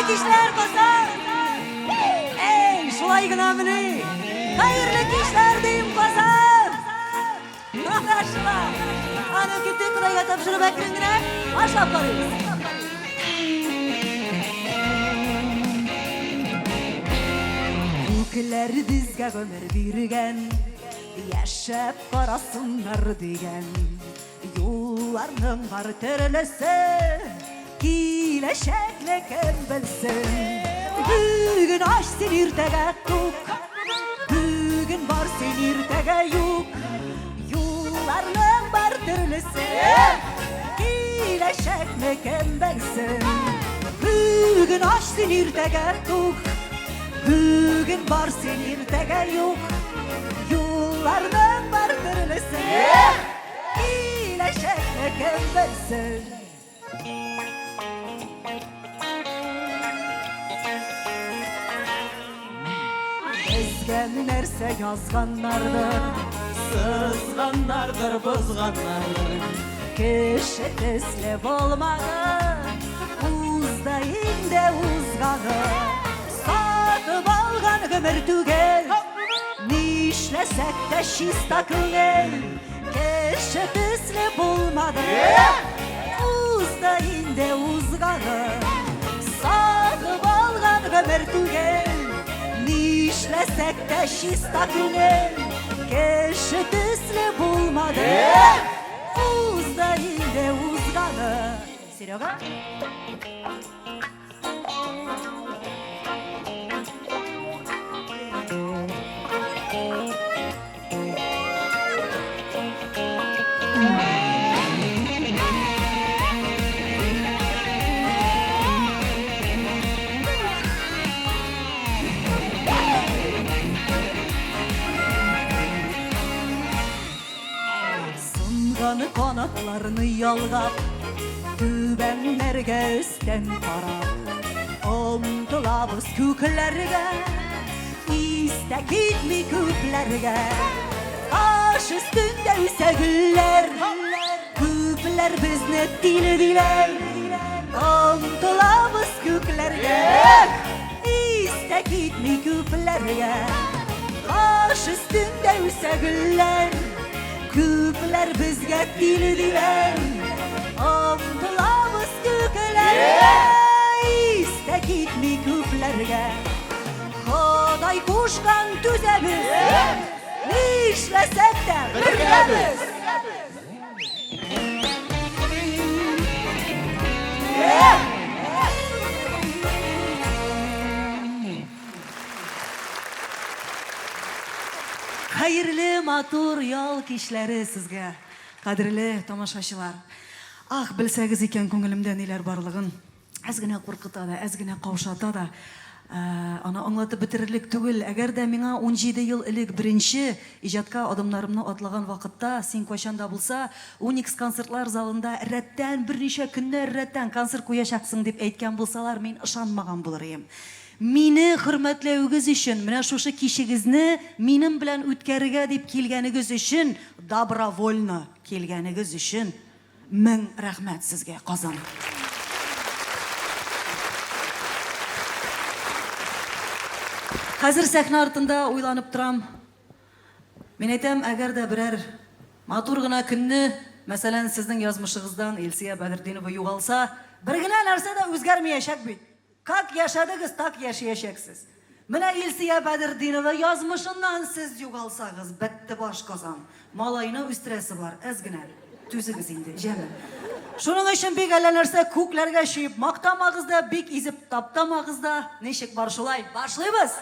Хәерле кичләр, Казан! Эй, шулай гына мени? Хәерле кичләр дим, Казан! Менә шулай. Аны китте Кодайга тапшырып әкрен генә башлап карыйбыз. Күкләр безгә гомер биргән, яшәп карасыннар дигән. Юлларның бар төрлесе, киләчәкне кем белсен. Бүген ач син, иртәгә тук, бүген бар син, иртәгә юк. Юлларның бар төрлесе, киләчәкне кем белсен. Бүген ач син, иртәгә тук, бүген бар син, иртәгә юк. Юлларның бар төрлесе, киләчәкне кем белсен. Безгә нәрсә язганнардыр, Сызганнардыр, бозганнардыр. Кеше төсле булмады, узды инде узганы. Сатып алган гомер түгел, нишләсәк тә чиста күңел. Кеше төсле булмады, узды инде узганы. Сатып алган гомер түгел, нишләсәк тә чиста күңел. Кеше төсле булмады, узды инде узганы. Серега? Сынган канатларны ялгап, түбәннәргә өстән карап, омтылабыз күкләргә, истә китми күпләргә. Таш өстендә үсә гөлләр, күпләр безне тиле диләр. Омтылабыз күкләргә, истә китми күпләргә. Таш өстендә үсә гөлләр, күпләр безгә тиле диләр. Омтылабыз күкләргә, истә китми күпләргә. Ходай кушкан түзәбез, нишләсәк тә бергәбез. Хәерле, матур ял кичләре сезгә, кадерле тамашачылар. Ах, белсәгез икән күңелемдә ниләр барлыгын. Әз генә куркыта да, әз генә каушата да. Аны аңлатып бетерерлек түгел. Әгәр дә миңа 17 ел элек беренче иҗатка адымнарымны атлаган вакытта, син кайчан да булса Уникс концертлар залында рәттән, берничә көннәр рәттән концерт куячаксың дип әйткән булсалар, мин ышанмаган булыр ием. Мине хөрмәтләвегез өчен, менә шушы кичегезне минем белән үткәрергә дип килгәнегез өчен, добровольно килгәнегез өчен мең рәхмәт сезгә, Казан! Хәзер сәхнә артында уйланып торам. Мин әйтәм, әгәр дә берәр матур гына көнне, мәсәлән, сезнең язмышыгыздан Илсөя Бәдертдинова югалса, бер генә нәрсә дә үзгәрмиячәк бит. Как яшәдегез, так яшиячәксез. Менә Илсөя Бәдертдинова язмышыннан сез югалсагыз, бетте баш Казан. Малайны үстерәсе бар, әз генә түзегез инде, җәме. Шуның өчен бик әллә нәрсә күкләргә чөеп мактамагыз да, бик изеп таптамагыз да, ничек бар шулай. Башлыйбыз!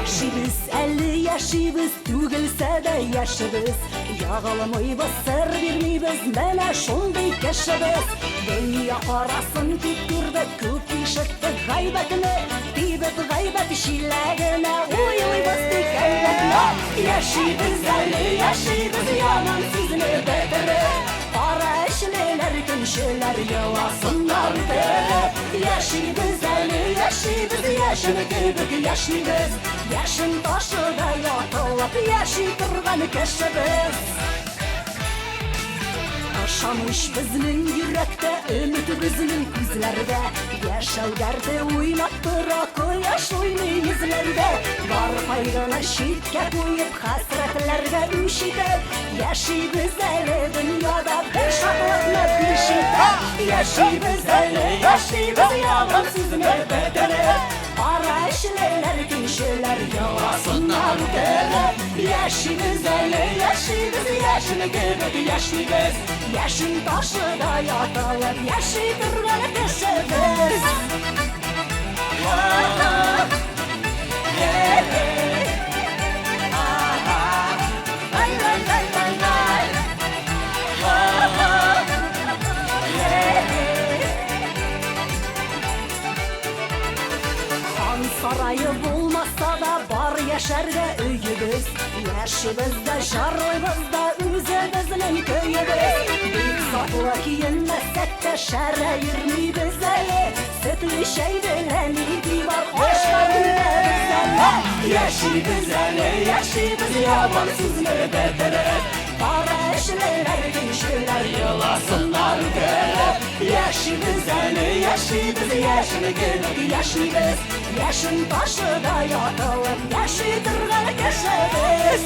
Яшибез әле яшибез, түгелсә дә яшибез. Ягылмыйбыз, сер бирмибез, менә шундый кешебез. Дөнья карасын күп күрдек, күп ишеттек гайбәтне. Тибеп гайбәт чиләгенә уйлыйбыз тик әйбәтне. Яшибез әле, яшибез, яман сүзне бетереп. Кара эшлеләр, көнчеләр еласыннар үкереп. Яшибез әле, яшибез, яшен кебек яшибез. Яшен ташыдай атылып яши торган кешебез. Ышаныч безнең йөрәктә, өмет безнең күзләрдә. Яшәү дәрте уйнап тора, кояш уйный йөзләрдә. Бар кайгыны читкә куеп, хәсрәтләргә үч итеп, яшибез әле дөньяда бер шатлыкны биш итеп. Яшибез әле, яшибез яман сүзне бетереп. Кара эшлеләр, көнчеләр еласыннар үкереп. Яшибез әле, яшибез, яшен кебек яшибез. Яшен ташыдай атылып яши торган кеше без. Хан сарае булмаса да, бар яшәргә өебез. Яшибез дә, җырлыйбыз да үзебезнең көебез. Бик затлы киенмәсәк тә, шәрә йөрмибез әле. Сөтле чәй белән ипи бар, ашка үләбез әле. Яшибез әле, яшибез яман сүзне бетереп. Кара эшлеләр, көнчеләр еласыннар үкереп. Яшибез әле, яшибез, яшен кебек яшибез. Яшен ташыдай атылып яши торган кеше без.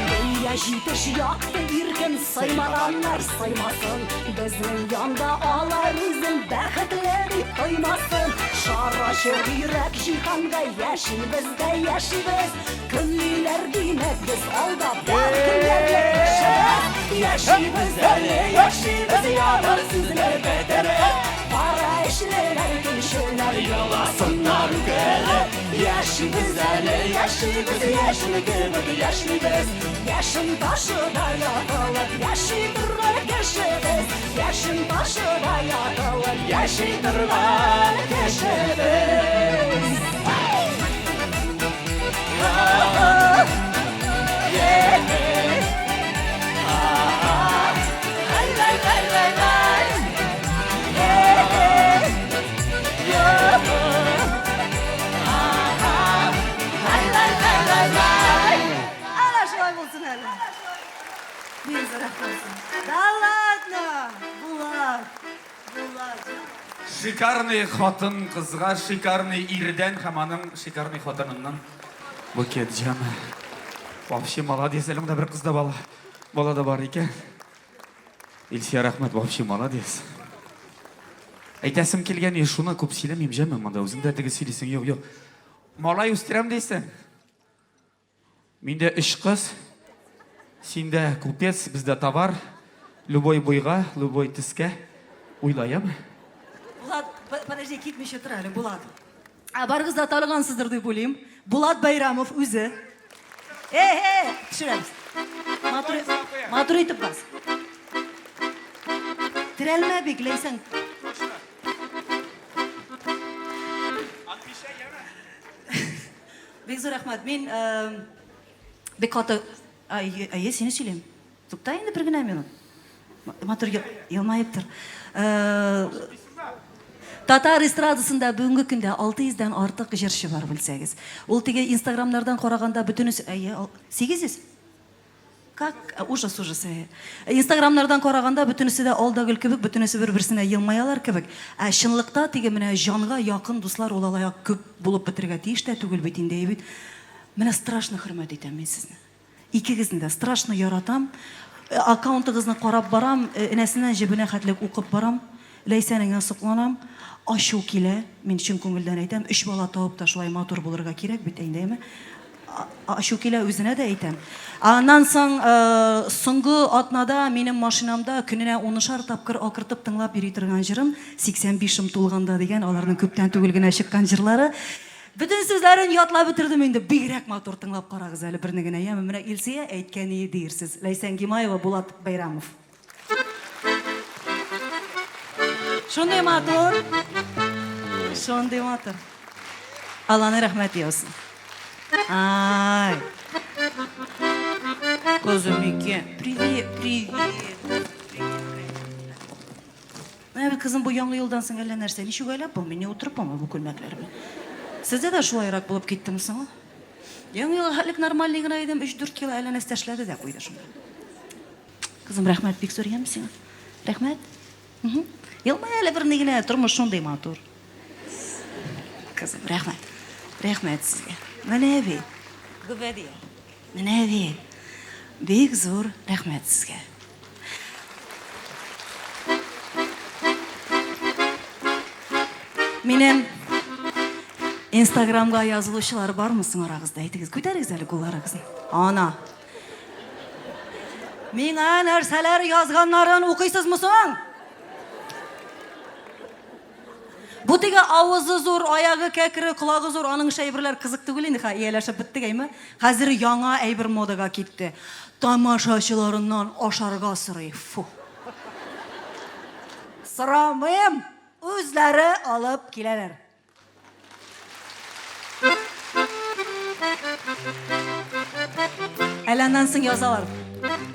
Дөнья җитеш, якты, иркен, сыймаганнар сыймасын. Безнең янда алар үзен бәхетле дип тоймасын. Шар ачык йөрәк җиһанга яшибез дә яшибез. Көнлиләр, димәк, без алда бар көнләрлек кешебез. Яшибез әле, яшибез, яман сүзне бетереп. Кара эшлеләр, көнчеләр еласыннар үкереп. Яшибез әле, яшибез, яшен кебек яшибез. Яшен ташыдай атылып яши торган кешебез. Яшен ташыдай атылып яши торган кешебез. Әнә шулай булсын әле. Бик зур рәхмәт. Да ладно, Булат, Булат. Шикарный хатын кызга шикарный ирдән һәм аның шикарный хатыныннан букет җәме. Вообще молодец, әле монда бер кыз да бала. Бала да бар икән. Илсия, рәхмәт, вообще молодец. Әйтәсем килгән, шуны күп сөйләмим, җәме, монда үзең дә теге сөйлисең, юк, юк. Малай үстерәм дисең. Миндә өч кыз, синдә купец, бездә товар. Любой буйга, любой төскә. Уйлаем. Булат, подожди, китмичә тор әле, Булат. Ә барыгыз да таныгансыздыр дип уйлыйм. Булат Байрамов үзе. Эй, эй, төшерәбез. Матур, матур итеп бас. Терәлмә бик, Ләйсән. Бик зур рәхмәт. Мин бик каты Әйе, сине сөйлим. Тукта инде бер генә минут. Матур елмаеп тор. Татар эстрадасында бүгенге көндә 600 дән артык җырчы бар, белсәгез. Ул теге инстаграмнардан караганда бөтенесе, әйе, 800? Как? Ужас, ужас, әйе. Инстаграмнардан караганда бөтенесе дә ал да гөл кебек, бөтенесе бер-берсенә елмаялар кебек. Ә чынлыкта теге менә җанга якын дуслар ул алай күп булып бетерергә тиеш тә түгел бит инде, әйе бит. Менә страшно хөрмәт итәм мин сезне. Икегезне дә страшно яратам. Аккаунтыгызны карап барам, энәсеннән җебенә хәтлек укып барам. Ләйсәнеңә сокланам. Ачу килә, мин чын күңелдән әйтәм, өч бала табып та шулай матур булырга кирәк бит инде, әйме? Ачу килә, үзенә дә әйтәм. Аннан соң соңгы атнада минем машинамда көненә унышар тапкыр акыртып тыңлап йөри торган җырым 85 ем тулганда дигән, аларның күптән түгел генә чыккан җырлары. Бөтен сүзләрен ятлап бетердем инде. Бигрәк матур, тыңлап карагыз әле берне генә, яме. Менә Илсөя әйткән диерсез. Ләйсән Гимаева, Булат Бәйрәмов. Шундый матур. Шундый матур. Алланың рәхмәте яусын. Ай. Кызым икән. Привет, привет. Менә бит, кызым, бу яңа елдан соң әллә нәрсә. Ничек уйлап булмый, ни утырып булмый бу күлмәкләр белән. Сездә дә шулайрак булып киттеме соң ул? Яңа елга хәтлек нормальный гына идем, 3-4 кило әллә нәрсә эшләде дә куйды шунда. Кызым, рәхмәт бик зур, яме сиңа. Рәхмәт. Елмай әле берни генә, тормыш шундый матур. Кызым, рәхмәт. Рәхмәт сезгә. Менә бит. Гөбәдия. Менә бит. Бик зур рәхмәт сезгә. Минем Инстаграмга язылучылар бармы соң арагызда? Әйтегез, күтәрегез әле кулларыгызны. Ана. Миңа нәрсәләр язганнарын укыйсызмы соң? Бу теге авызы зур, аягы кәкре, колагы зур, аның ише әйберләр кызык түгел инде, ха, ияләшеп беттек, әйме? Хәзер яңа әйбер модага китте. Тамашачыларыннан ашарга сорый. Фу. Сорамыйм, үзләре алып киләләр. Әле аннан соң язалар.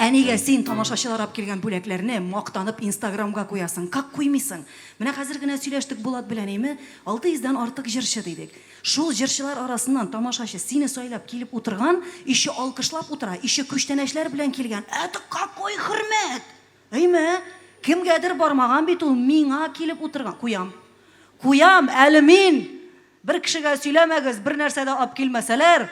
Ә нигә син тамашачылар алып килгән бүләкләрне мактанып Инстаграмга куясың? Как куймыйсың? Менә хәзер генә сөйләштек Булат белән, әйме? 600 дән артык җырчы дидек. Шул җырчылар арасыннан тамашачы сине сайлап килеп утырган, еще алкышлап утыра, еще күчтәнәчләр белән килгән. Это какой хөрмәт! Әйме? Кемгәдер бармаган бит ул, миңа килеп утырган. Куям. Куям, әле мин! Бер кешегә сөйләмәгез, бер нәрсә дә ап килмәсәләр,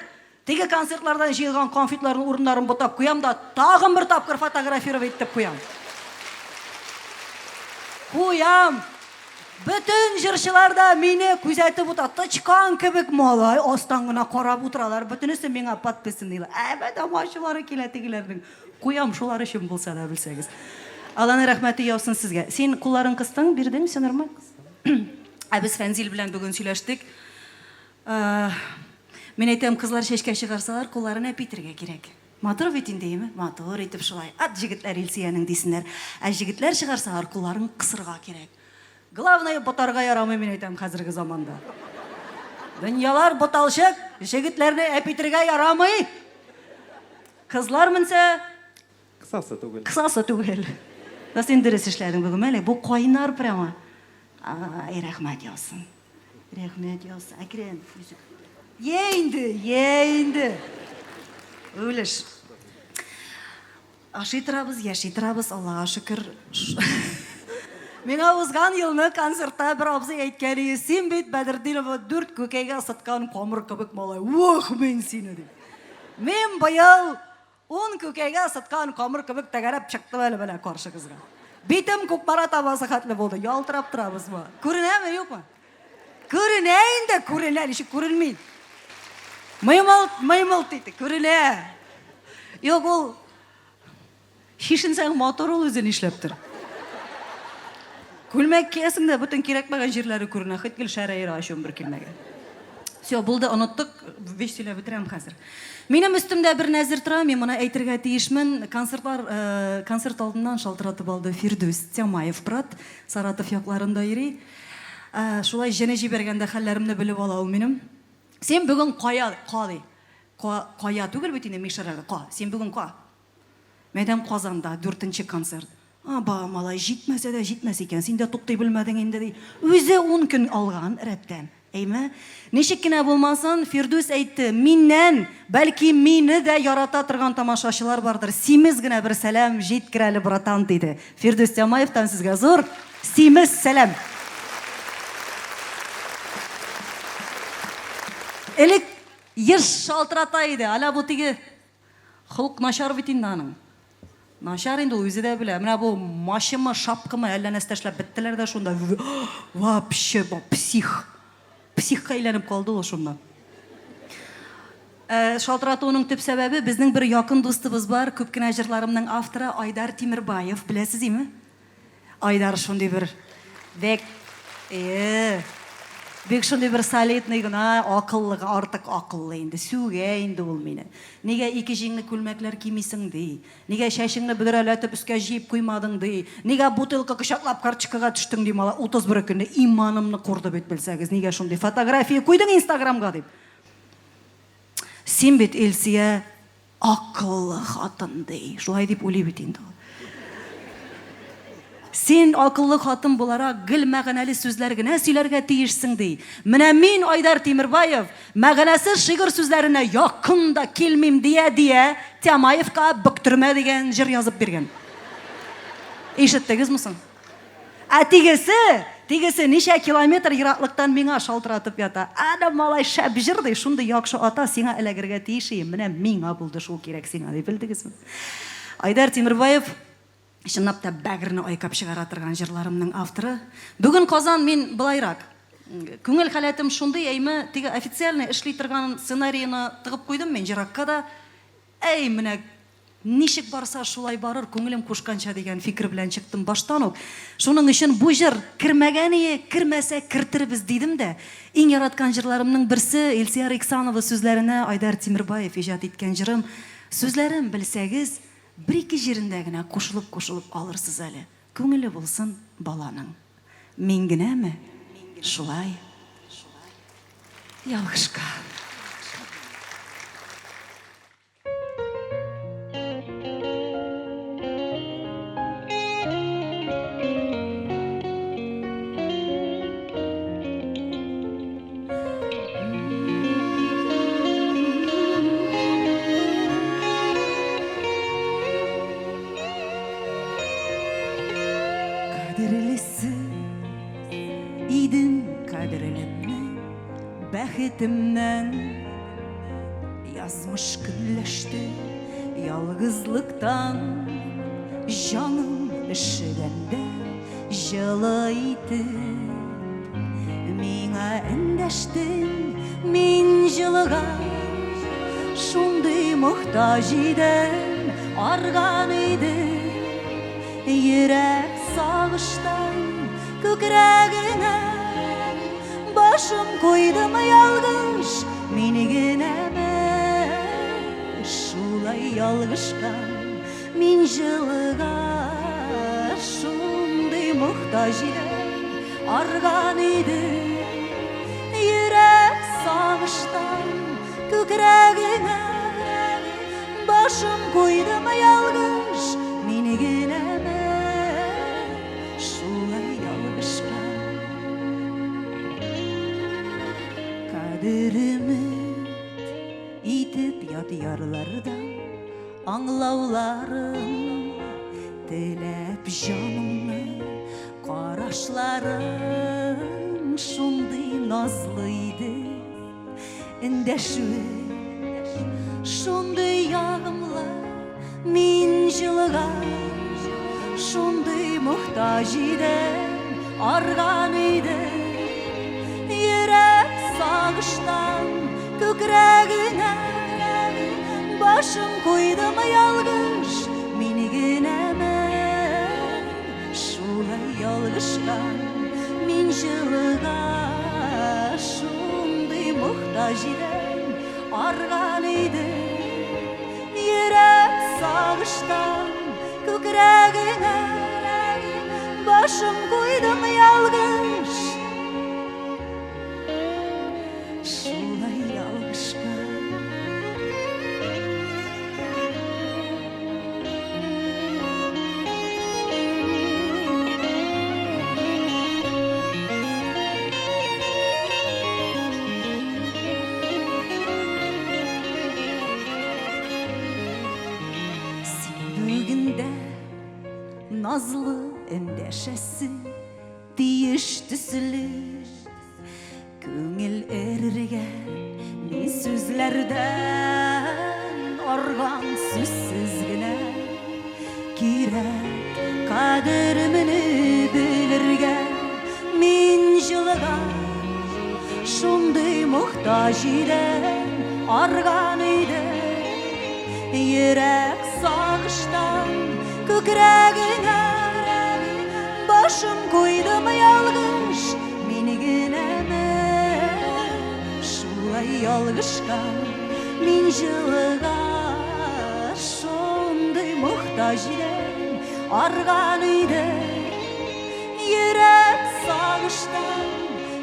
теге концертлардан җыелган конфетларның урыннарын бутап куям да, тагын бер тапкыр фотографировать итеп куям. Куям! Бөтен җырчылар да мине күзәтеп утыра. Тычкан кебек малай, астан гына карап утыралар. Бөтенесе миңа подписанныйлар. Әбәд ачулары килә тегеләрнең. Куям шулар өчен булса да, белсәгез. Алланың рәхмәте яусын сезгә. Син кулларын кыстың, бирдең, все нормально. Ә без Фәнзил белән бүген сөйләштек. Мин әйтәм, кызлар чәчкә чыгарсалар, кулларын әпитергә кирәк. Матур бит инде, әйеме? Матур итеп шулай. Ат җегетләр Илсөянең дисеннәр. Ә җегетләр чыгарсалар, кулларын кысырга кирәк. Главное, ботарга ярамый, мин әйтәм, хәзерге заманда. Дөньялар буталчык, җегетләрне әпитергә ярамый. Кызлар менсә, Кысасы түгел. Кысасы түгел. Да син дөрес эшләдең бүген, мәле. Бу кайнар прямо. Ай, рәхмәт яусын. Рәхмәт яусын. Әкрен, йөзек. Е инде, е инде. Үлеш. Ашый торабыз, яши торабыз, Аллага шөкер. Миңа узган елны концертта бер абзый әйткән иде, син бит Бәдертдинова дүрт күкәйгә ысыткан камыр кебек малай. Ух, мин сине дип. Мин быел Ун күкәйгә ысыткан камыр кебек тәгәрәп чыктым әле менә каршыгызга. Битем Кукмара табасы хәтле булды. Ялтырап торабызмы? Күренәме, юкмы? Күренә инде, күренә, ничек күренми? Мыймылт, мыймылт итте, күренә. Юк, ул чишенсәң матур ул үзе нишләптер. Күлмәк киясең дә бөтен кирәкмәгән җирләре күренә, хоть гел шәрәерә ачуым бер килмәгән. Все, булды, оныттык, вещь сөйләп бетерәм хәзер. Минем өстемдә бер нәзер тора, мин моны әйтергә тиешмен. Концертлар, э, концерт алдыннан шалтыратып алды Фирдүс Тямаев брат, Саратов якларында йөри. Э, шулай җене җибәргәндә хәлләремне белеп ала ул минем. Син бүген кая, ка ди. Ка, кая түгел бит инде Мишәрәгә, ка. Син бүген ка. Мәйдан Казанда, дүртенче концерт. Аба, малай, җитмәсә дә җитмәс икән, син дә туктый белмәдең инде, ди. Үзе ун көн алган рәттән. Әйме? Ничек кенә булмасын, Фирдүс әйтте, миннән, бәлки, мине дә ярата торган тамашачылар бардыр, симез генә бер сәлам җиткер әле, братан, диде. Фирдүс Тямаевтан сезгә зур симез сәлам! Элек еш шалтырата иде, аля бу теге Холык начар бит инде аның. Начар инде ул, үзе дә белә. Менә бу мачымы, шапкамы, әллә нәрсә эшләп беттеләр дә шунда. Вообще, псих. Психка әйләнеп калды ул шуннан. Э, шалтыратуының төп сәбәбе безнең бер якын дустыбыз бар, күп кенә җырларымның авторы Айдар Тимербаев, беләсез име? Айдар шундый бер бек, э, Бик шундый бер солидный гына, акыллы, артык акыллы инде. Сүгә инде ул мине. Нигә ике җиңле күлмәкләр кимисең, ди. Нигә чәчеңне бөдрәләтеп өскә җыеп куймадың, ди. Нигә бутылка кочаклап карточкага төштең, ди малай. 31 көнне иманымны курды бит, белсәгез. Нигә шундый фотография куйдың Инстаграмга, дип. Син бит, Илсөя, акыллы хатын, ди. Шулай дип уйлый бит инде ул. Син, акыллы хатын буларак, гел мәгънәле сүзләр генә сөйләргә тиешсең, ди. Менә мин, Айдар Тимербаев, мәгънәсез шигырь сүзләренә якын да килмим, дия-дия, Тямаевка Бөктермә дигән җыр язып биргән. Ишеттегезме соң? Ә тегесе, тегесе ничә километр ераклыктан миңа шалтыратып ята. Әнә малай шәп җыр ди, шундый яхшы ата сиңа эләгергә тиеш ием, менә миңа булды шул кирәк сиңа, ди, белдегезме? Айдар Тимербаев, чынлап та бәгырьне айкап чыгара торган җырларымның авторы. Бүген Казан мин былайрак. Күңел халәтем шундый, әйме, теге официальный эшли торган сценарийны тыгып куйдым мин җыракка да. Әй, менә Ничек барса, шулай барыр, күңелем кушканча дигән фикер белән чыктым баштан ук. Шуның өчен бу җыр кермәгәние, кермәсә, кертербез дидем дә. Иң яраткан җырларымның берсе, Илсөяр Иксанова сүзләренә Айдар Тимербаев иҗат иткән җырым. Сүзләрен белсәгез, бер-ике җирендә генә кушылып-кушылып алырсыз әле. Күңеле булсын баланың. Мин генәме шулай ялгышкан? Кадерлесе идем кадерлемне Бәхетемнән язмыш көнләште ялгызлыктан Җаным өшегәндә җылы итеп Миңа эндәштең, мин җылыга Шундый мохтаҗ идем, арган идем Йөрәк сагыштан күкрәгеңә Башым куйдым ялгыш, мин генәме Шулай ялгышкан мин җылыга Шундый мохтаҗ идем, арган идем Йөрәк сагыштан күкрәгеңә Башым куйдым ялгыш, мин генәме Шулай ялгышкан. Кадеремет итеп ят ярлардан Аңлауларын теләп җанымны Карашларың шундый назлы иде Эндәшүе шундый ягымлы Мин җылыга шундый мохтаҗ идем, арган идем. Йөрәк сагыштан күкрәгеңә башым куйдым ялгыш, мин генәме шулай ялгышкан? Мин җылыга шундый мохтаҗ идем, арган идем. Йөрәк сагыштан күкрәгеңә башым куйдым ялгыш. Шулай ялгышкан. Син бүген дә назлы эндәшәсең, тиеш төсле. Күңел эрергә ни сүзләрдән арган сүзсез генә кирәк кадеремне белергә. Мин җылыга шундый мохтаҗ идем, арган идем. Йөрәк сагыштан күкрәгеңә башым куйдым ялгыш, мин генәме? Шулай ялгышкан, мин җылыга шундый мохтаҗ идем, арган идем. Йөрәк сагыштан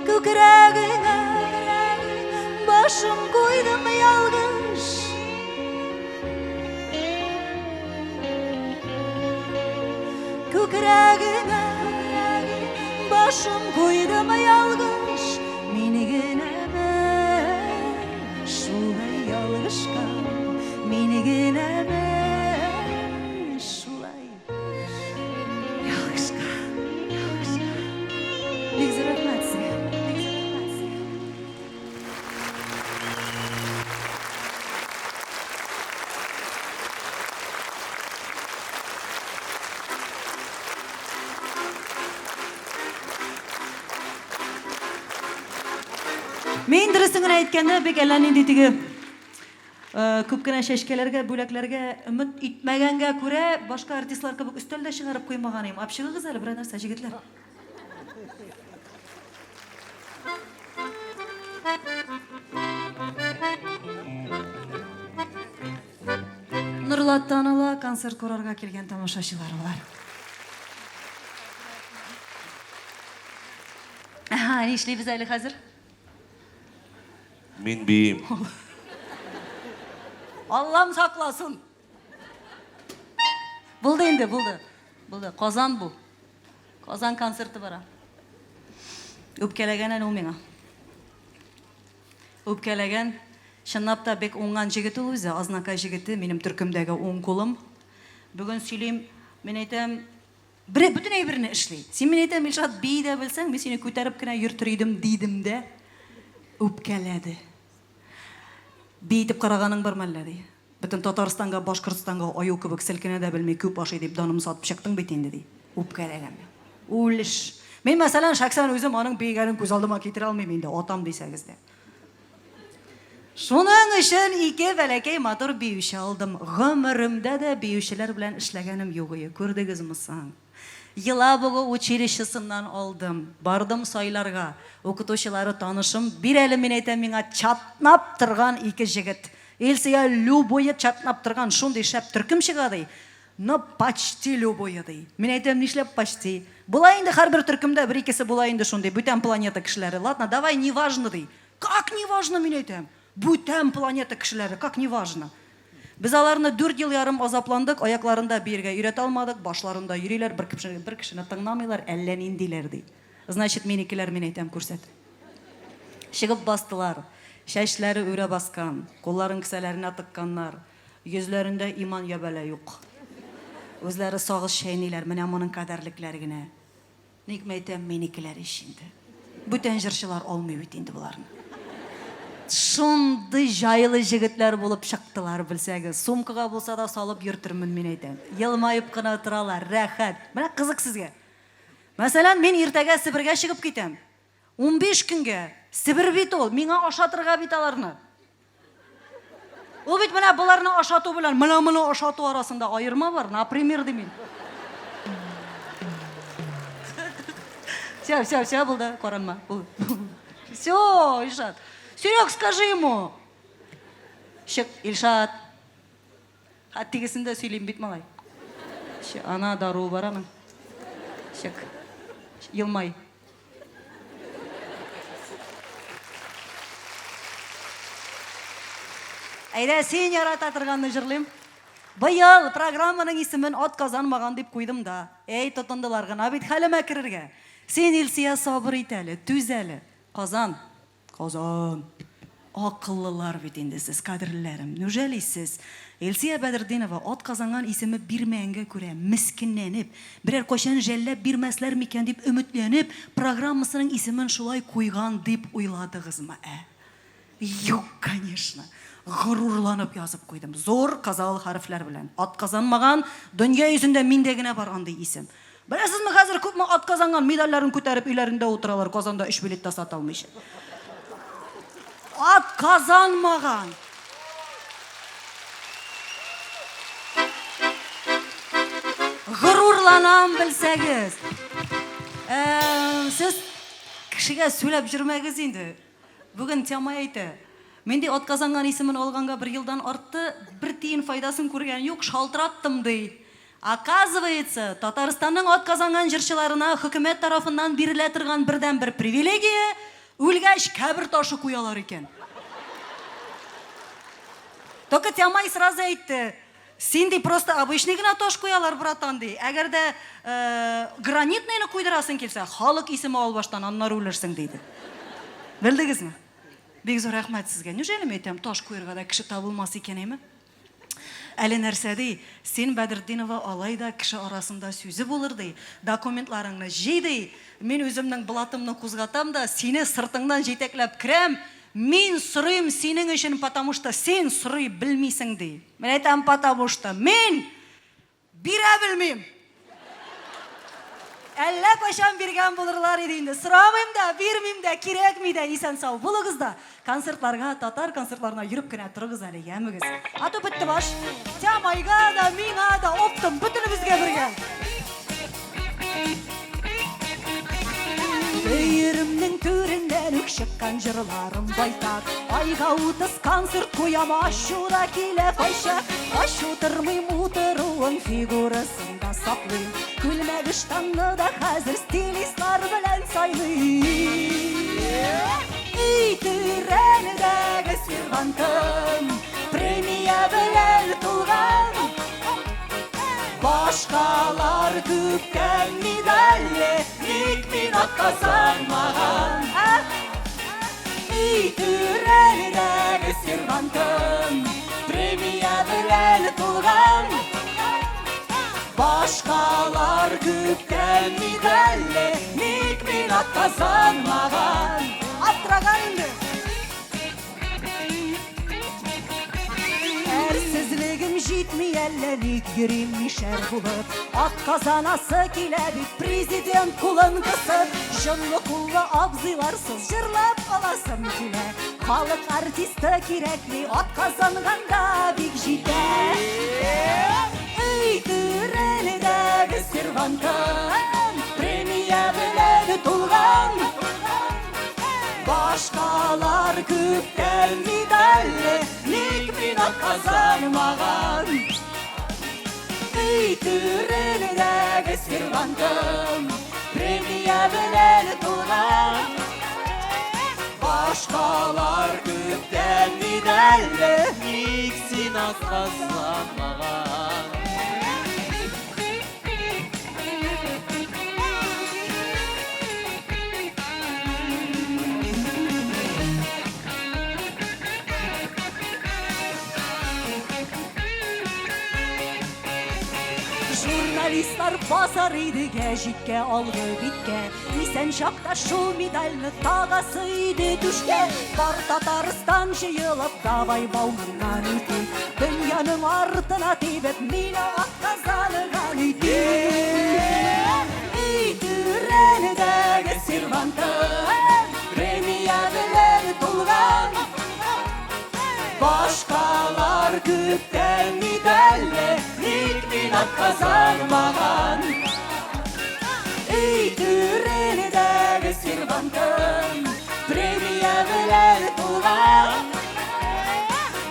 күкрәгеңә башым куйдым ялгыш. Күкрәгеңә башым куйдым ялгыш, мин генәме шулай ялгышкан, мин генәме шулай ялгышкан, ялгышкан. Бик зур рәхмәт сезгә. Бик зур рәхмәт сезгә. Мин дөресен генә әйткәндә, бик әллә нинди теге э, күп кенә чәчкәләргә, бүләкләргә өмет итмәгәнгә күрә, башка артистлар кебек өстәл дә чыгарып куймаган идем. Алып чыгыгыз әле берәр нәрсә, җегетләр. Нурлаттан ала концерт карарга килгән тамашачылар алар. Ага, нишлибез әле хәзер? Мин биим. Аллам сакласын. Булды инде, булды. Булды. Казан бу. Казан концерты бара. Үпкәләгән әле ул миңа. Үпкәләгән. Чынлап та бик уңган җегет ул үзе, Азнакай җегете, минем төркемдәге уң кулым. Бүген сөйлим, мин әйтәм, бер бөтен әйберне эшли. Син мин әйтәм, Илшат, бии дә белсәң, мин сине күтәреп кенә йөртер идем, дидем дә. Үпкәләде. Биетеп караганың бармы әллә, ди. Бөтен Татарстанга, Башкортстанга аю кебек селкенә дә белми, күп ашый дип данымны сатып чыктың бит инде, ди. Үпкәләгән миңа. Үлеш. Мин, мәсәлән, шәхсән үзем аның биегәнен күз алдыма китерә алмыйм инде, атам дисәгез дә. Шуның өчен ике бәләкәй матур биюче алдым. Гомеремдә дә биючеләр белән эшләгәнем юк ие, күрдегезме соң? Елабуга училищесыннан алдым. Бардым сайларга. Укытучылары танышым. Бир әле, мин әйтәм, миңа чатнап торган ике җегет. Илсөя любое чатнап торган шундый шәп төркем чыга, ди. Но почти любое, ди. Мин әйтәм, нишләп почти? Була инде һәрбер төркемдә бер-икесе була инде шундый, бүтән планета кешеләре. Ладно, давай, неважно, ди. Как неважно, мин әйтәм. Бүтән планета кешеләре, как неважно. Без аларны дүрт ел ярым азапландык, аякларын да биергә өйрәтә алмадык, башларында йөриләр, бер кешене, бер кешене тыңламыйлар, әллә ниндиләр, ди. Значит, минекеләр, мин әйтәм, күрсәт. Чыгып бастылар. Чәчләре үрә баскан, кулларын кесәләренә тыкканнар, йөзләрендә иман ябәлә юк. Үзләре сагыз чәйниләр, менә моның кадәрлекләре генә. Ник мәйтәм, минекеләр ич инде. Бүтән җырчылар алмый бит инде боларны. Шундый җайлы җегетләр булып чыктылар, белсәгез. Сумкага булса да салып йөртермен, мин әйтәм. Елмаеп кына торалар, рәхәт. Менә кызык сезгә. Мәсәлән, мин иртәгә Себергә чыгып китәм. 15 көнгә. Себер бит ул, миңа ашатырга бит аларны. Ул бит менә боларны ашату белән менә моны ашату арасында аерма бар, например, дим мин. Все, все, все, булды, каранма. Все, Илшат. Серег, скажи ему. Чык, Илшат. Хәт тегесен дә сөйлим бит, малай. Ана даруы бар аның. Чык. Елмай. Әйдә, син ярата торганны җырлыйм. Быел программаның исемен Ат казанмаган дип куйдым да. Әй, тотындылар гына бит хәлемә керергә. Син, Илсия, сабыр ит әле, түз әле. Казан. Казан! Акыллылар бит инде сез, кадерлеләрем. Нүжәли сез, Илсөя Бәдретдинова атказанган исеме бирмәгәнгә күрә, мескенләнеп, берәр кайчан жәлләп бирмәсләр микән дип өметләнеп, программасының исемен шулай куйган дип уйладыгызмы, ә? Юк, конечно! Горурланып язып куйдым. Зур кызыл хәрефләр белән. Атказанмаган, дөнья йөзендә миндә генә бар андый исем. Беләсезме, хәзер күпме атказанган медальләрен күтәреп өйләрендә утыралар, Казанда өч билет та сата алмыйча. Атказанмаган! Горурланам, белсәгез. Ә, сез кешегә сөйләп йөрмәгез инде. Бүген тема әйтә. Мин, ди, атказанган исемен алганга бер елдан артты, бер тиен файдасын күргән юк, шалтыраттым, ди. Оказывается, Татарстанның атказанган җырчыларына хөкүмәт тарафыннан бирелә торган бердәнбер привилегия, үлгәч, кабер ташы куялар икән. Только Тямай сразу әйтте, син, ди, просто обычный гына таш куялар, братан, ди. Әгәр дә гранитныйны куйдырасың килсә, халык исеме ал баштан, аннары үлерсең, диде. Белдегезме? Бик зур рәхмәт сезгә. Неужели, мин әйтәм, таш куерга да кеше табылмас икән, әйме? Әле нәрсә ди, син, Бәдертдинова, алай да кеше арасында сүзе булыр, ди, документларыңны җый, ди, мин үземнең блатымны кузгатам да, сине сыртыңнан җитәкләп керәм, мин сорыйм синең өчен, потому что син сорый белмисең, ди. Мин әйтәм, потому что мин Бирә белмим. Әллә кайчан биргән булырлар иде инде. Сорамыйм да, бирмим дә, кирәкми дә. Исән-сау булыгыз да, концертларга, татар концертларына йөреп кенә торыгыз әле, ямегез. А то бетте баш. Тямайга да, миңа да, оптом, бөтенебезгә бергә. Бөеремнең түреннән үк чыккан җырларым байтак. Айга 30 концерт куям, ачу да килә кайчак. Ач утырмыйм утыруын, фигурасын да саклыйм. Күлмәк-ыштанны да хәзер стилистлар белән сайлыйм. Өй түрәлдәге сервантым премия белән тулган. Башкалар күптән медальле, ник мин атказанмаган? Өй түрәлдәге сервантым премия белән тулган. Башкалар күптән медальле, ник мин атказанмаган? Аптыраган инде. Әрсезлегем җитми әллә ник йөрим мишәр булып. Ат казанасы килә бит президент кулын кысып. Җонлы куллы абзыйларсыз җырлап аласым килә. Халык артисты кирәкми, ат казанганда бик җитә. Өй түрәледәге сервантым премия белән тулган. Башкалар күптән медальле, ник мин атказанмаган? Өй түрендәге сервантым премия белән тулган. Башкалар күптән медальле, ник син атказанмаган? Журналистлар басар иде гәҗиткә, алгы биткә. Исән чакта шул медальне тагасы иде түшкә. Бар Татарстан җыелып, давай Бауманнан үтик. Дөньяның артына тибеп, мине атказаныган итик. Өй түрәледәге сервантым премия белән тулган. Башкалар күптән медальле, ник мин атказанмаган? Өй түрендәге сервантым премия белән тулган.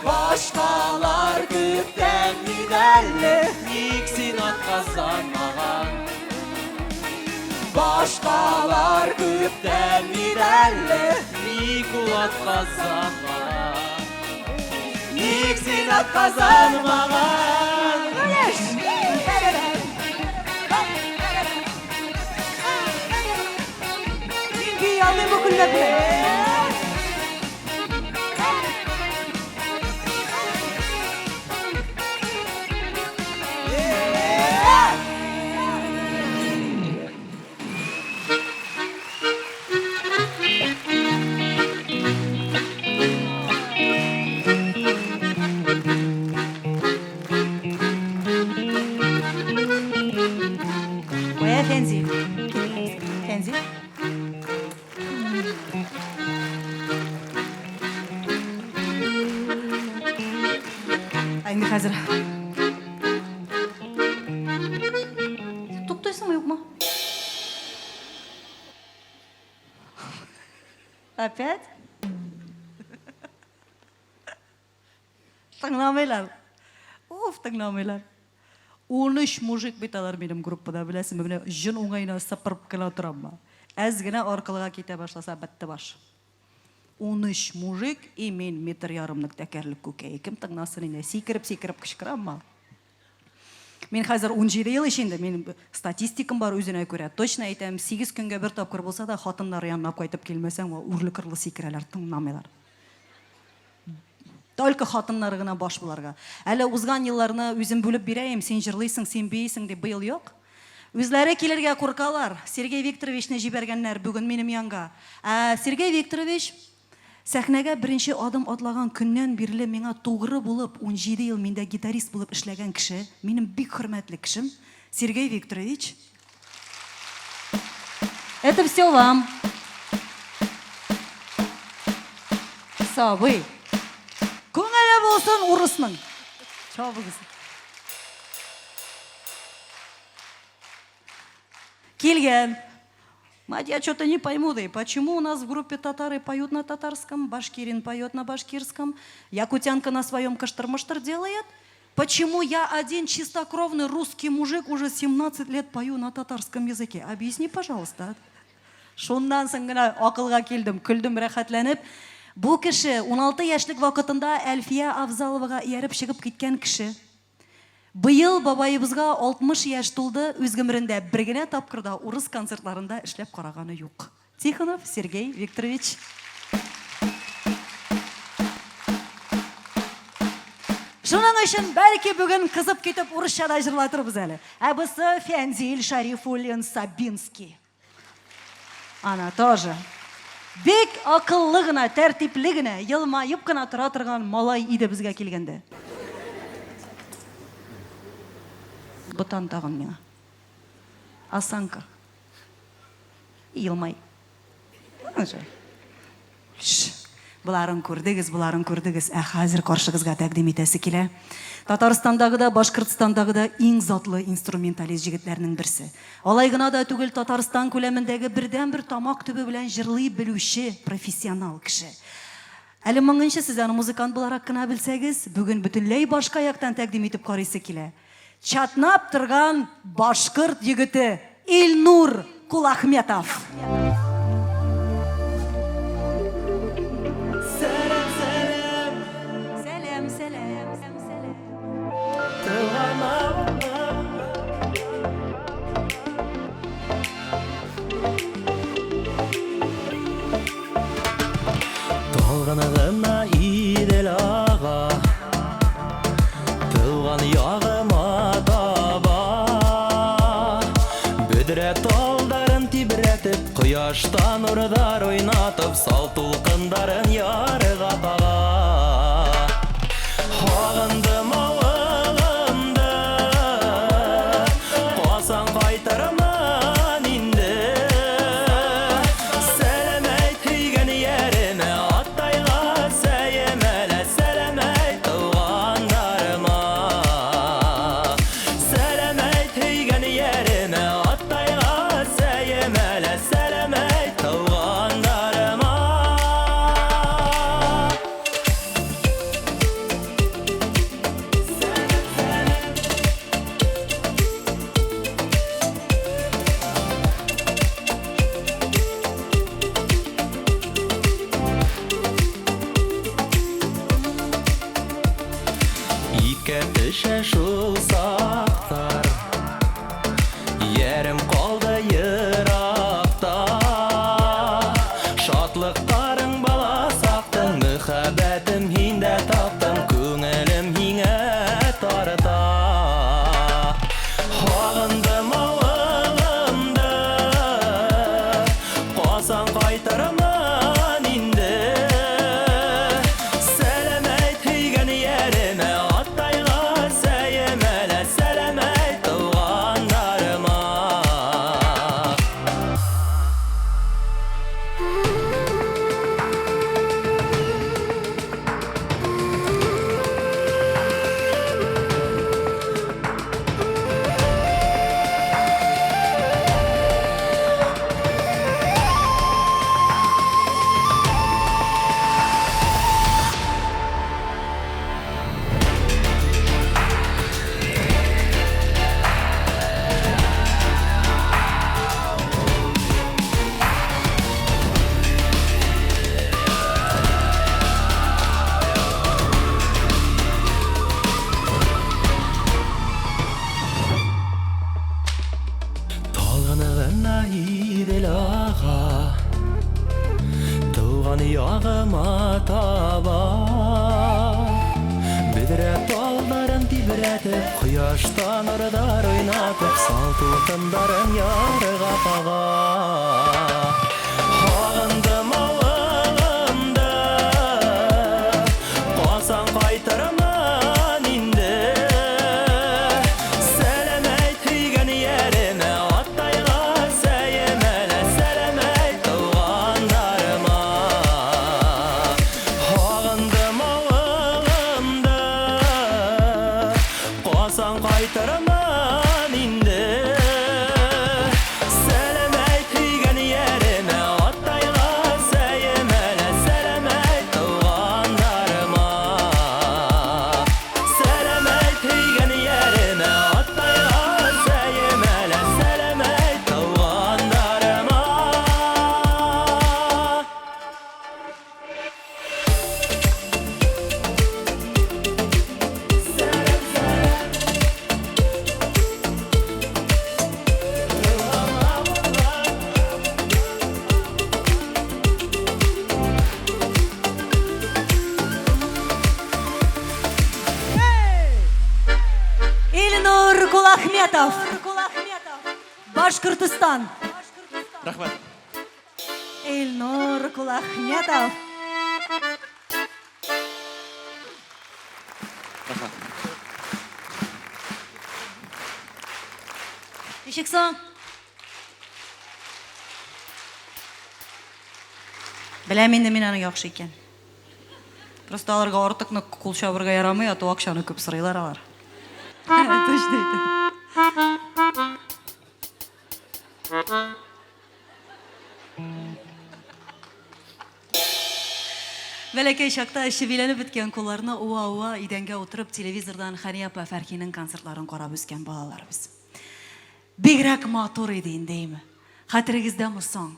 Башкалар күптән медальле, ник син атказанмаган? Башкалар күптән медальле, ник ул атказанмаган? Ник син атказанмаган? Гөлеш! Мин бии алмыйм бу күлмәк белән. Кая Фәнзи? Фәнзи? Ә инде хәзер. Туктыйсыңмы, юкмы? Опять? Тыңламыйлар. Уф, тыңламыйлар. 13 мужик бит алар минем группада, беләсеңме, менә җон уңаена сыпырып кына торам. Әз генә аркылыга китә башласа, бетте баш. 13 мужик и мин метр ярымлык тәкәрлек күкәй. Кем тыңласын инде? Сикереп-сикереп кычкырам. Мин хәзер 17 ел ич инде, мин статистикам бар үзенә күрә. Точно әйтәм, 8 көнгә бер тапкыр булса да хатыннар янына кайтып килмәсәң, үрле-кырлы сикерәләр, тыңламыйлар. Только хатыннары гына баш буларга. Әле узган елларны үзем бүлеп бирәем, син җырлыйсың, син биисең дип, быел юк. Үзләре килергә куркалар. Сергей Викторовичны җибәргәннәр бүген минем янга. Ә Сергей Викторович сәхнәгә беренче адым атлаган көннән бирле миңа тугры булып, 17 ел миндә гитарист булып эшләгән кеше, минем бик хөрмәтле кешем, Сергей Викторович. Это все вам. Сабый. Күңеле булсын урысның. Чабыгыз. Килгән. Мать, я что-то не пойму, да и почему у нас в группе татары поют на татарском, башкирин поет на башкирском, якутянка на своем каштыр-мыштыр делает? Почему я один чистокровный русский мужик уже 17 лет пою на татарском языке? Объясни, пожалуйста. Шуннан соң гына акылга килдем, көлдем рәхәтләнеп. Бу кеше 16 яшьлек вакытында Әлфия Авзаловага ияреп чыгып киткән кеше. Быел бабаебызга 60 яшь тулды, үз гомерендә бер генә тапкыр да урыс концертларында эшләп караганы юк. Тихонов Сергей Викторович. Шуның өчен бәлки бүген кызып китеп урысча да җырлатырбыз әле. Ә бусы Фәнзил Шарифуллин Сабинский. Ана тоже. Бик акыллы гына, тәртипле генә, елмаеп кына тора торган малай иде безгә килгәндә. Ботан тагын миңа. Осанка. Елмай. Боларын күрдегез, боларын күрдегез. Ә хәзер каршыгызга тәкъдим итәсе килә. Татарстандагы да, Башкортстандагы да иң затлы инструменталист җегетләрнең берсе. Алай гына да түгел, Татарстан күләмендәге бердәнбер тамак төбе белән җырлый белүче профессионал кеше. Әле моңынчы сез аны музыкант буларак кына белсәгез, бүген бөтенләй башка яктан тәкъдим итеп карыйсы килә. Чатнап торган башкорт егете Илнур Кулахметов. Сәлам, сәлам. Сәлам, сәлам, сәлам. Туган авылым. Талгын гына Идел ага. Туган ягыма таба. Бөдрә талдарын тибрәтеп, Кояшта нурдар уйнатып, Сал тулкындарын ярга тага. Һагындым авылымды, Касан кайтырмын инде. Сәлам әйт һөйгән яремә, Аттайга сәемәлә, Сәлам әйт туганнарыма. Сәлам әйт һөйгән яремә, Аттайга сәемәлә, Сәлам әйт туганнарыма. Иткә төшә шул саклар, Ярым калды еракта. Шатлыкларың бала сактың, Мөхәббәтем һиндә таптым, Күңелем һиңә тарта. Һагындым авылымды, Касан кайтырмын инде. Сәлам әйт һөйгән яремә, Аттайга сәемәлә, Сәлам әйт Тибрәтеп, кояшта нурдар уйнатып, сал тулкыннарын ярга кага. Һагындым авылымда, касан кайтырмын инде. Сәлам әйт һөйгән яремә, аттайга сәемәлә, сәлам әйт туганнарыма. Һагындым авылымда, касан кайтырмын инде. Сәлам әйт һөйгән яремә, аттайга сәемәлә, сәлам әйт туганнарыма. Сәлам әйт һөйгән яремә, аттайга сәемәлә, сәлам әйт туганнарыма. Илнур Кулахметов. Башкортостан. Рәхмәт. Илнур Кулахметов. Рәхмәт. Ничек соң? Беләм инде мин аны яхшы икән. Просто аларга артык нык кул чабырга ярамый, а то акчаны күп сорыйлар алар. Точно әйтәм. Бәләкәй чакта чебиләнеп беткән кулларны уа-уа идәнгә утырып телевизордан Хәния апа Фәрхинең концертларын карап үскән балалар без. Бигрәк матур иде инде, әйме? Хәтерегездәме соң?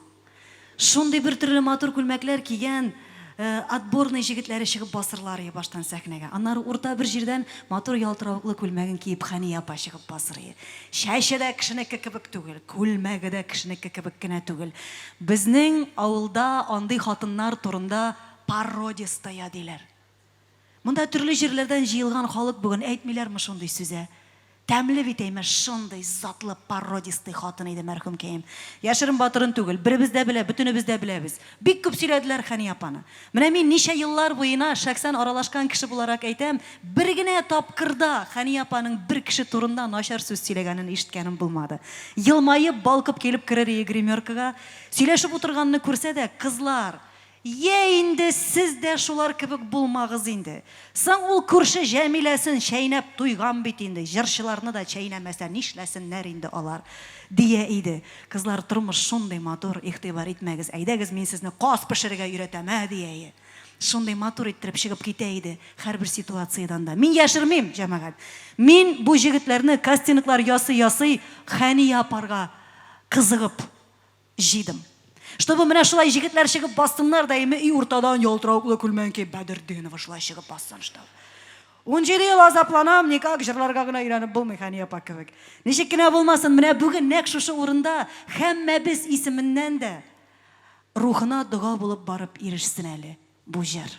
Шундый бер төрле матур күлмәкләр кигән отборный җегетләре чыгып басырлар ие баштан сәхнәгә. Аннары урта бер җирдән матур ялтыравыклы күлмәген киеп Хәния апа чыгып басыр ие. Чәче дә кешенеке кебек түгел, күлмәге дә кешенеке кебек кенә түгел. Безнең авылда андый хатыннар турында породистая диләр. Монда төрле җирләрдән җыелган халык бүген әйтмиләрме шундый сүз, ә? Тәмле бит, әйме, шундый затлы породистый хатын иде мәрхүмкәем. Яшерен батырын түгел, беребез дә белә, бөтенебез дә беләбез. Бик күп сөйләделәр Хәния апаны. Менә мин ничә еллар буена шәхсән аралашкан кеше буларак әйтәм, бер генә тапкыр да Хәния апаның бер кеше турында начар сүз сөйләгәнен ишеткәнем булмады. Елмаеп, балкып килеп керер ие гримеркага, сөйләшеп утырганны күрсә дә, кызлар, Йә инде, сез дә шулар кебек булмагыз инде. Соң ул күрше Җәмиләсен чәйнәп туйган бит инде, җырчыларны да чәйнәмәсә нишләсеннәр инде алар, дия иде. Кызлар, тормыш шундый матур, игътибар итмәгез, әйдәгез мин сезне каз пешерергә өйрәтәм, ә, дия ие. Шундый матур иттереп чыгып китә иде һәрбер ситуациядән дә. Мин яшермим, җәмәгать, мин бу җегетләрне кастинглар ясый-ясый Хәния апарга кызыгып җыйдым. Чтобы менә шулай җегетләр чыгып бассыннар да, име, и уртадан ялтыравыклы күлмәген киеп Бәдертдинова шулай чыгып бассын, что. 17 ел азапланам, никак җырларга гына өйрәнеп булмый Хәния апа кебек. Ничек кенә булмасын, менә бүген нәкъ шушы урында һәммәбез исеменнән дә рухына дога булып барып ирешсен әле бу җыр.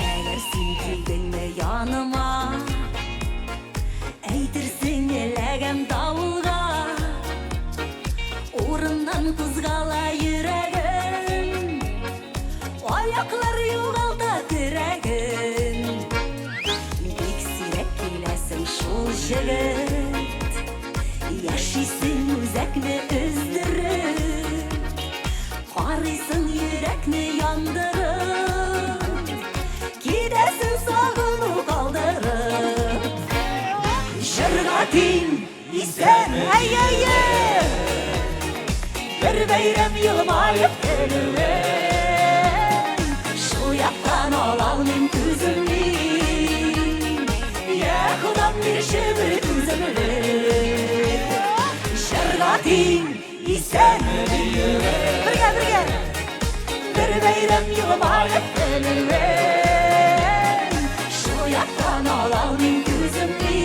Әгәр син килдеңме яныма, Әйтерсең эләгәм давылга. Урыннан кузгала йөрәгем, Аяклар югалта терәген. Бик сирәк киләсең шул җегет, Яшисең үзәкне өздереп. Карыйсың йөрәкне яндырып, Китәсең сагыну калдырып. Җырга тиң исән, әй-әй-әй! Бер бәйрәм елмаеп көлүең, Шул яктан алалмыйм күзем мин. Йә Ходам, бирче бер түземлек. Җырга тиң исәнме диюем. Бергә, бергә. Бер бәйрәм елмаеп көлүем. Шул яктан алалмыйм күземне.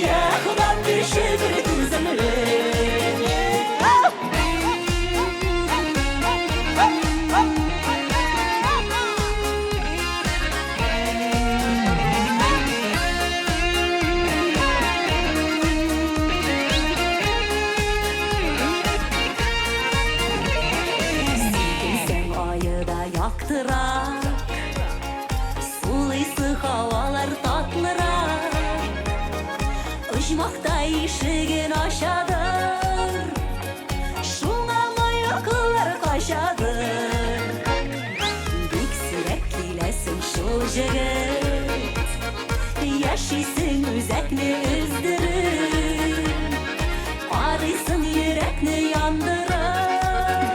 Я Ходам бирче бер түземлек. Сикерсәң ае да яктырак, Сулыйсы һавалар татлырак. Оҗмахта ишеген ачадыр, Шуңа маяклар качадыр. Бик сирәк киләсең шул җегет, Яшисең үзәкне өздереп, Карыйсың йөрәкне яндырып,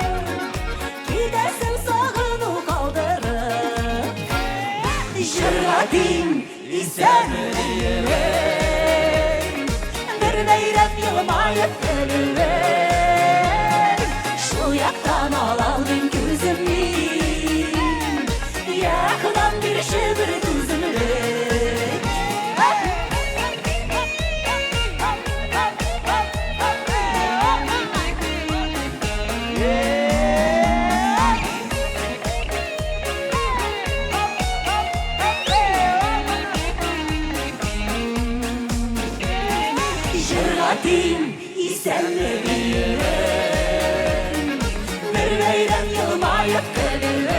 Китәсең сагыну калдырып. Җырга тиң исәнме диюем, Бер бәйрәм елмаеп көлүем. Шул яктан алалмыйм күземне, Я Ходам бирче бер түземлек. Җырга тиң исәнме диюем, Бер бәйрәм елмаеп көлүем.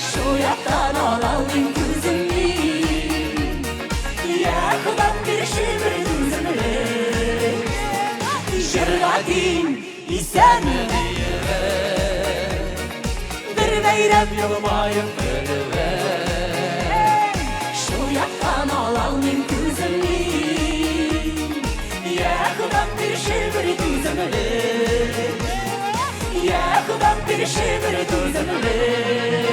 Шул яктан алалмыйм күземне, Я Ходам бирче бер түземлек. Җырга тиң исәнме диюем, Бер бәйрәм елмаеп көлүем. Шул яктан алалмыйм күземне, Я Ходам бирче бер түземлек. Я Ходам бирче бер түземлек.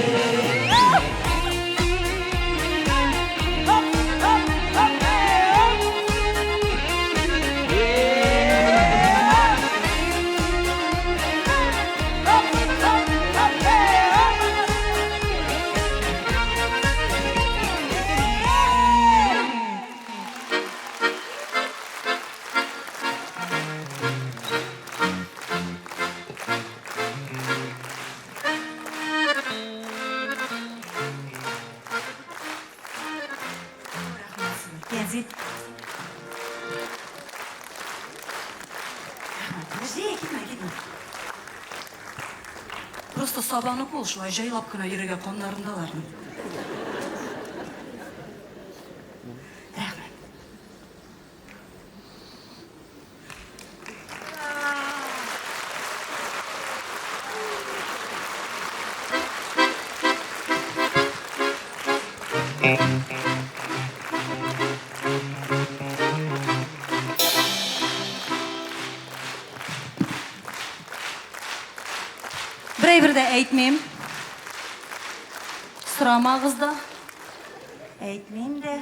Гәзит. Подожди, китмә, китмә. Просто сабаны кул шулай җайлап кына йөрергә каннарында аларның. Рәхмәт. Бер әйбер дә әйтмим. Сорамагыз да. Әйтмим дә.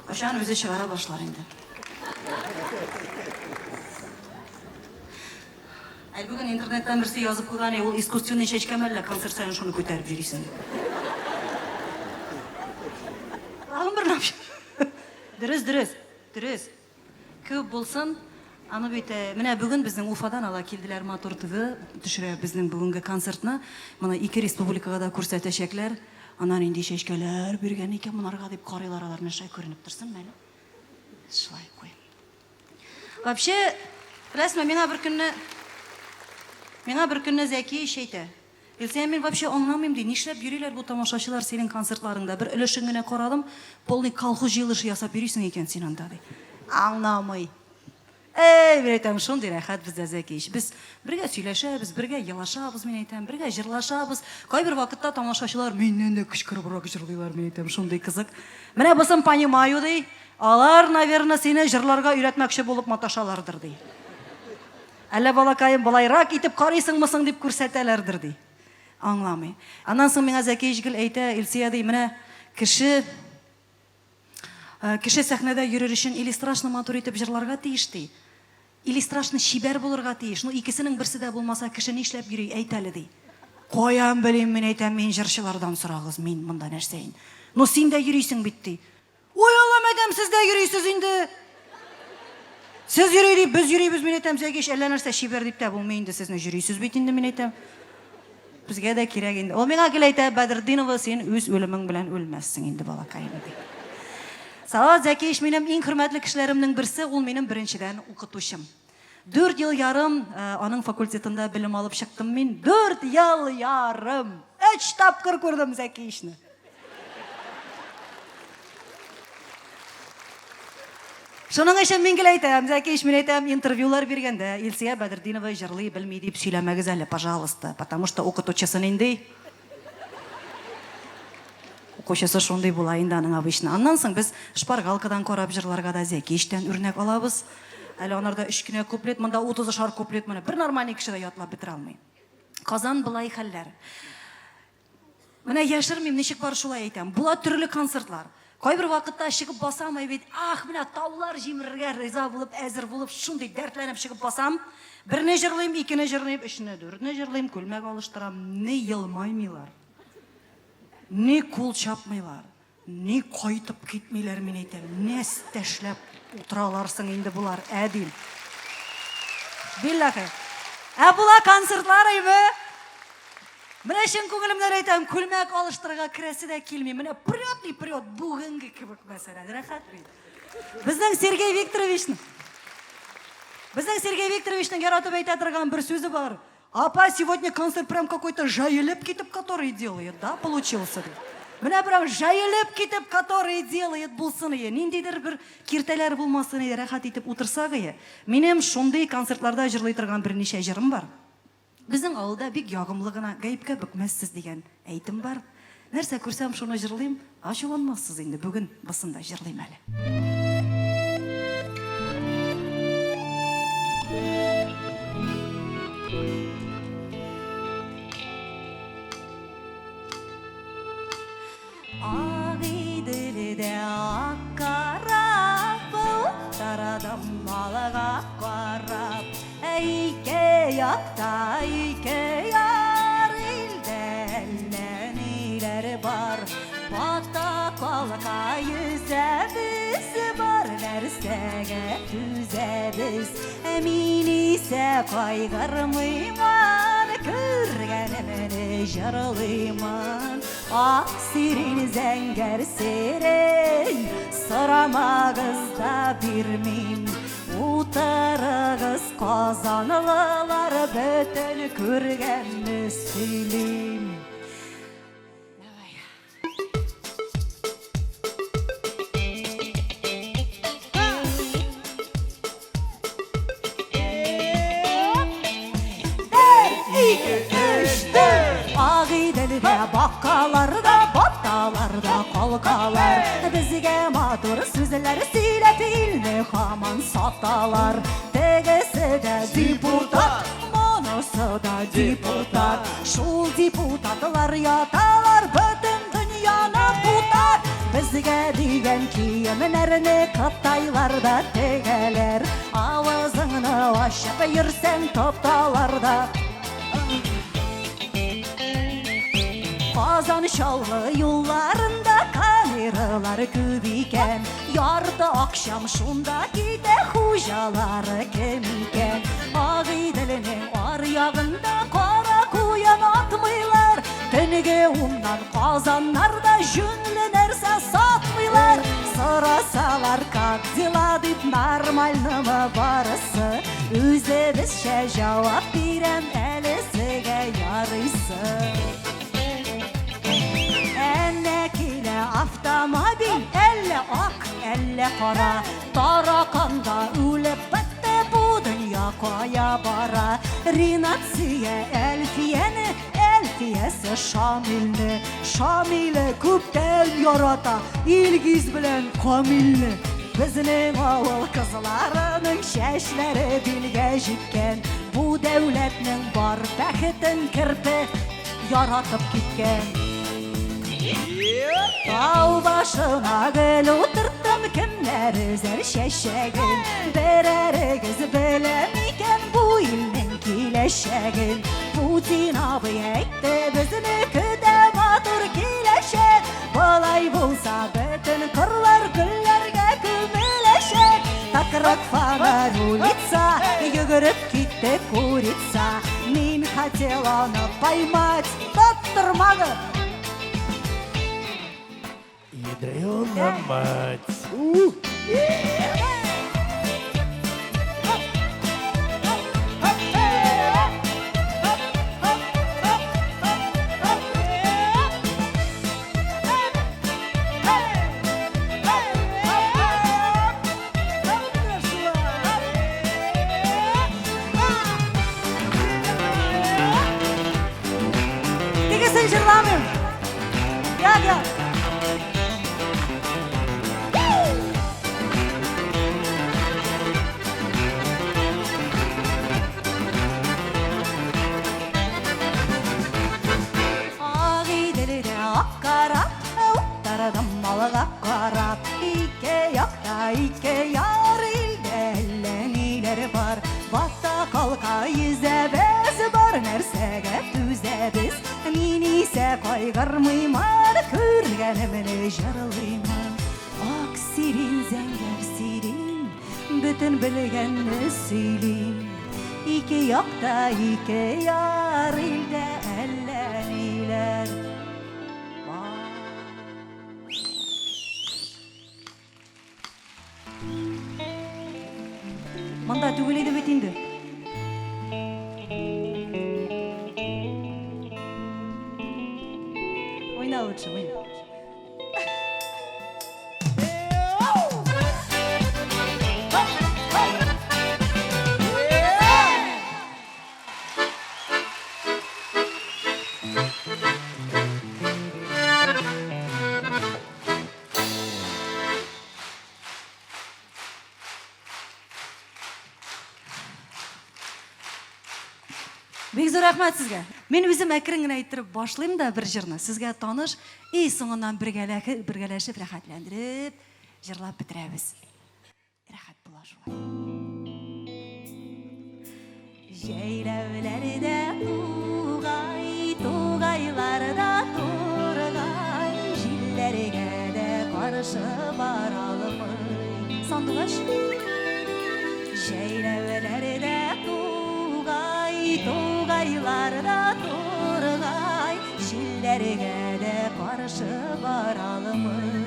Кайчан үзе чыгара башлар инде. Әле бүген интернеттан берсе язып куйган, ул искусственный чәчкәме әллә концерт саен шуны күтәреп йөрисең. Тагын бер нәрсә. Дөрес, дөрес, дөрес. Күп булсын. Аны бит менә бүген безнең Уфадан ала килделәр Матур ТВ төшерә безнең бүгенге концертны. Моны ике республикага да күрсәтәчәкләр. Ана нинди чәчкәләр биргән икән монарга дип карыйлар алар. Менә шулай күренеп торсын әле. Шулай куй. Вообще, беләсезме, миңа бер көнне миңа бер көнне Зәки әйтә. Илсөя, мин вообще аңламыйм ди, нишләп йөриләр бу тамашачылар синең концертларыңда? Бер өлешен генә карадым, полный колхоз җыелышы ясап йөрисең икән син анда ди. Аңламый. Эй, мин әйтәм, шундый рәхәт бездә Зәкич. Без бергә сөйләшәбез, бергә елашабыз, мин әйтәм, бергә җырлашабыз. Кайбер вакытта тамашачылар миннән дә кычкырыбрак җырлыйлар, мин әйтәм, шундый кызык. Менә бусын понимаю ди. Алар, наверное, сине җырларга өйрәтмәкче булып маташалардыр ди. Әллә балакаем болайрак итеп карыйсыңмы соң дип күрсәтәләрдер ди. Аңламый. Аннан соң миңа Зәкиевич гел әйтә, Илсөя ди, менә кеше. Кеше сәхнәдә йөрер өчен или страшно матур итеп җырларга тиеш, ди, или страшно чибәр булырга тиеш. Ну, икесенең берсе дә булмаса, кеше нишләп йөри, әйт әле, ди. Каян белим, мин әйтәм, мин җырчылардан сорагыз, мин монда нәрсә инде. Ну, син дә йөрисең бит, ди. Ой, Аллам, әйтәм, сез дә йөрисез инде. Сез йөри дип, без йөрибез, мин әйтәм, Зәкиш, әллә нәрсә чибәр дип тә булмый инде сезне, йөрисез бит инде, мин әйтәм. Безгә дә кирәк инде. Ул миңа гел әйтә, Бәдертдинова, син үз үлемең белән үлмәссең инде, балакаем, ди. Салават Зәкиевич минем иң хөрмәтле кешеләремнең берсе, ул минем беренчедән укытучым. Дүрт ел ярым аның факультетында белем алып чыктым мин. Дүрт ел ярым! Өч тапкыр күрдем Зәкиевичны. Шуның өчен мин гел әйтәм, Зәкиевич, мин әйтәм, интервьюлар биргәндә Илсөя Бәдертдинова җырлый белми дип сөйләмәгез әле, пожалуйста, потому что укытучысы нинди? Укучысы шундый була инде аның обычно. Аннан соң без шпаргалкадан карап җырларга да Зәкиевичтән үрнәк алабыз. Әле анарда өч кенә куплет, монда утызышар куплет, моны бер нормальный кеше дә ятлап бетерә алмый. Казан болай хәлләр. Менә яшермим, ничек бар шулай әйтәм. Була төрле концертлар. Кайбер вакытта чыгып басам әй бит, ах, менә таулар җимерергә риза булып, әзер булып, шундый дәртләнеп чыгып басам. Берне җырлыйм, икене җырлыйм, өчне, дүртне җырлыйм, күлмәк алыштырам, ни елмаймыйлар, ни кул чапмыйлар, ни кайтып китмиләр, мин әйтәм, нәстә эшләп утыралар соң инде болар, ә дим. Билләһи. Ә була концертлар әйме? Менә чын күңелемнән әйтәм, күлмәк алыштырырга керәсе дә килми. Менә прет и прет, бүгенге кебек мәсәлән, рәхәт бит. Безнең Сергей Викторовичның Безнең Сергей Викторовичның яратып әйтә торган бер сүзе бар. Апа, сегодня концерт прям какой-то жайылып китеп, который делает, да, получился, ди. Менә прям жайылып китеп, который делает булсын ие. Ниндидер бер киртәләр булмасын иде, рәхәт итеп утырсак ие. Минем шундый концертларда җырлый торган берничә җырым бар. Безнең авылда бик ягымлы гына Гаепкә бөкмәссез дигән әйтем бар. Нәрсә күрсәм, шуны җырлыйм, ачуланмассыз инде, бүген бусын да җырлыйм әле. Агыйделдә ак кораб Тарадым алга карап. Ә ике якта ике яр, Илдә әллә ниләр бар. Бата калка йөзәбез, Бар нәрсәгә түзәбез. Ә мин исә кайгырмыймын, Күргәнемне җырлыймын. Ак сирень, зәңгәр сирень, Сорамагыз да бирмим. Утырыгыз, казанлылар, Бөтен күргәнне сөйлим. Давай. Бер, ике, өч, дүрт. Агыйделдә бакалар да, баталар да, калкалар. Безгә матур сүзләр сөйләп, илне һаман саталар. Тегесе дә депутат, монысы да депутат. Шул депутатлар яталар бөтен дөньяны бутап. Безгә дигән киемнәрне кытайлар да тегәләр. Авызыңны ачып йөрсәң тоталар да. Казан Чаллы юлларында камералар күп икән. Ярты акчам шунда китә, хуҗалары кем икән? Агыйделнең аръягында кара куян атмыйлар. Төнге уннан Казаннарда җүнле нәрсә сатмыйлар. Сорасалар, как дела дип, нормальнымы барысы? Үзебезчә җавап бирәм, әлесегә ярыйсы. Әнә килә автомобиль, әллә ак, әллә кара. Таракан да үлеп бетте, бу дөнья кая бара? Ринат сөя Әлфияне, Әлфиясе Шамилне. Шамиле күптән ярата Илгиз белән Камилне. Безнең авыл кызларының чәчләре билгә җиткән. Бу дәүләтнең бар бәхетен керпе яратып киткән. Тау башына гөл утырттым. Кемнәр өзәр чәчәген? Берәрегез белә микән бу илнең киләчәген? Путин абый әйтте, безне көтә матур киләчәк. Болай булса, бөтен кырлар гөлләргә күмеләчәк. Такрак фонарь улица, йөгереп китте курица. Мин хотела аны поймать, тоттырмады. Ядрена мать. Тегесен җырламыйм. Як, як. Агыйделдә ак кораб, утырдым алга карап. Ике якта ике яр, илдә әллә ниләр бар. Бата калка йөзәбез, бар нәрсәгә түзәбез. Мин исә кайгырмыймын, күргәнемне җырлыймын. Ак сирин, зәңгәр сирин, бөтен белгәнне сөйлим. Ике якта ике яр, илдә әллә ниләр бар. Монда түгел иде бит инде. Уйна лучше, уйна. Бик зур рәхмәт сезгә. Мин үзем әкрен генә иттереп башлыйм да бер җырны. Сезгә таныш, и соңыннан бергәләшеп, рәхәтләндереп җырлап бетерәбез. Рәхәт була шулай. Җәйләүләрдә тугай, тугайларда тургай, җилләргә дә каршы бара алмый. Сандугач. Җәйләүләрдә тугай, тугайларда тургай, җилләргә дә каршы бара алмый.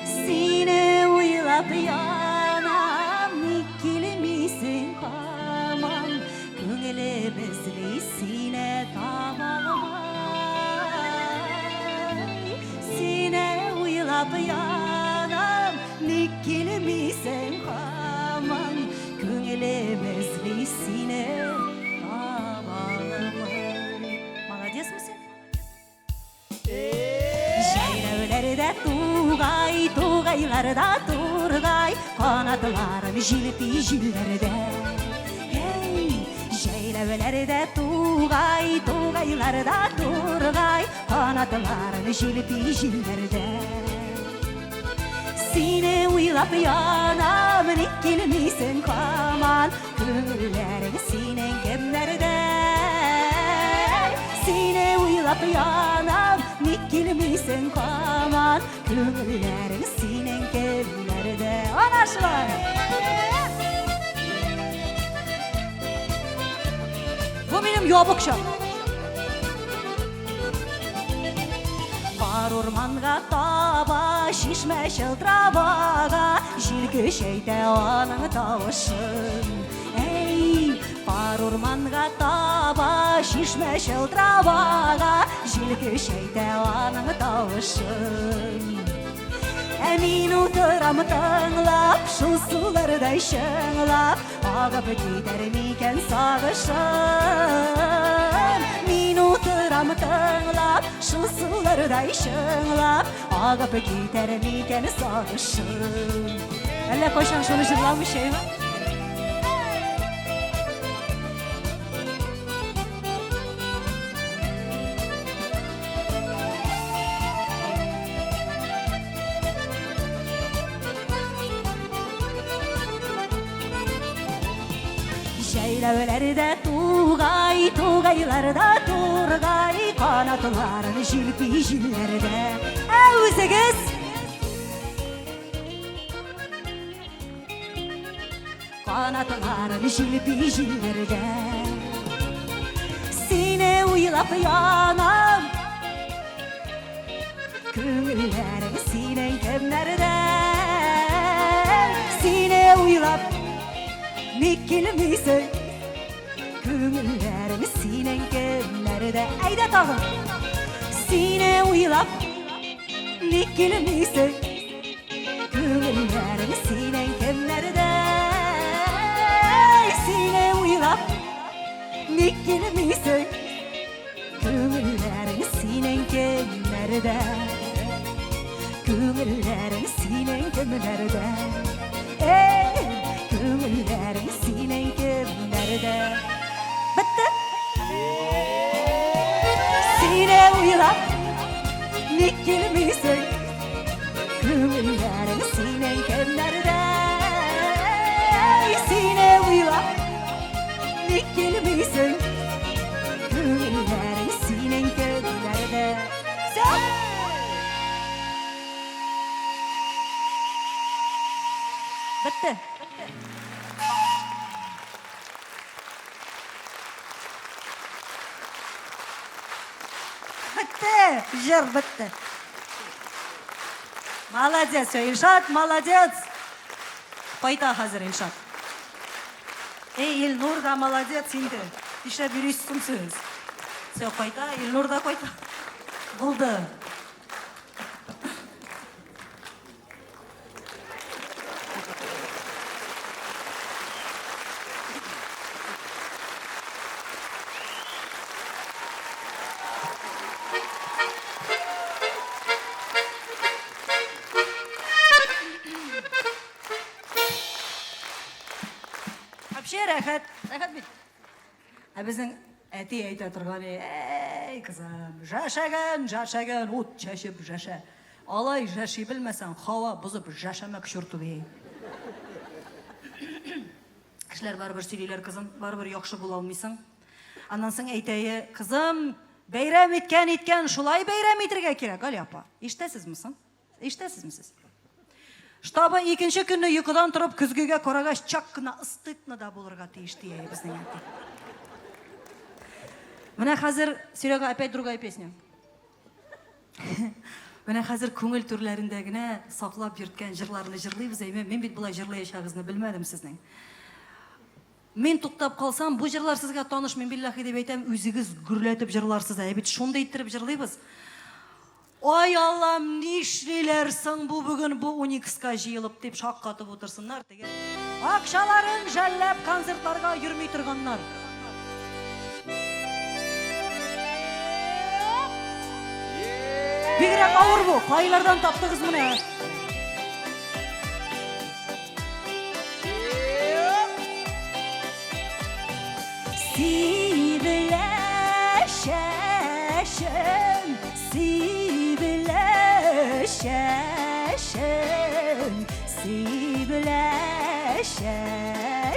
Сине уйлап янам, ник килмисең һаман? Күңелем эзли сине таба алмый. Сине уйлап янам, ник килмисең һаман? Күңелем эзли сине таба алмый. Молодецмы син? Җәйләүләрдә тугай, тугайларда тургай, канатларын җилпи җилләрдә. Эй, җәйләүләрдә тугай, тугайларда тургай, канатларын җилпи җилләрдә. Сине уйлап янам, ник килмисең һаман? Күңелләрең синең кемнәрдә? Сине уйлап янам, ник килмисең һаман? Күңелләрең синең кемнәрдә? Ана шулай! Бу минем ябык чак. Бар урманга таба, чишмә чылтырап ага, җил көчәйтә аның тавышын. Әй, бар урманга таба, чишмә чылтырап ага, җил көчәйтә аның тавышын. Ә мин утырам тыңлап, шул сулардай чыңлап, агып китәр микән сагышым. Мин утырам тыңлап, шул сулардай чыңлап, агып китәр микән сагышым. Әллә кайчан шуны җырламыйча, әйме? Җәйләүләрдә тугай, тугайларда тургай, канатларын җилпи җилләрдә. Ә үзегез? Канатларын җилпи җилләрдә. Сине уйлап янам. Күңелләрең синең кемнәрдә? Сине уйлап ник килмисең? Күңелләрең синең кемнәрдә? Әйдә тагын! Сине уйлап ник килмисең? Күңелләрең синең кемнәрдә? Сине уйлап ник килмисең? Күңелләрең синең кемнәрдә? Күңелләрең синең кемнәрдә? Эй, күңелләрең синең кемнәрдә? Бетте. Сине уйлап ник килмисең? Күңелләрең синең кемнәрдә? Сине уйлап ник килмисең? Күңелләрең синең кемнәрдә? Всё! Бетте. Бетте, җыр бетте. Молодец, Илшат, молодец. Кайта хәзер Илшат. Эй, Илнур да молодец инде. Нишләп йөрисез сез? Все, кайта, Илнур да кайта. Булды. Вообще рәхәт, рәхәт бит. Ә безнең әти әйтә торган, әй, кызым, жәшәгән, жәшәгән, ут чәчеп жәшә. Алай жәши белмәсәң, һава бозып жәшәмә к черту ди. Кешеләр барыбер сөйлиләр, кызым, барыбер яхшы була алмыйсың. Аннан соң әйтәе, кызым, бәйрәм иткән иткән, шулай бәйрәм итергә кирәк, Галия апа. Ишетәсезме соң? Ишетәсезме сез? Штабы икенче көнне йокыдан торып көзгегә карагач, чак кына стыдно да булырга тиеш дия безнең әти. Менә хәзер, Серега, опять другая песня. Менә хәзер күңел түрләрендә генә саклап йөрткән җырларны җырлыйбыз, әйме? Мин бит болай җырлаячагызны белмәдем сезнең. Мин туктап калсам, бу җырлар сезгә таныш, мин билләхи дип әйтәм, үзегез гөрләтеп җырларсыз. Ә бит шундый иттереп җырлыйбыз. Ай Аллам, нишлиләр соң бу бүген бу Уникска җыелып дип шаккатып утырсыннар теге. Акчаларын жәлләп концертларга йөрми торганнар. Бигрәк авыр бу. Кайлардан таптыгыз моны? Сибелә чәчем, сибелә чәчем, сибелә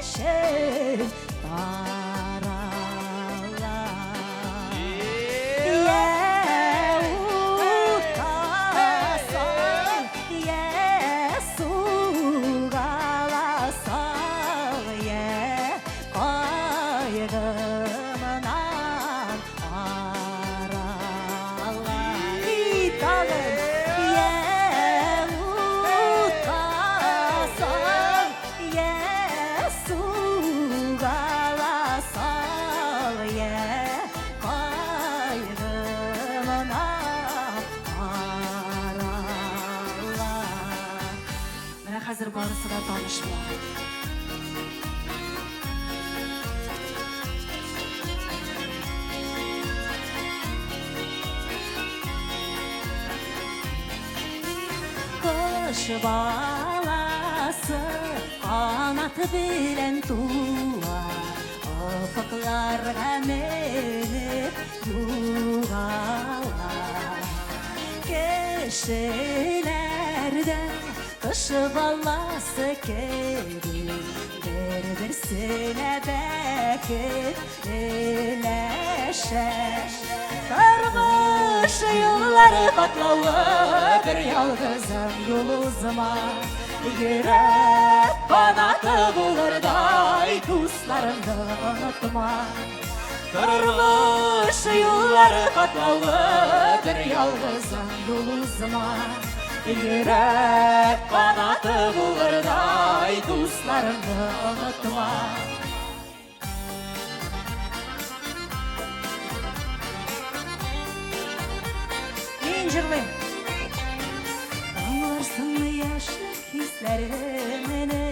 чәчем, тарала. Йә утка сал, йә суга сал, йә кайгымнан арала. И тагын, йә утка сал, йә суга сал, йә кайгымнан арала. Менә хәзер барысы да таныш була. Кош баласы канаты белән туа, офыкларга менеп югала. Кешеләрдә Кош баласы кеби бер-берсенә бәхет өләшә. Тормыш юллары катлаулы, бер ялгызым юл узма. Йөрәк канаты булырдай дусларыңны онытма. Тормыш юллары катлаулы, бер ялгызым юл узма. Йөрәк канаты булырдай дусларыңны онытма. Мин җырлыйм. Тыңларсыңмы яшьлек хисләремне,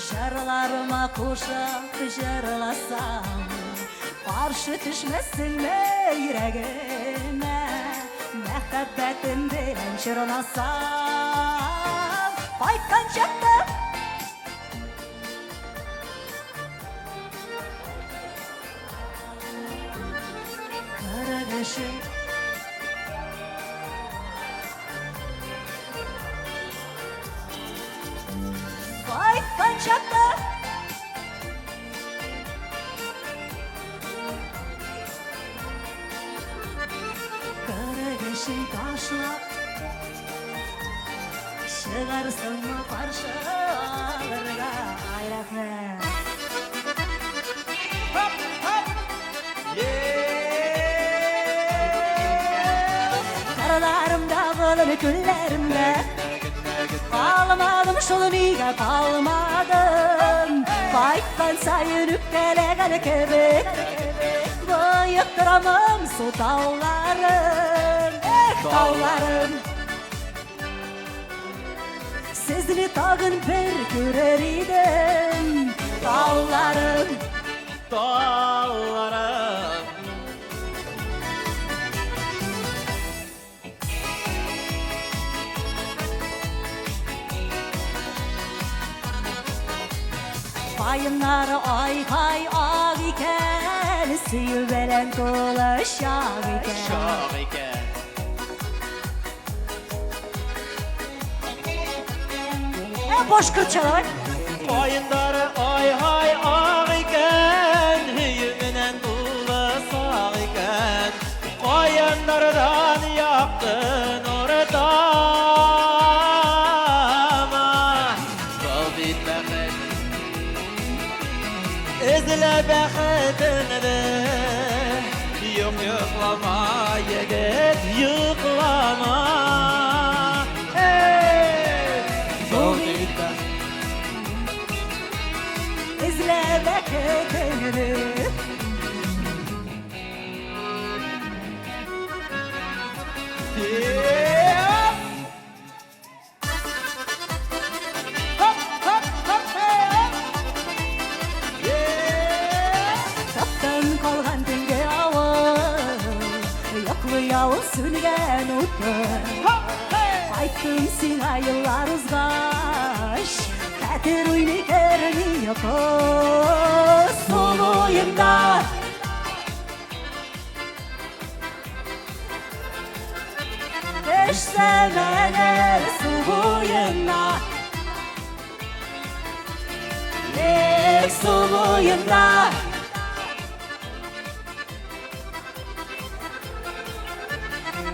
җырларыма кушып җырласам, каршы төшмәссеңме йөрәгемә, мәхәббәтем белән чорнасам, кайткан чакта Карагашым Кайткан чакта Карагашын ташлап Чыгарсыңмы каршы алырга? Ай, рәхмәт. Кырларымда, болын күлләремдә Калмадым шул, нигә калмадым? Кайткан саен үпкәләгән кебек Боектыра моңсу тауларым. Эх, тауларым, Сезне тагын бер күрер идем. Тауларым, Тауларым. Каеннары ай-һай ак икән, Сөю белән тулы чак икән. Чак икән. Ә башкортча давай. Каеннары ай-һай ак икән, Һөю белән тулы сак икән. Каеннардан якты нур тама. Был бит бәхет. Эзлә бәхетеңне. Юк, йоклама, егет, йоклама. Эй! Был бит бәхет. Эзлә бәхетеңне. Таптан калган төнге авыл, Йоклый авыл сүнгән уты. Кайттым сиңа еллар узгач, Хәтер уйный, керми йокы. Су буенда Төшсәм әгәр су буена, Эх, су буенда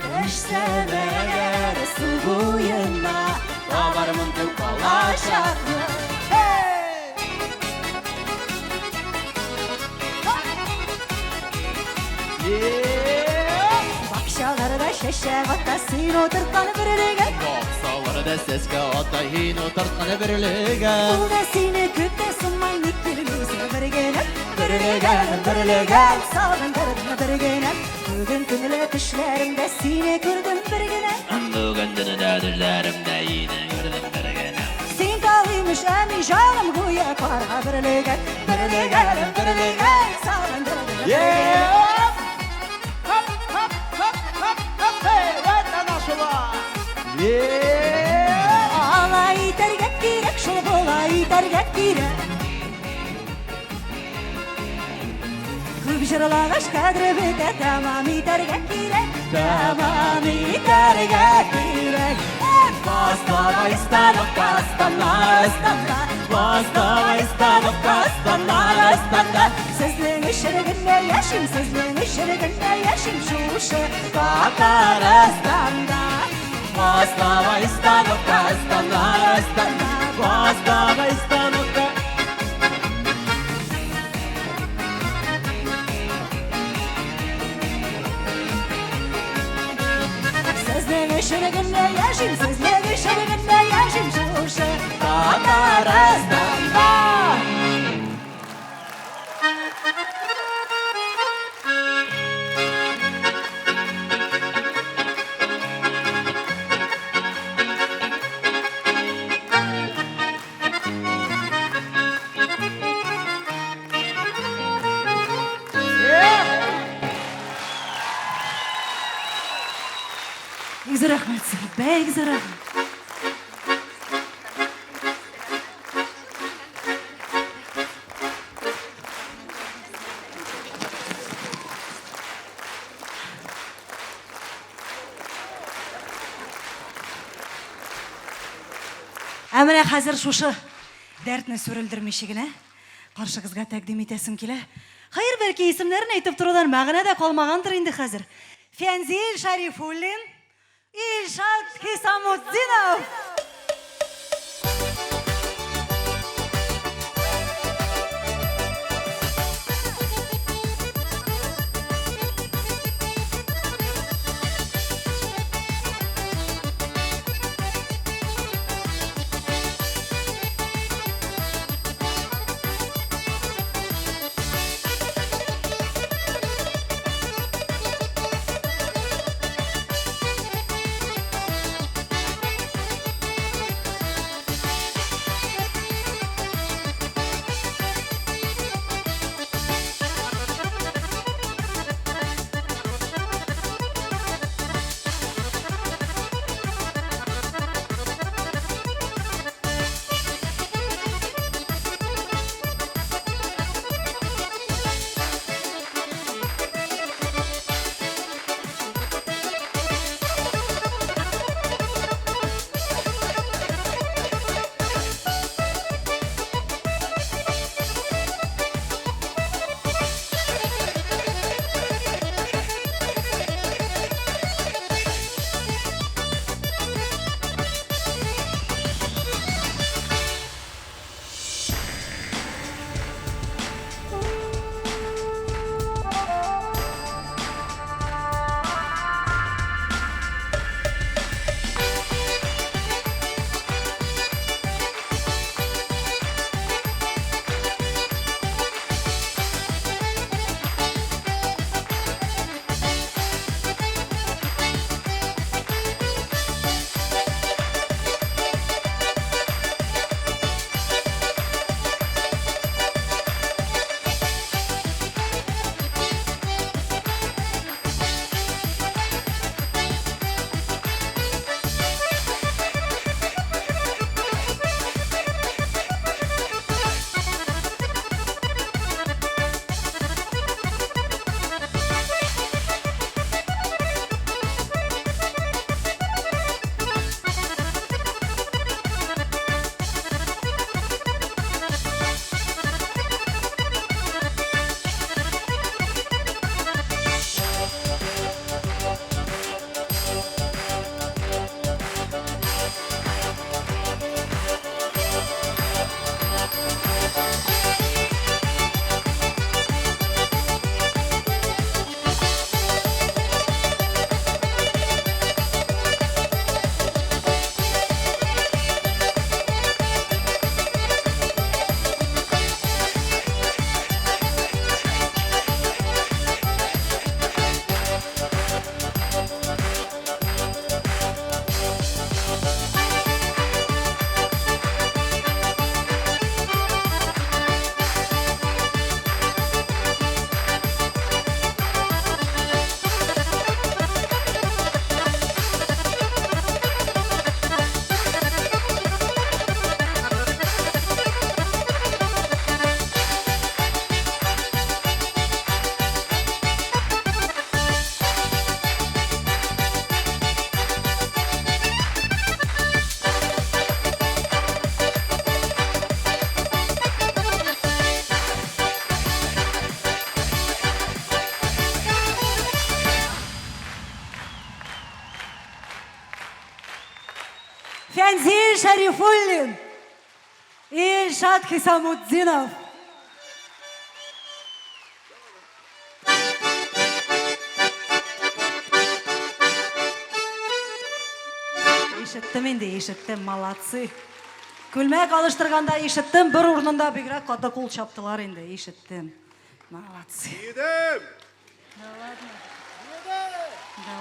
Төшсәм әгәр су буена, Табармын тел калачакны. Hey! Бакчаларда чәчәк ата син утырткан бөрлегән. Бакчаларда сәскә ата һин утырткан бөрлегән. Ул да сине көтә сыман, ник килмисең бер генә? Бөрлегән, бөрлегән, сагындырдың бер генә. Бүген төнлә төшләремдә сине күрдем бер генә. Бүген төнлә төшләремдә һине күрдем бер генә. Син тал имеш, ә мин җаным гүя кара бөрлегән. Бөрлегән, бөрлегән, сагындырдың бер генә. Алай итәргә кирәк, шул болай итәргә кирәк. Күп җырлагач кадре бетә, тәмам итәргә кирәк, тәмам итәргә кирәк. Бастара. Остановка, Астана, Астана. Востовой остановка, Астана, Астана. Сезнең өчен генә яшим, сезнең өчен генә яшим шушы Татарстанда. Востовой остановка, Астана, Астана. Востовой остановка. Сезнең өчен генә яшим, сезнең өчен генә яшим шушы Татарстанда. Бик зур рәхмәт сезгә, бик зур рәхмәт. Ә менә хәзер шушы дәртне сүрелдермичә генә каршыгызга тәкъдим итәсем килә. Хәер, бәлки исемнәрен әйтеп торудан мәгънә дә калмагандыр инде хәзер. Фәнзил Шәрифуллин, Илшат Хисамутдинов. Фәнзил Шәрифуллин, Илшат Хисамутдинов. Ишеттем инде, ишеттем, молодцы. Күлмәк алыштырганда ишеттем, бер урынында бигрәк каты кул чаптылар инде, ишеттем. Молодцы. Едем! Да ладно. Да.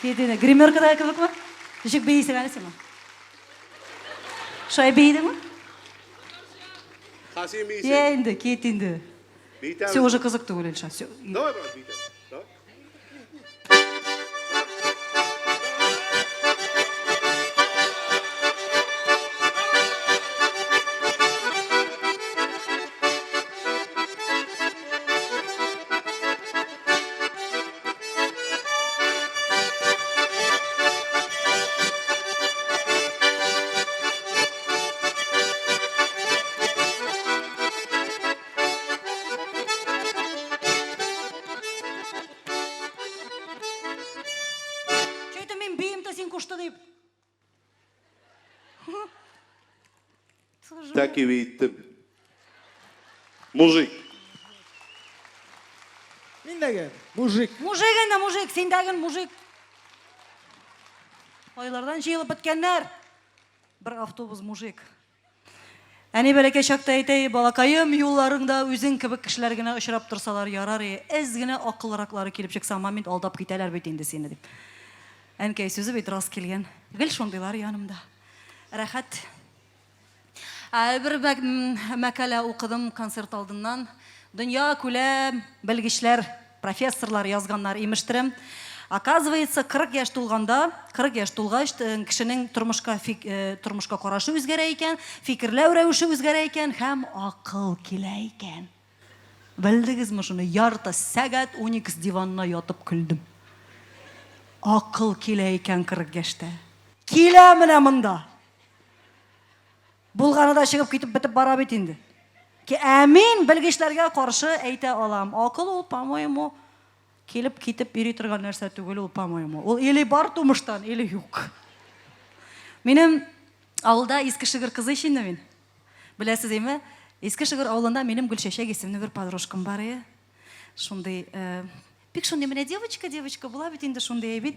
Китене, гримеркада кебекме? Ничек бейсең әле син? Шулай бейдеңме? Хасим бейсең. Йә инде, кит инде. Бейтәбез. Все, уже кызык түгел, Илшат. Все. Давай, брат, бейтәбез. Давай. Че это мин биим да син кушты дип? Так и бейттем. Мужик. Мин дәге мужик. Мужик инде, мужик, син дәген мужик. Айлардан җыелып беткәннәр. Бер автобус мужик. Әни бәләкәй чакта әйтә, балакаем, юлларыңда үзең кебек кешеләр генә очрап торсалар ярар, әз генә акыллыраклары килеп чыкса, момент алдап китәләр бит инде сине дип. Әнкәй сүзе бит рас килгән. Гел шундыйлар янымда. Рәхәт. Ә, бер мәкалә укыдым концерт алдыннан. Дөнья күләм белгечләр Профессорлар язганнар, имештерем. Оказывается, 40 яшь тулганда, 40 яшь тулгач, э, кешенең тормышка фик, э, тормышка карашы үзгәрә икән, фикерләү рәвеше үзгәрә икән һәм акыл килә икән. Белдегезме шуны? Ярты сәгать Уникс диванына ятып көлдем. Акыл килә икән 40 яшьтә. Килә менә монда. Булганы да чыгып китеп бетеп бара бит инде. Ә мин белгечләргә каршы әйтә алам. Акыл ул, по-моему, килеп китеп йөри торган нәрсә түгел ул, по-моему. Ул или бар тумыштан, или юк. Минем авылда Иске Шөгер кызы ич инде мин. Беләсез име? Иске Шөгер авылында минем Гөлчәчәк исемле бер подружкам бар иде. Шундый, э, бик шундый менә девочка, девочка була бит инде шундый бит.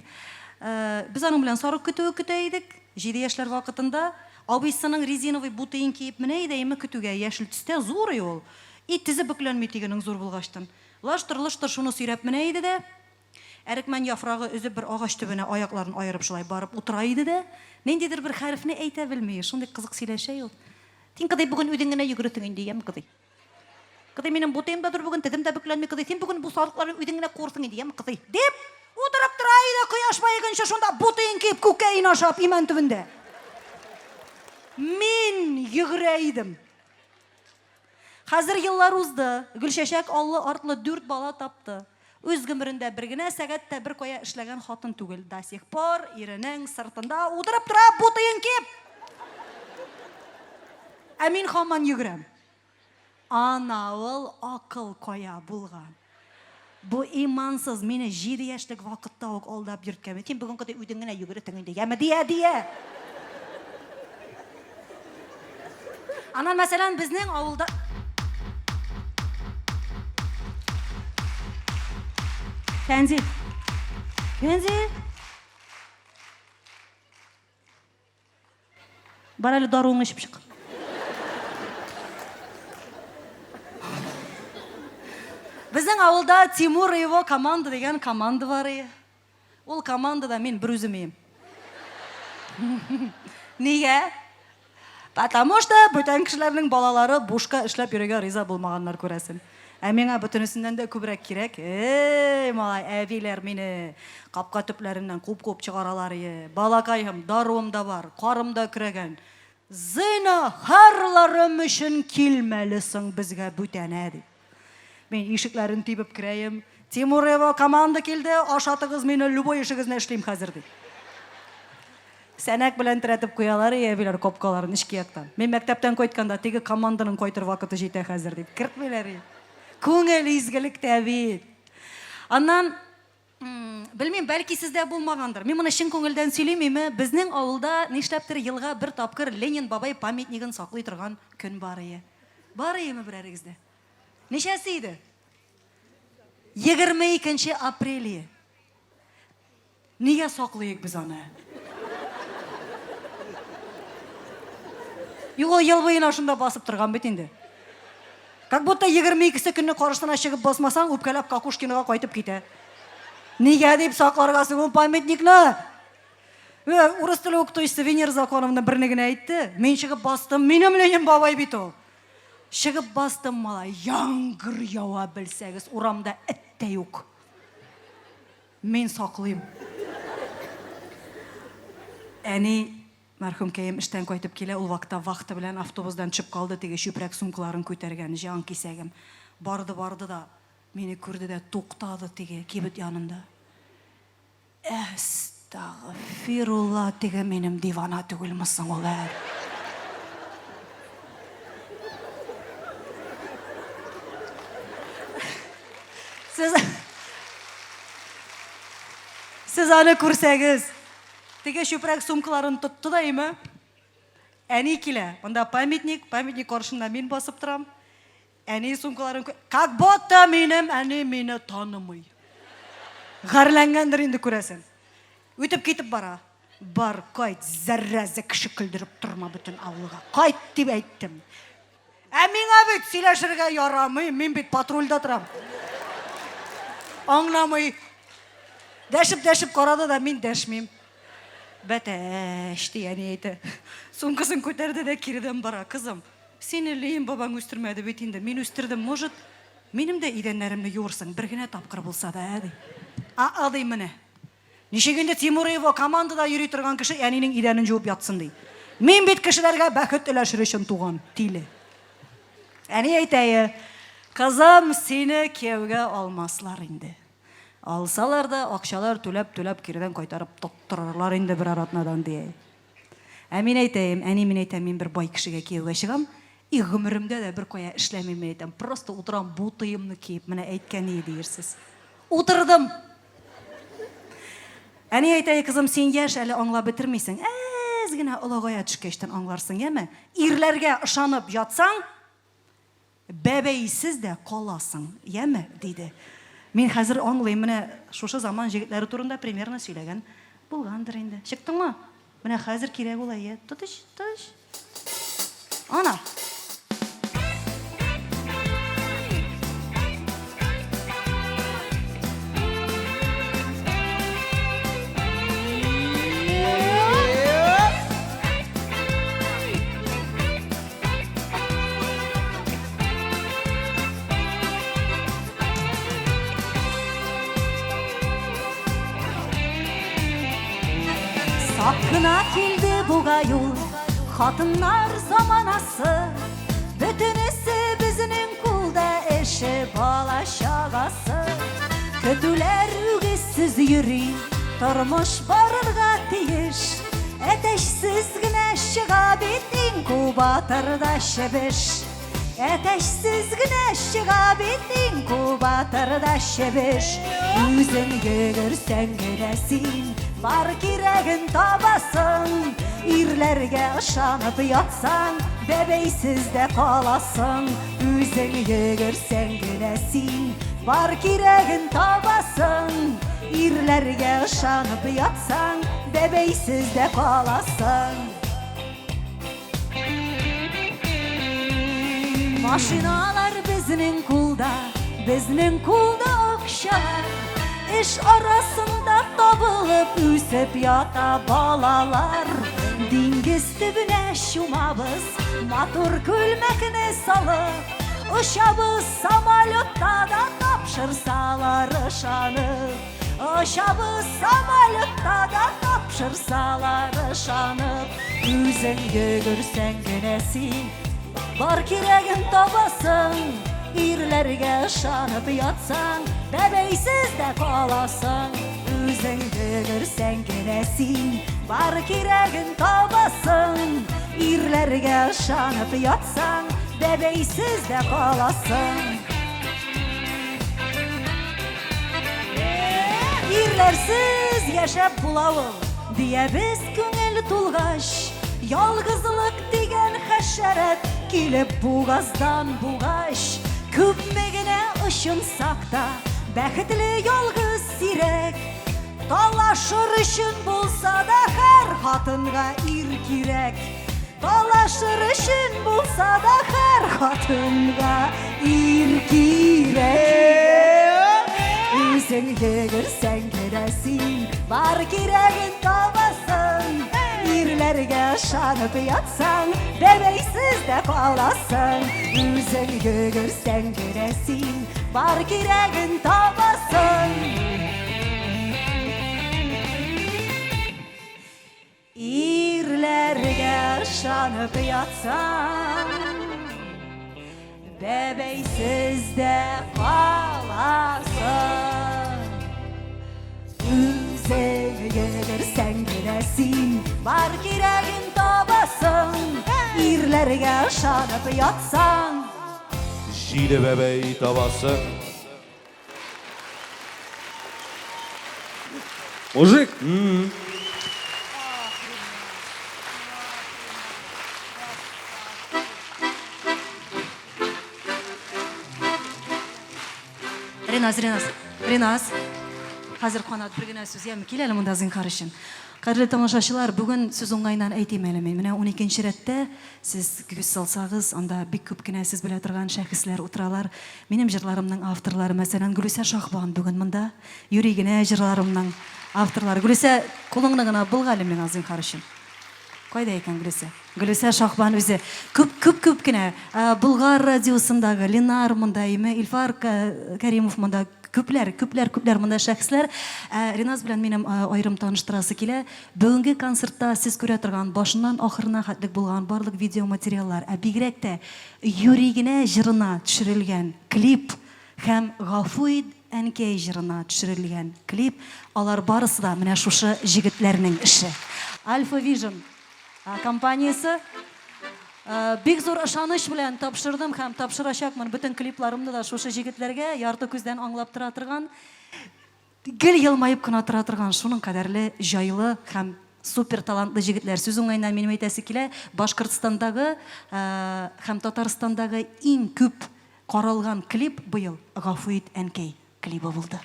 Э, без аның белән сарык көтүе көтә идек. 7 яшьләр вакытында абыйсының резиновый бутыен киеп менә иде, әйме көтүгә яшел төстә зур и ул. И тезе бөкләнми тегенең зур булгачтын. Лаштыр-лыштыр шуны сөйрәп менә иде дә, әрекмән яфрагы өзеп бер агач төбенә аякларын аерып шулай барып утыра иде дә, ниндидер бер хәрефне әйтә белми, шундый кызык сөйләшә ул. Син, кызый, бүген үзең генә йөгересең инде, яме, кызый. Кызый, минем бутыем да зур бүген, тезем дә бөкләнми, кызый, син бүген бу сарыкларны үзең генә куырсың инде, яме, кызый. Дип, утырып тора иде кояш баегынчы шунда бутыен киеп, күкәен ашап, имән төбендә. Мин йөгерә идем. Хәзер еллар узды. Гөлчәчәк аллы-артлы дүрт бала тапты. Үз гомерендә бер генә сәгать тә беркая эшләгән хатын түгел. До сих пор иренең сыртында утырып тора, бутыен киеп. Ә мин һаман йөгерәм. Анавыл акыл кая булган? Бу имансыз мине җиде яшьлек вакытта ук алдап йөрткән бит. Син бүген кыды үзең генә йөгерәсең инде, яме, дия, дия. Аннан, мәсәлән, безнең авылда Фәнзил. Фәнзил. Бар әле даруыңны эчеп чык. Безнең авылда Тимур и его команда дигән команда бар иде. Ул командада мин бер үзем ием. Нигә? Потому что бүтән кешеләрнең балалары бушка эшләп йөрергә риза булмаганнар күрәсен. Ә миңа бөтенесеннән дә күбрәк кирәк. Эй, малай, әбиләр мине капка төпләреннән куып-куып чыгаралар ие. Балакаем, даруым да бар, карым да көрәгән. Зинһарларым өчен килмәле соң безгә бүтәнә, дип. Мин ишекләрен тибеп керәем. Тимурева команда килде, ашатыгыз мине, любой эшегезне эшлим хәзер, дип. Сәнәк белән терәтеп куялар и әбиләр капкаларын эчке яктан. Мин мәктәптән кайтканда, теге команданың кайтыр вакыты җитә хәзер, дип кертмиләр и. Күңел изгелектә бит. Аннан. Белмим, бәлки сездә булмагандыр. Мин моны чын күңелдән сөйлим, име, безнең авылда нишләптер елга бер тапкыр Ленин бабай памятнигын саклый торган көн бар ие. Бар иеме берәрегездә? Ничәсе иде? 22 апрель ие. Нигә саклыйк без аны? Юк, ул ел буена шунда басып торган бит инде. Как будто 22-се көнне каршысына чыгып басмасаң, үпкәләп Кокушкинога кайтып китә. Нигә дип сакларга соң ул памятникны? Э, урыс теле укытучысы Венера Законовна берне генә әйтте. Мин чыгып бастым, минем Ленин бабай бит ул. Чыгып бастым, малай, яңгыр ява белсәгез, урамда эт тә юк. Мин саклыйм. Әни мәрхүмкәем эштән кайтып килә, ул вакытта вахта белән автобусдан төшеп калды, теге чүпрәк сумкаларын күтәргән җан кисәгем. Барды-барды да, мине күрде дә туктады теге кибет янында. Әстәгъфирулла, теге минем дивана түгелме соң ул, ә? Сез Сез аны күрсәгез, теге чүпрәк сумкаларын тотты да име? Әни килә. Монда памятник, памятник каршында мин басып торам. Әни сумкаларын как будто минем әни мине танымый. Гарьләнгәндер инде күрәсең. Үтеп китеп бара. Бар, кайт, зәррәзе кеше көлдереп торма бөтен авылга. Кайт дип әйттем. Ә миңа бит сөйләшергә ярамый, мин бит патрульдә торам. Аңламый. Дәшеп-дәшеп карады да, мин дәшмим. Бәтәч, ди әни әйтә. Сумкасын күтәрде дә киредән бара. Кызым, сине Леин бабаң үстермәде бит инде, мин үстердем, может, минем дә идәннәремне юырсың, бер генә тапкыр булса да, ә, ди. А-а, ди менә. Ничек инде Тимур и его командада йөри торган кеше әнинең идәнен җуып ятсын ди. Мин бит кешеләргә бәхет өләшер өчен туган, тиле. Әни әйтәе, кызым, сине кияүгә алмаслар инде. Алсалар да, акчалар түләп-түләп киредән кайтарып тоттырырлар инде берәр атнадан, дия. Ә мин әйтәем, әни, мин әйтәм, мин бер бай кешегә кияүгә чыгам, и гомеремдә дә беркая эшләмим, мин әйтәм, просто утырам, бутыемны киеп, менә әйткән ие диерсез. Утырдым! Әни әйтә, кызым, син яшь, әле аңлап бетермисең. Әз генә олыгая төшкәчтен аңларсың, яме? Ирләргә ышанып ятсаң, бәбәйсез дә каласың, яме? диде. Мин хәзер аңлыйм, менә шушы заман җегетләре турында примерно сөйләгән булгандыр инде. Чыктыңмы? Менә хәзер кирәк ул, әйе. Тотыч, тотыч. Ана. Сак кына килде бугай ул, хатыннар заманасы. Бөтенесе безнең кулда эше, бала чагасы. Көтүләр үгезсез йөри, тормыш барырга тиеш. Әтәчсез генә чыга бит инкубаторда чебеш. Әтәчсез генә чыга бит инкубаторда чебеш. Үзең йөгерсәң генә син бар кирәген табасың. Ирләргә ышанып ятсаң, бәбәйсез дә каласың. Үзең йөгерсәң генә син бар кирәген табасың. Ирләргә ышанып ятсаң, бәбәйсез дә каласың. Машиналар безнең кулда, безнең кулда акчалар. Эш арасында табылып үсеп ята балалар. Диңгез төбенә чумабыз, матур күлмәкне салып. Очабыз самолетта да тапшырсалар ышанып. Очабыз самолетта да тапшырсалар ышанып. Үзең йөгерсәң генә син бар кирәген табасың. Ирләргә ышанып ятсаң, бәбәйсез дә каласың. Үзең йөгерсәң генә син бар кирәген табасың. Ирләргә ышанып ятсаң, бәбәйсез дә каласың. Ирләрсез яшәп була ул, диябез күңел тулгач. Ялгызлык дигән хәшәрәт килеп бугаздан бугач. Күпме генә очынсак та, бәхетле ялгыз сирәк. Талашыр өчен булса да һәр хатынга ир кирәк. Талашыр өчен булса да һәр хатынга ир кирәк. Үзең йөгерсәң генә син бар кирәген табасың. Ирләргә ышанып ятсаң, бәбәйсез дә каласың. Үзең йөгерсәң генә син бар кирәген табасың. Ирләргә ышанып ятсаң, бәбәйсез дә каласың. Үзең йөгерсәң генә син бар кирәген табасың. Ирләргә ышанып ятсаң, Җиде бәбәй табасың. Мужик! Риназ, Риназ, Риназ. Хәзер Канат бер генә сүз, яме, кил әле монда зинһар өчен. Кадерле тамашачылар, бүген сүз уңаеннан әйтим әле мин. Менә 12 рәттә сез күз салсагыз, анда бик күп кенә сез белә торган шәхесләр утыралар. Минем җырларымның авторлары, мәсәлән, Гөлүсә Шаһбан бүген монда. Юри генә җырларымның авторлары. Гөлүсә, кулыңны гына болга әле миңа, зинһар өчен. Кайда икән Гөлүсә? Гөлүсә Шаһбан үзе. Күп, күп, күп кенә. Болгар радиосындагы Ленар монда, име, Илфар Кәримов монда. Күпләр, күпләр, күпләр монда шәхесләр. Ә Риназ белән минем аерым таныштырасы килә. Бүгенге концертта сез күрә торган башыннан ахырына хәтлек булган барлык видеоматериаллар, ә бигрәк тә Юри генә җырына төшерелгән клип һәм Гафу ит, әнкәй җырына төшерелгән клип, алар барысы да менә шушы җегетләрнең эше. Альфа Вижн компаниясе бик зур ышаныч белән тапшырдым һәм тапшырачакмын бөтен клипларымны да шушы җегетләргә, ярты күздән аңлап тора торган, Гел елмаеп кына тора торган шуның кадәрле җайлы һәм супер талантлы җегетләр. Сүз уңаеннан минем әйтәсе килә, Башкортстандагы һәм Татарстандагы иң күп каралган клип быел Гафу ит, әнкәй клибы булды.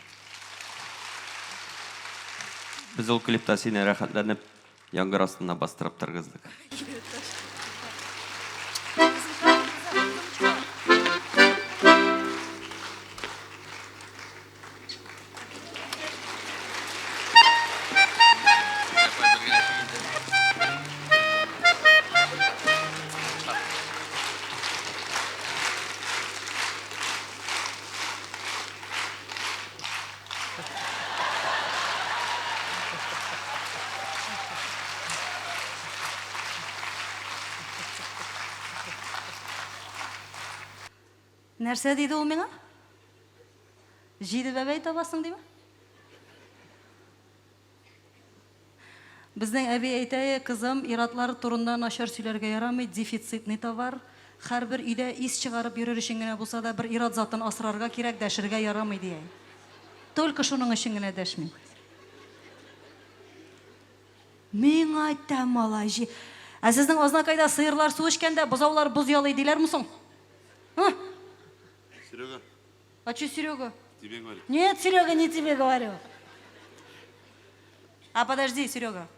Без ул клипта сине рәхәтләнеп яңгыр астына бастырып торгыздык. Нәрсә диде ул миңа? Җиде бәбәй табасың диме? Безнең әби әйтә, кызым, ир-атлар турында начар сөйләргә ярамый, дефицитный товар. Һәрбер өйдә ис чыгарып йөрер өчен генә булса да бер ир-ат затын асрарга кирәк, дәшергә ярамый, дия. Только шуның өчен генә дәшмим. Миңа әйтә, малай, җи. Ә сезнең Азнакайда сыерлар су эчкәндә бозаулар боз ялый диләрме соң? Һы? Серега. А че Серега? Тебе говорю. Нет, Серега, не тебе говорю. А подожди, Серега.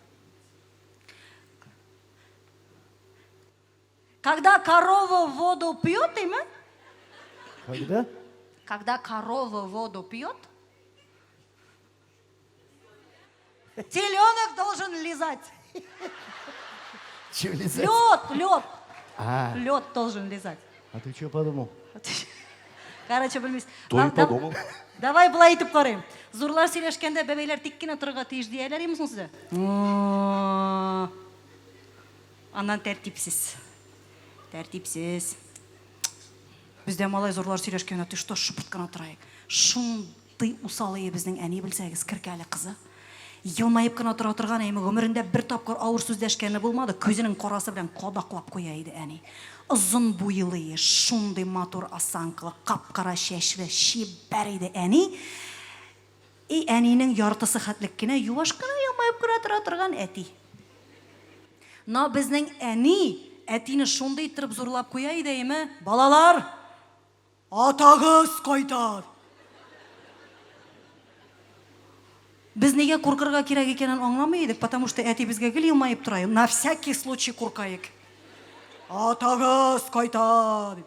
Когда корова воду пьет, има? Когда? Когда корова воду пьет, теленок должен лизать. Че лизать? Лед, лед. А. Лед должен лизать. А ты что подумал? Короче, белмисез. То и подумал. Давай болай итеп карыйм. Зурлар сөйләшкәндә бәбәйләр тик кенә торырга тиеш дияләр име соң сездә? Аннан тәртипсез. Тәртипсез. Бездә малай зурлар сөйләшкәндә ты что шыпырт кына тораек. Шундый усал ие безнең әни белсәгез, керкәле кызы. Елмаеп кына тора торган әйме, гомерендә бер тапкыр авыр сүз дәшкәне булмады, күзенең карасы белән кадаклап куя иде әни. Озын буйлы ие, шундый матур осанкалы, кап-кара чәчле, чибәр иде әни. И әнинең яртысы хәтлек кенә юаш кына елмаеп кына тора торган әти. Но безнең әни әтине шундый иттереп зурлап куя иде, әйеме? Балалар, атагыз кайта! Без нигә куркырга кирәк икәнен аңламый идек, потому что әти безгә гел елмаеп тора, на всякий случай куркаек. Атагыз кайта! дип.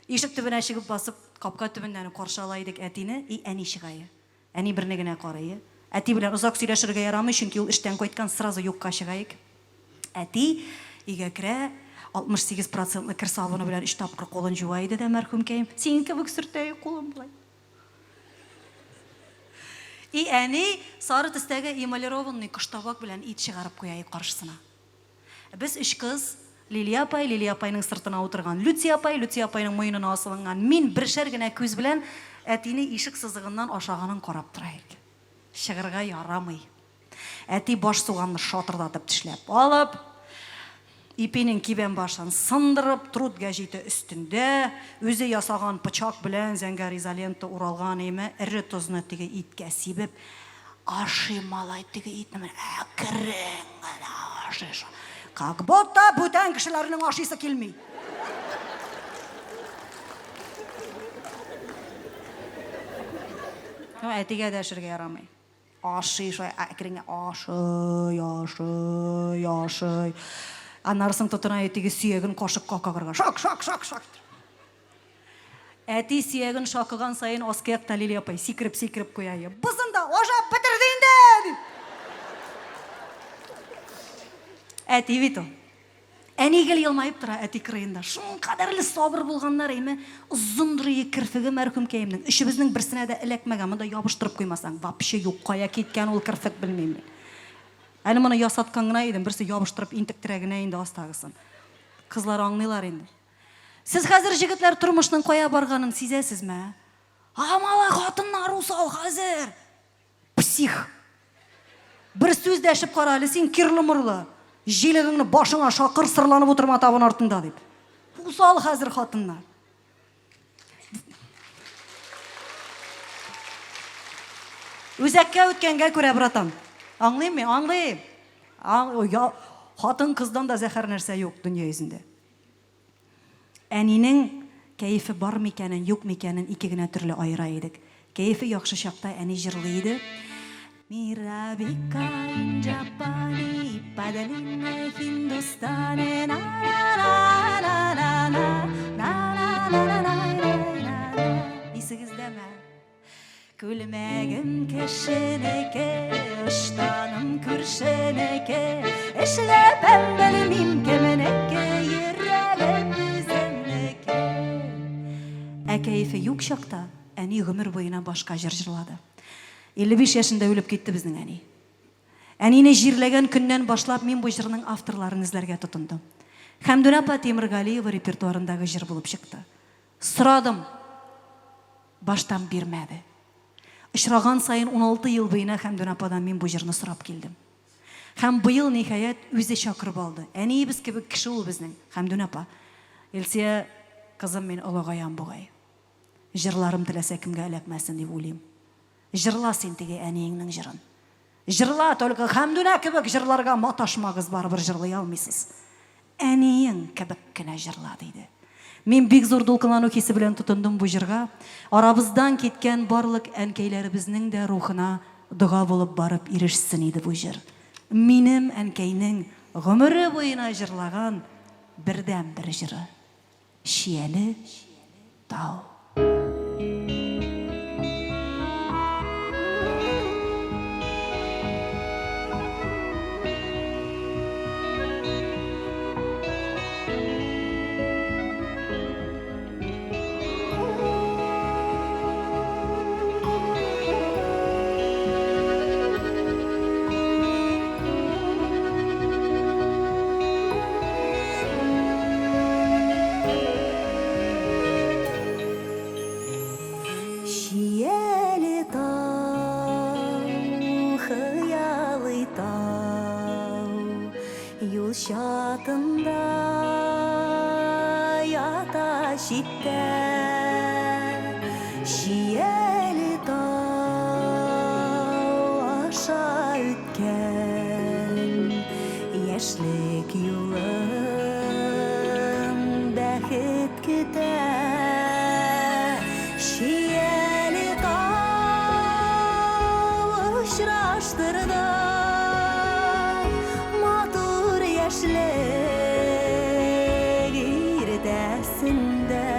Ишек төбенә чыгып басып, капка төбеннән үк каршы ала идек әтине, и әни чыга е. Әни берне генә карый е. Әти белән озак сөйләшергә ярамый, чөнки ул эштән кайткан, сразу юкка чыга ик. Әти өйгә керә, 68 процентлы кер сабыны белән өч тапкыр кулын җуа иде дә мәрхүмкәем, синең кебек сөртә и кулын болай. И әни сары төстәге эмалированный коштабак белән ит чыгарып куя и каршысына. Без өч кыз, Лилия апай, Лилия апайның сыртына утырган Люция апай, Люция апайның муенына асылынган мин бершәр генә күз белән әтине ишек сызыгыннан ашаганын карап тора идек. Чыгырга ярамый. Әти баш суганны шатырдатып тешләп алып, ипинең кибән башын сындырып, Труд гәҗите өстендә, үзе ясаган пычак белән зәңгәр изолента уралган име, эре тозны теге иткә сибеп, ашый малай теге итне менә әкрен генә ашый шул. Как будто бүтән кешеләрнең ашыйсы килми. Әтигә дәшергә ярамый. Ашый шулай әкрен генә ашый, ашый, ашый. Аннары соң тотына теге сөяген кашыкка кагарга. Шак, шак, шак, шак. Әти сөяген шакыган саен аскы якта Лилия апай сикереп-сикереп куя. Бызын да ашап бетерде инде! Дип. Әти бит ул. Әни гел елмаеп тора әти кырыенда. Шуңкадәрле сабыр булганнар, әйме? Озындырые керфеге мәрхүмкәемнең. Өчебезнең берсенә дә эләкмәгән. Монда ябыштырып куймасаң, вообще юк. Кая киткән ул керфек, белмим мин. Әле моны ясаткан гына идем, берсе ябыштырып интектерә генә инде астагысын. Кызлар аңлыйлар инде. Сез хәзер, җегетләр, тормышның кая барганын сизәсезме, ә? А, малай, хатыннар усал хәзер! Псих! Бер сүз дәшеп кара әле син, кирлы-мырлы! Җилегеңне башыңа шакыр, сырланып утырма табын артында, дип. Усал хәзер хатыннар. Үзәккә үткәнгә күрә, братан. Аңлыйм мин, аңлыйм. Хатын-кыздан да зәһәр нәрсә юк дөнья йөзендә. Әнинең кәефе бар микәнен, юк микәнен ике генә төрле аера идек. Кәефе яхшы чакта әни җырлый иде. Мирабика инджапани, падалине хиндустане, на-на-на-на-на-на, на-на-на-на-на-на-на. Исегездәме? Күлмәгем кешенеке, ыштаным күршенеке, Эшләпәм белмим кемнеке, йөрәгем үземнеке. Ә кәефе юк чакта әни гомер буена башка җыр җырлады. 55 яшендә үлеп китте безнең әни. Әнине җирләгән көннән башлап мин бу җырның авторларын эзләргә тотындым. Хәмдүнә апа Тимергалиева репертуарындагы җыр булып чыкты. Сорадым. Баштан бирмәде. Очраган саен 16 ел буена Хәмдүнә ападан мин бу җырны сорап килдем. Һәм быел, ниһаять, үзе чакырып алды. Әниебез кебек кеше ул безнең, Хәмдүнә апа. Илсөя, кызым, мин олыгаям бугай. Җырларым теләсә кемгә эләкмәсен дип уйлыйм. Җырла син теге әниеңнең җырын. Җырла, только Хәмдүнә кебек җырларга маташмагыз, барыбер җырлый алмыйсыз. Әниең кебек кенә җырла, диде. Мин бик зур дулкынлану хисе белән тотындым бу җырга. Арабыздан киткән барлык әнкәйләребезнең дә рухына дога булып барып ирешсен иде бу җыр. Минем әнкәйнең гомере буена җырлаган бердәнбер җыры. Чияле тау. Чияле тау, хыялый тау, юл чатында ята читтә. Чияле тау. аша үткән яшьлек юлын бәхет көтә. Чияле тау очраштырды матур яшьлек иртәсендә.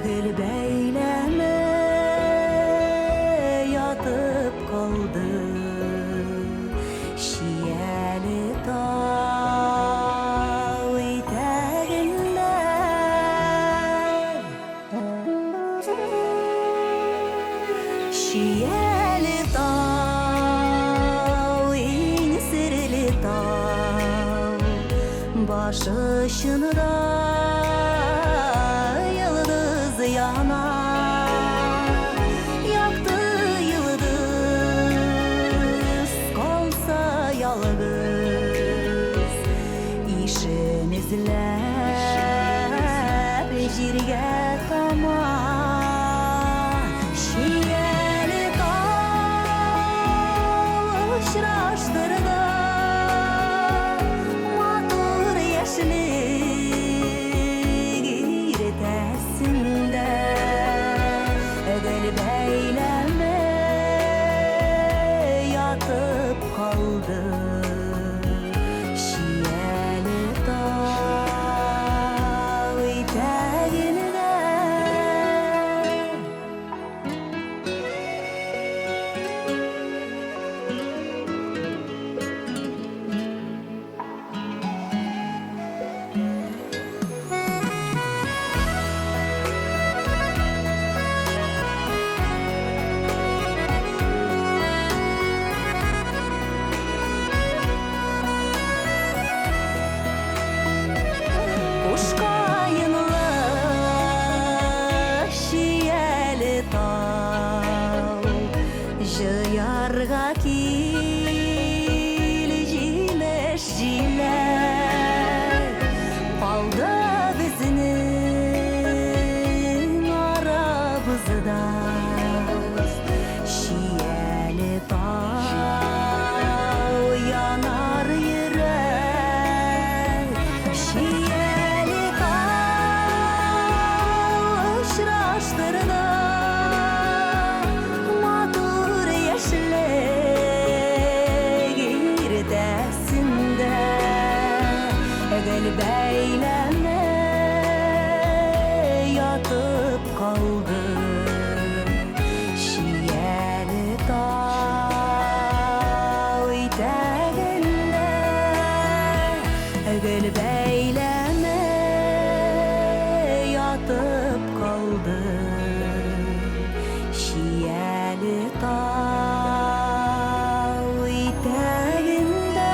Гөл бәйләме ятып калды Чияле тау итәгендә. Чияле тау, иң серле тау, Баш очында йолдыз яна. Якты йолдыз калса ялгыз, Ишен эзләп җиргә тама. Чияле тау очраштырды матур яшьлек иртәсендә. Гөл бәйләме ятып калды Чияле тау итәгендә. Кушкаенлы чияле тау, Җыярга кил җимеш җиләк. Калды безнең арабызда Чияле тау янар йөрәк. Чияле тау очраштырды матур яшьлек иртәсендә. Гөл бәйләме ятып калды Чияле тау итәгендә. Гөл бәйләме ятып калды Чияле тау итәгендә.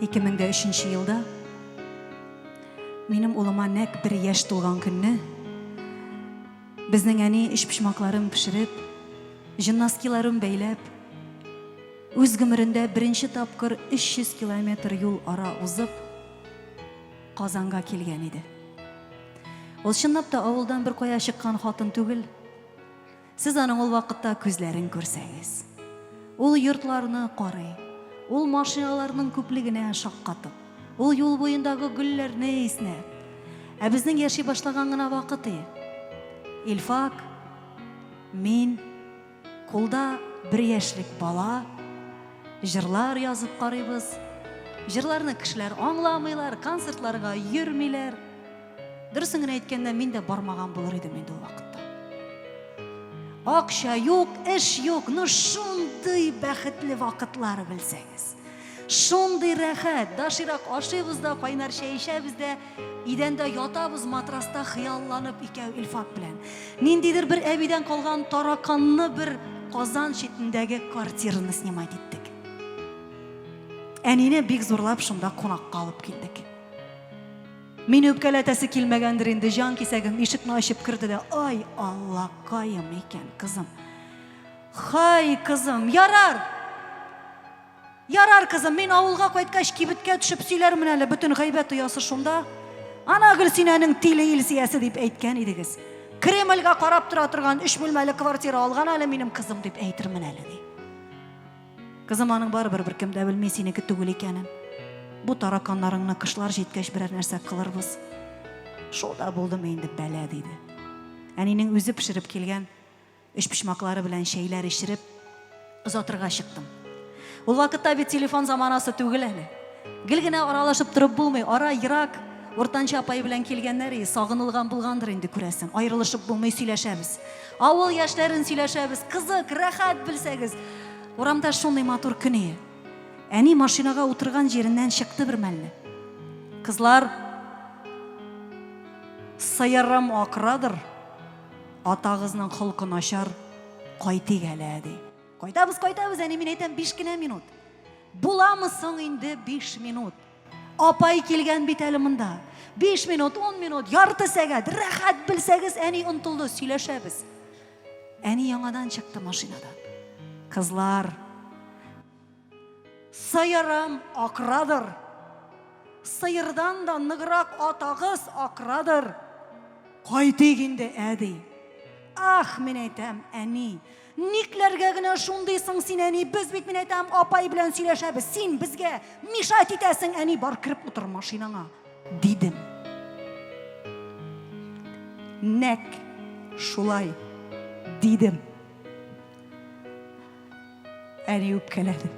2003 елда минем улыма нәкъ 1 яшь тулган көнне безнең әни өчпочмакларын пешереп, җон носкиларын бәйләп, үз гомерендә беренче тапкыр 300 километр юл ара узып, Казанга килгән иде. Ул чынлап та авылдан бер кая чыккан хатын түгел. Сез аның ул вакытта күзләрен күрсәгез. Ул йортларны карый, ул машиналарның күплегенә шаккатып, ул юл буендагы гөлләрне иснәп. Ә безнең яши башлаган гына вакыт и. Илфак, мин, кулда 1 яшьлек бала, җырлар язып карыйбыз. Җырларны кешеләр аңламыйлар, концертларга йөрмиләр. Дөресен генә әйткәндә, мин дә бармаган булыр идем инде ул вакытта. Акча юк, эш юк, но шундый бәхетле вакытлар белсәгез. Шундый рәхәт, доширак ашыйбыз да, кайнар чәй эчәбез дә, идәндә ятабыз, матраста хыялланып икәү Илфак белән. Ниндидер бер әбидән калган тараканны бер Казан читендәге квартираны снимать иттек. Әнине бик зурлап шунда кунакка алып килдек. Мине үпкәләтәсе килмәгәндер инде, җан кисәгем ишекне ачып керде дә, ай, Аллакаем икән, кызым. Хай, кызым, ярар! Ярар, кызым, мин авылга кайткач кибеткә төшеп сөйләрмен әле, бөтен гайбәт оясы шунда. Ана Гөлсинәнең тиле Илсиясе дип әйткән идегез. Кремльгә карап тора торган өч бүлмәле квартира алган әле минем кызым дип әйтермен әле, ди. Кызым, аның барыбер беркем дә белми синеке түгел икәнен. Бу тараканнарыңны кышлар җиткәч берәр нәрсә кылырбыз. Шул да булдымы инде бәла, диде. Әнинең үзе пешереп килгән өчпочмаклары белән чәйләр эчереп, озатырга чыктым. Ул вакытта бит телефон заманасы түгел әле. Гел генә аралашып торып булмый, ара ерак. Уртанчы апай белән килгәннәр и, сагынылган булгандыр инде, күрәсең. Аерылышып булмый, сөйләшәбез. Авыл яшьләрен сөйләшәбез. Кызык, рәхәт, белсәгез. Урамда шундый матур көн ие. Әни машинага утырган җиреннән чыкты бер мәлне. Кызлар, сыерым акырадыр, атагызның холкы начар, кайтыйк әле, ди. Кайтабыз, кайтабыз, әни, мин әйтәм, биш кенә минут. Буламы соң инде 5 минут? Апай килгән бит әле монда. 5 минут, 10 минут, ярты сәгать, рәхәт белсәгез, әни онтылды, сөйләшәбез. Әни яңадан чыкты машинадан. Кызлар, сыерым акырадыр. Сыердан да ныграк атагыз акырадыр. Кайтыйк инде, әди. Ах, мин әйтәм, әни, Никләргә генә шундыйсың син, әни? Без бит, мин әйтәм, апай белән сөйләшәбез. Син безгә мешать итәсең, әни, бар кереп утыр машинаңа, дидем. Нәк шулай дидем. Әни үпкәләде.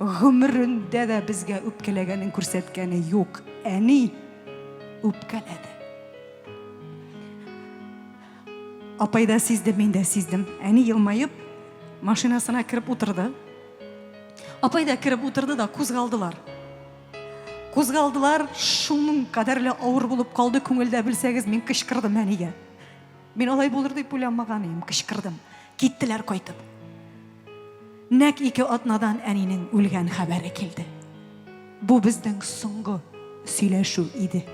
Гомерендә дә безгә үпкәләгәнен күрсәткәне юк. Әни үпкәләде. Апай да сизде, мин дә сиздем. Әни елмаеп, машинасына кереп утырды. Апай да кереп утырды да кузгалдылар. Кузгалдылар, шуның кадәрле авыр булып калды күңелдә, белсәгез, мин кычкырдым әнигә. Мин алай булыр дип уйламаган идем, кычкырдым. Киттеләр кайтып. Нәк ике атнадан әнинең үлгән хәбәре килде. Бу безнең соңгы сөйләшү иде.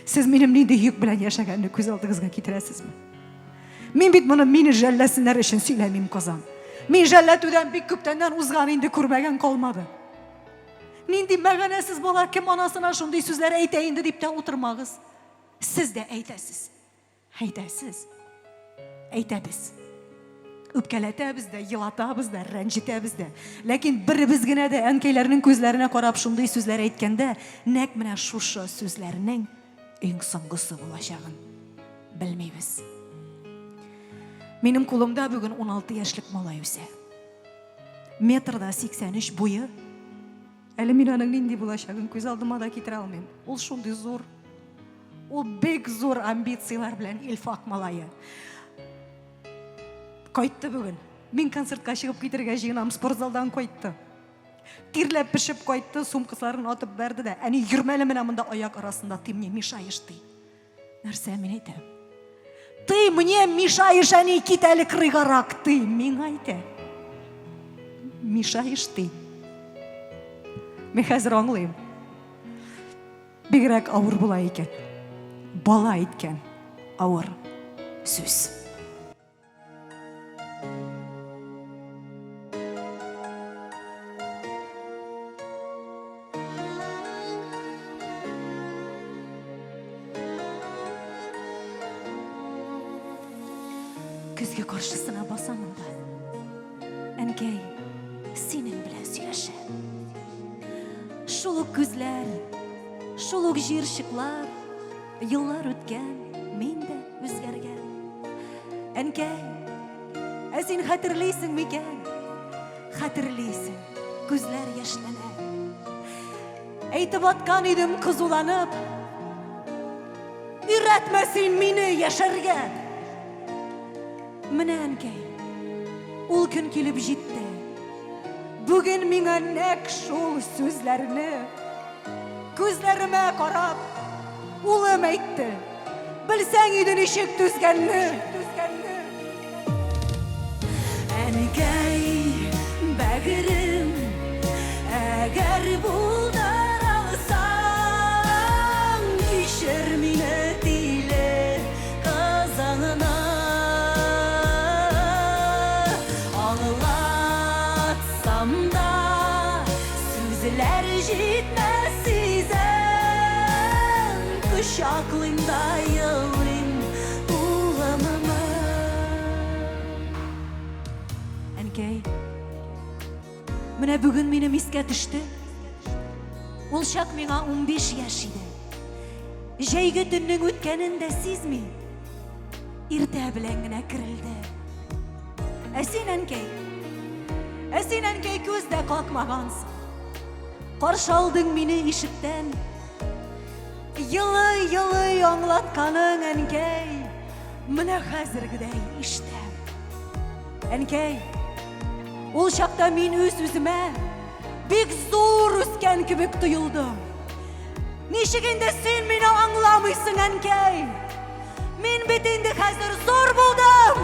Сез минем нинди йөк белән яшәгәнне күз алдыгызга китерәсезме? Мин бит моны мине жәлләсеннәр өчен сөйләмим, Казан. Мин жәлләтүдән бик күптәннән узган инде, күрмәгән калмады. Нинди мәгънәсез бала, кем анасына шундый сүзләр әйтә инде дип тә утырмагыз. Сез дә әйтәсез. Әйтәсез. Әйтәбез. Үпкәләтәбез дә, елатабыз да, рәнҗетәбез дә. Ләкин беребез генә дә әнкәйләрнең күзләренә карап шундый сүзләр әйткәндә, нәкъ менә шушы сүзләрнең иң соңгысы булачагын белмибез. Минем кулымда бүген 16 яшьлек малай үсә. Метрда 83 буе. Әле мин аның нинди булачагын күз алдыма да китерә алмыйм. Ул шундый зур. Ул бик зур амбицияләр белән Илфак малае. Кайтты бүген. Мин концертка чыгып китергә җыенам, спортзалдан кайтты. Тирләп пешеп кайтты, сумкаларын атып бәрде дә. Әни, йөрмәле менә монда аяк арасында, ты мне мешаешь, ди. Нәрсә мин әйтәм? Ты мне мешаешь, әни, кит әле кырыйгарак, ты миңа әйтә. Мешаешь ты. Мин хәзер аңлыйм. Бигрәк авыр була икән. Бала әйткән авыр сүз. Көзге каршысына басамын да. Әнкәй, синең белән сөйләшәм. Шул ук күзләр, шул ук җыерчыклар, еллар үткән, мин дә үзгәргән. Әнкәй, ә син хәтерлисең микән? Хәтерлисең, күзләр яшьләнә. Әйтеп аткан идем кызуланып, Өйрәтмә син мине яшәргә! Менә, әнкәй, ул көн килеп җитте. Бүген миңа нәкъ шул сүзләрне күзләремә карап, улым әйтте. Белсәң иде ничек түзгәнне. Әнкәй, бәгырем, булдыра алсаң, кичер мине, тиле кыз аңына. Аңлатсам да, сүзләр җитмәс сизәм. Кочаклыйм да елыйм улымны. Әнкәй, менә бүген минем искә төште. Ул чак миңа 15 яшь иде. Җәйге төннең үткәнен дә сизми, иртә белән генә керелде. Ә син, әнкәй, ә син, әнкәй, күз дә какмагансың. Каршы алдың мине ишектән. Елый-елый аңлатканың, әнкәй, менә хәзергедәй ишетәм. Әнкәй, ул чакта мин үз-үземә бик зур үскән кебек тоелдым. Ничек инде син мине аңламыйсың, әнкәй? Мин бит инде хәзер зур булдым.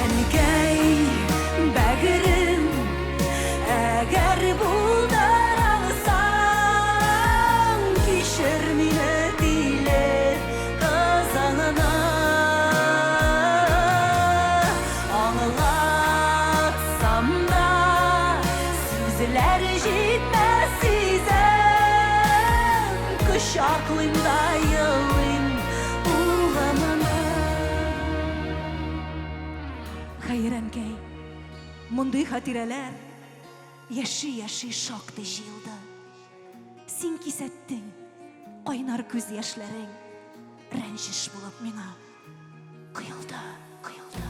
Әнкәй, бәгырем, әгәр булдыра алсаң, кичер мине, тиле кыз аңына. Аңлатсам да, сүзләр җитмәс сизәм. Кочаклыйм да елыйм улымны. Хәер, әнкәй, мондый хатирәләр яши-яши шактый җыелды. Син кисәттең, кайнар күз яшьләрең рәнҗеш булып миңа коелды, коелды.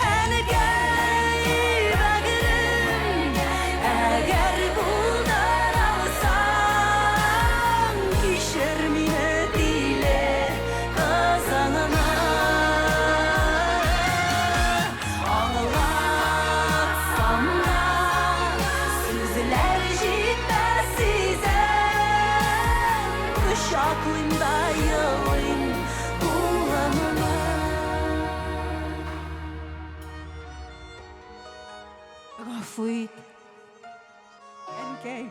Әнкәй, бәгырем, әгәр булдыра алсаң, кичер мине, тиле кыз аңына. Аңлатсам да, сүзләр җитмәс сизәм. Кочаклыйм да елыйм улымны. Гафу ит, әнкәй.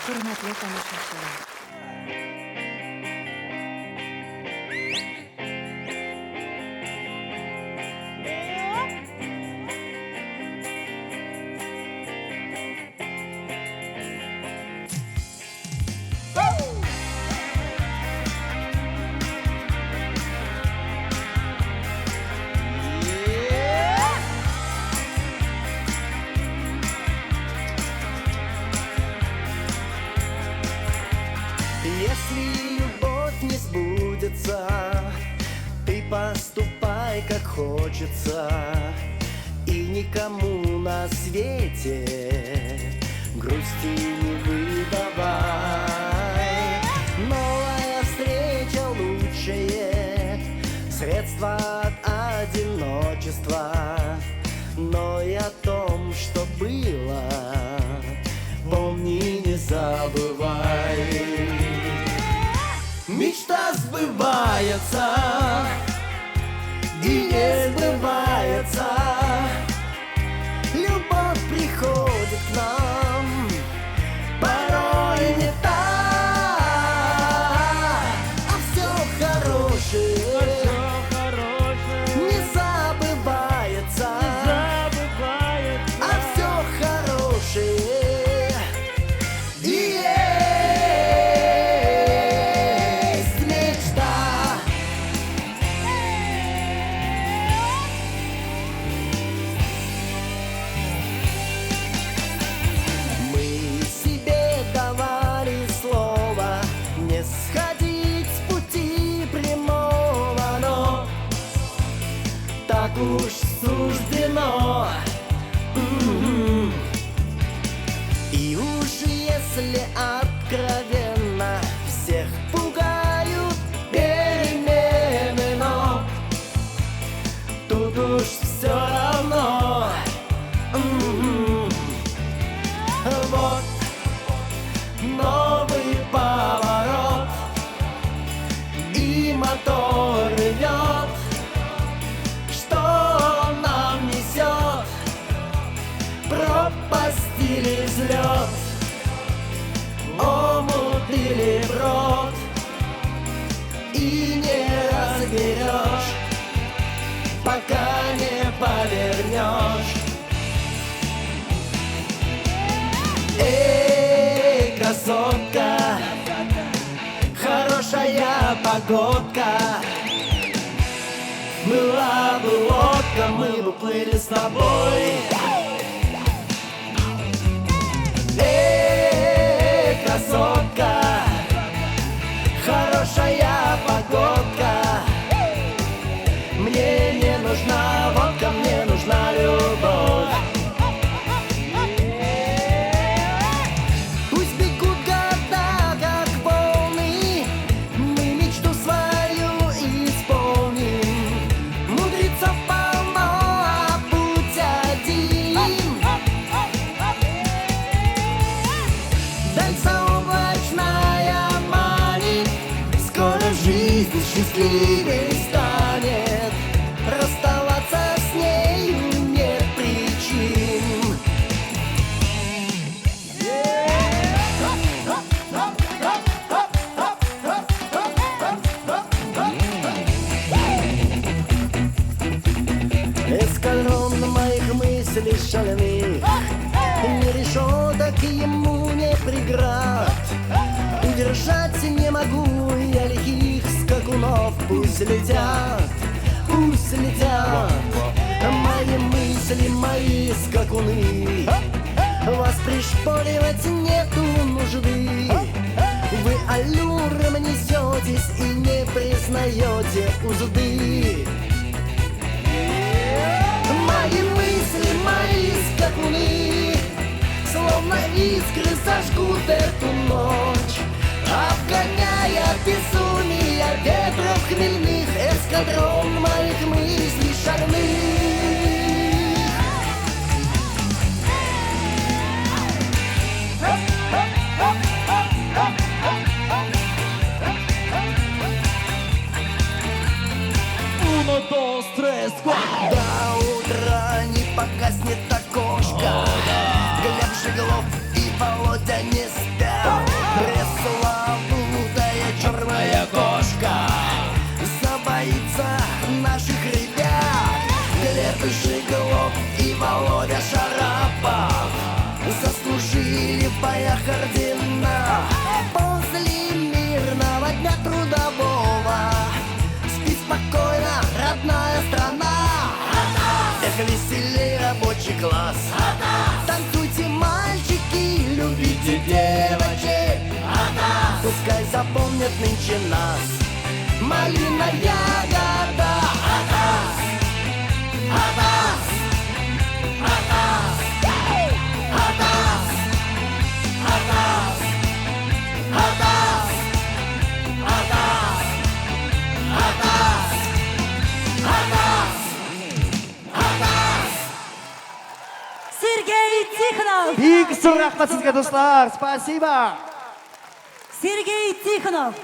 Хөрмәтле тамашачылар! Если любовь не сбудется, ты поступай, как хочется, и никому на свете грусти не выдавай. Новая встреча лучшее средство от одиночества, но и о том, что было, помни, не забывай. Мечта сбывается и не сбывается. Любовь приходит к нам порой не та, а все хорошее не забывается, а все хорошее и есть мечта. уж суждено. М-м. И уж если откровенно, всех пугают перемены, но тут уж все равно. М-м. Вот новый поворот, и мотор рвет. Что он нам несет? Пропасть или взлет, омут или брод, и не разберешь, пока не повернешь. Эй, красотка, хорошая погодка. Была бы лодка, мы бы плыли с тобой. Эй, красотка, хорошая погодка. Мне не нужна водка, мне нужна любовь. Пусть бегут года, как волны, мы мечту свою исполним. Мудрецов полно, а путь один. Даль заоблачная манит, скоро жизнь счастливее станет. Расставаться с нею нет причин. Эскадрон моих мыслей шаленых, Ни решеток ему не преград. Удержать не могу я лихих скакунов. Пусть летят, пусть летят мои мысли, мои скакуны. Вас пришпоривать нету нужды. Вы аллюром несетесь и не признаете узды. Мои мысли, мои скакуны, словно искры сожгут эту ночь, обгоняя безумие ветров хмельных, эскадрон моих мыслей шальных. Uno, dos, tres, cuatro. До утра не погаснет окошко. Глеб Жеглов и Володя не спят. Пресловутая черная кошка забоится наших ребят. Глеб Жеглов и Володя Шарапов заслужили в боях ордена. После мирного дня трудового спи спокойно, родная страна. Эх, веселей рабочий класс. Танцуйте, мальчики, любите девочек. Пускай запомнят нынче нас малина ягода. Атас! Атас! Атас! Атас! Атас! Атас! Атас! Атас! Атас! Сергей Тихонов! Бик зур рәхмәт сезгә, дуслар. Спасибо. Сергей Тихонов!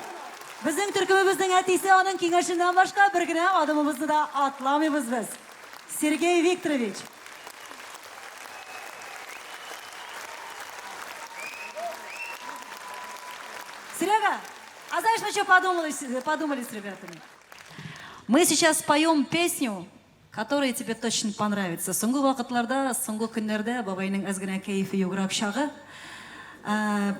Безнең төркемебезнең әтисе, аның киңәшеннән башка бер генә адымыбызны да атламыйбыз без. Сергей Викторович. Серега, а знаешь, мы что подумали, подумали с ребятами? Мы сейчас поем песню, которая тебе точно понравится. Соңгы вакытларда, соңгы көннәрдә бабайның әз генә кәефе юграк чагы.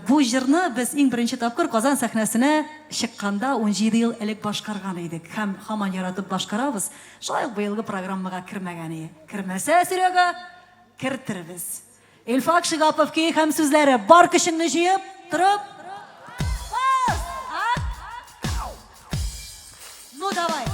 Бу җырны без иң беренче тапкыр Казан сәхнәсенә чыкканда 17 ел элек башкарган идек һәм һаман яратып башкарабыз. Шулай ук быелгы программага кермәгән иде. Кермәсә, Серега, кертербез. Илфак Шигапов көе һәм сүзләре. Бар көчеңне җыеп, торып. Бас! А? Ну давай.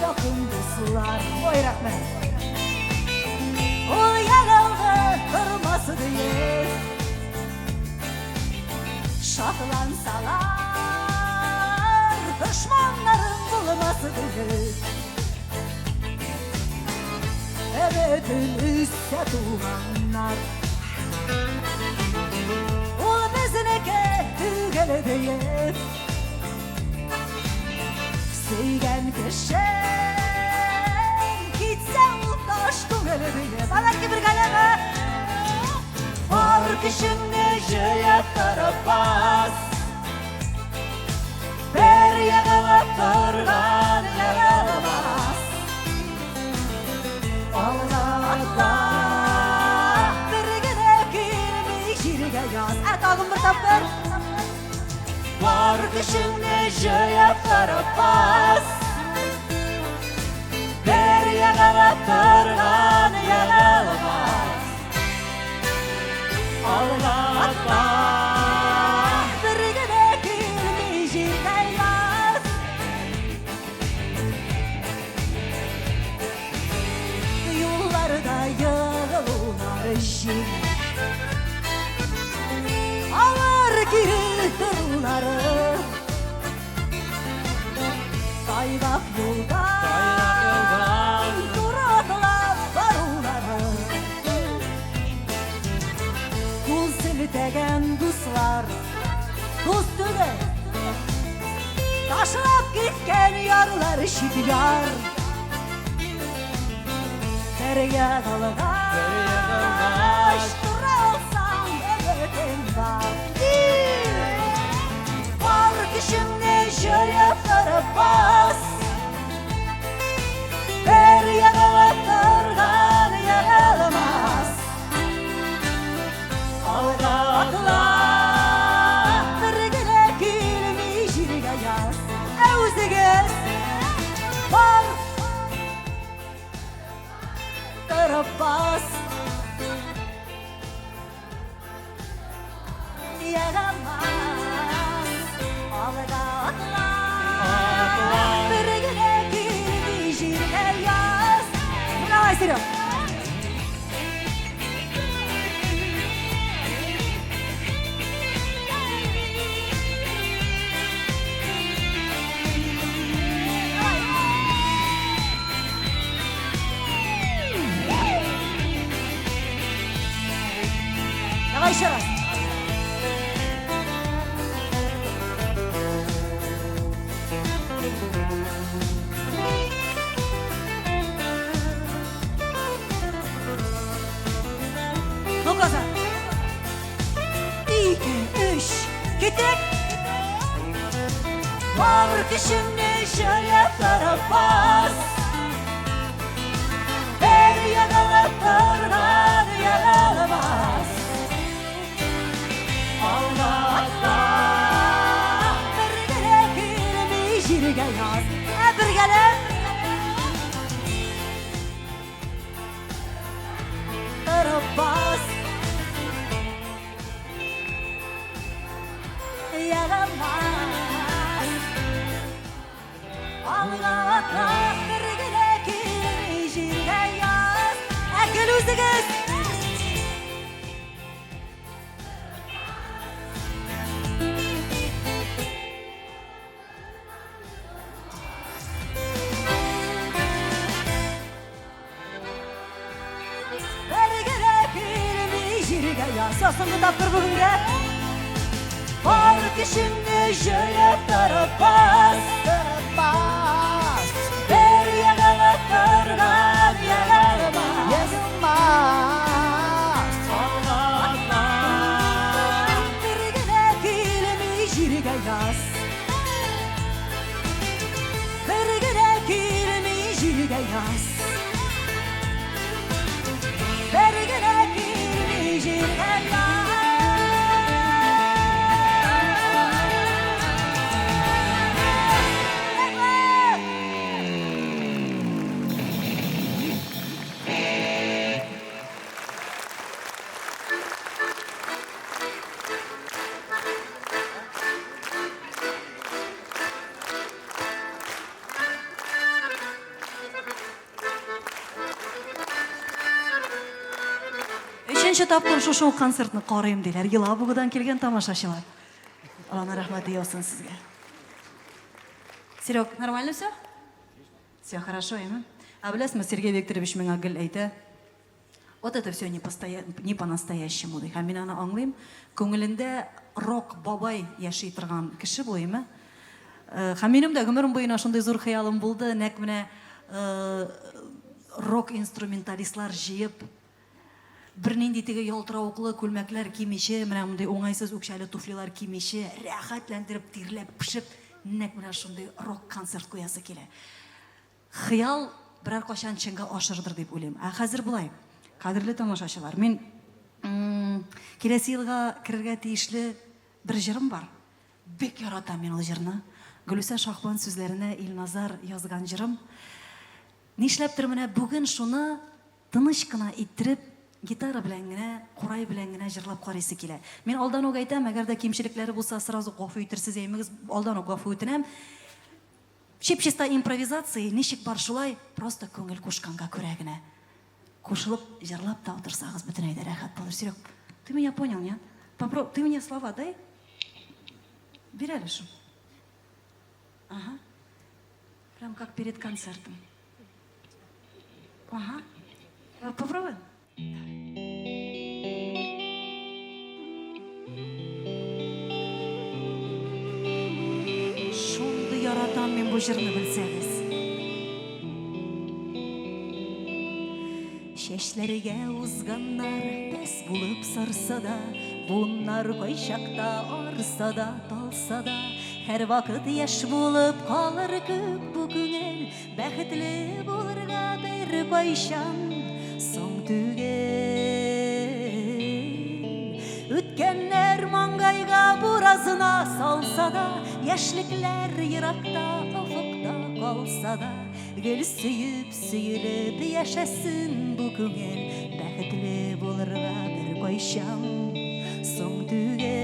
якын дуслар. Ой, рәхмәт. Ул егылды, тормас диеп. Шатлансалар, дошманнарың булмас диеп. Өметен өзсә туганнар. Ул безнеке түгел диеп. Сөйгән кешең китсә ул таш күңел диеп. Алар бергәләме? Бар көчеңне җыеп торып бас. Бер егылып торган егылмас. Алга атла, бер генә килми җиргә яз. Ә тагын бер тапкыр. Бар көчеңне җыеп торып бас. Бер егылып торган егылмас. Алга атла, бер генә килми җиргә яз. Юлларда егылулар җиңел. Алар кире торулары. Тайгак юлдан туры атлап барулары. Кул селтәгән дуслар, дус түгел. Ташлап киткән ярлар чит яр. Бер егылгач, тора алсаң, өметең бар. Бар көчеңне җыеп торып бас. Бер егылып торган егылмас. Алга атла, бер генә килми җиргә яз. Ә үзегез бар торып бас. Егылмас. Алга атла, бер генә килми җиргә яз. Давай, Серег. Давай еще раз. Ну-ка, за. Ике, өч, киттек. Бар көчеңне җыеп торып бас. Бер егылып торган егылмас. Алга атла, бер генә килми җиргә яз. Ә бергәләп торып бас. Егылмас. Алга атла, бер генә килми җиргә яз. Ә гел үзегез. Бер генә килми җиргә яз. Соңгы тапкыр бүгенгә. Бар көчеңне җыеп торып бас. Бас. Бер егылып торган егылмас. Егылмас. Алга атла, Бер генә килми җиргә яз. Бер генә килми җиргә яз. Бер генә килми җиргә яз. Ничәнче тапкыр шушы ук концертны карыйм, диләр. Елабугадан килгән тамашачылар. Алланың рәхмәте яусын сезгә. Серег, нормально все? Все хорошо, әйме? Ә беләсезме, Сергей Викторович миңа гел әйтә, вот это все не, постоя... не по-настоящему, ди. Һәм мин аны аңлыйм. Күңелендә рок бабай яши торган кеше бу, әйме? Һәм минем дә гомерем буена шундый зур хыялым булды, нәкъ менә рок-инструменталистлар җыеп, бернинди теге ялтыравыклы күлмәкләр кимичә, менә мондый уңайсыз үкчәле туфлилар кимичә, рәхәтләндереп, тирләп-пешеп, нәкъ менә шундый рок-концерт куясы килә. Хыял берәр кайчан чынга ашырдыр дип уйлыйм. Ә хәзер болай, кадерле тамашачылар, мин киләсе елга керергә тиешле бер җырым бар. Бик яратам мин ул җырны. Гөлүсә Шаһбан сүзләренә Илназар язган җырым. Нишләптер менә бүген шуны тыныч кына иттереп, гитара белән генә, курай белән генә җырлап карыйсы килә. Мин алдан ук әйтәм, әгәр дә кимчелекләре булса, сразу гафу итерсез, әймегез, алдан ук гафу үтенәм. Чип-чиста импровизация, ничек бар шулай, просто күңел кушканга күрә генә. Кушылып җырлап та утырсагыз, бөтенләй дә рәхәт булыр. Серег, ты меня понял, нет? Попро, ты мне слова дай. Бир әле шул. Ага. Прям как перед концертом. Ага. Попробуем? Шундый яратам мин бу җырны белсәгез. Чәчләргә узганнар бәс булып сарса да, Буыннар кайчакта арса да, талса да, Һәрвакыт яшь булып калыр күк бу күңел, Бәхетле булырга беркайчан соң түгел. Үткәннәр маңгайга буразына салса да, Яшьлекләр еракта, офыкта калса да, Гел сөеп, сөелеп яшәсен бу күңел, Бәхетле булырга беркайчан соң түгел.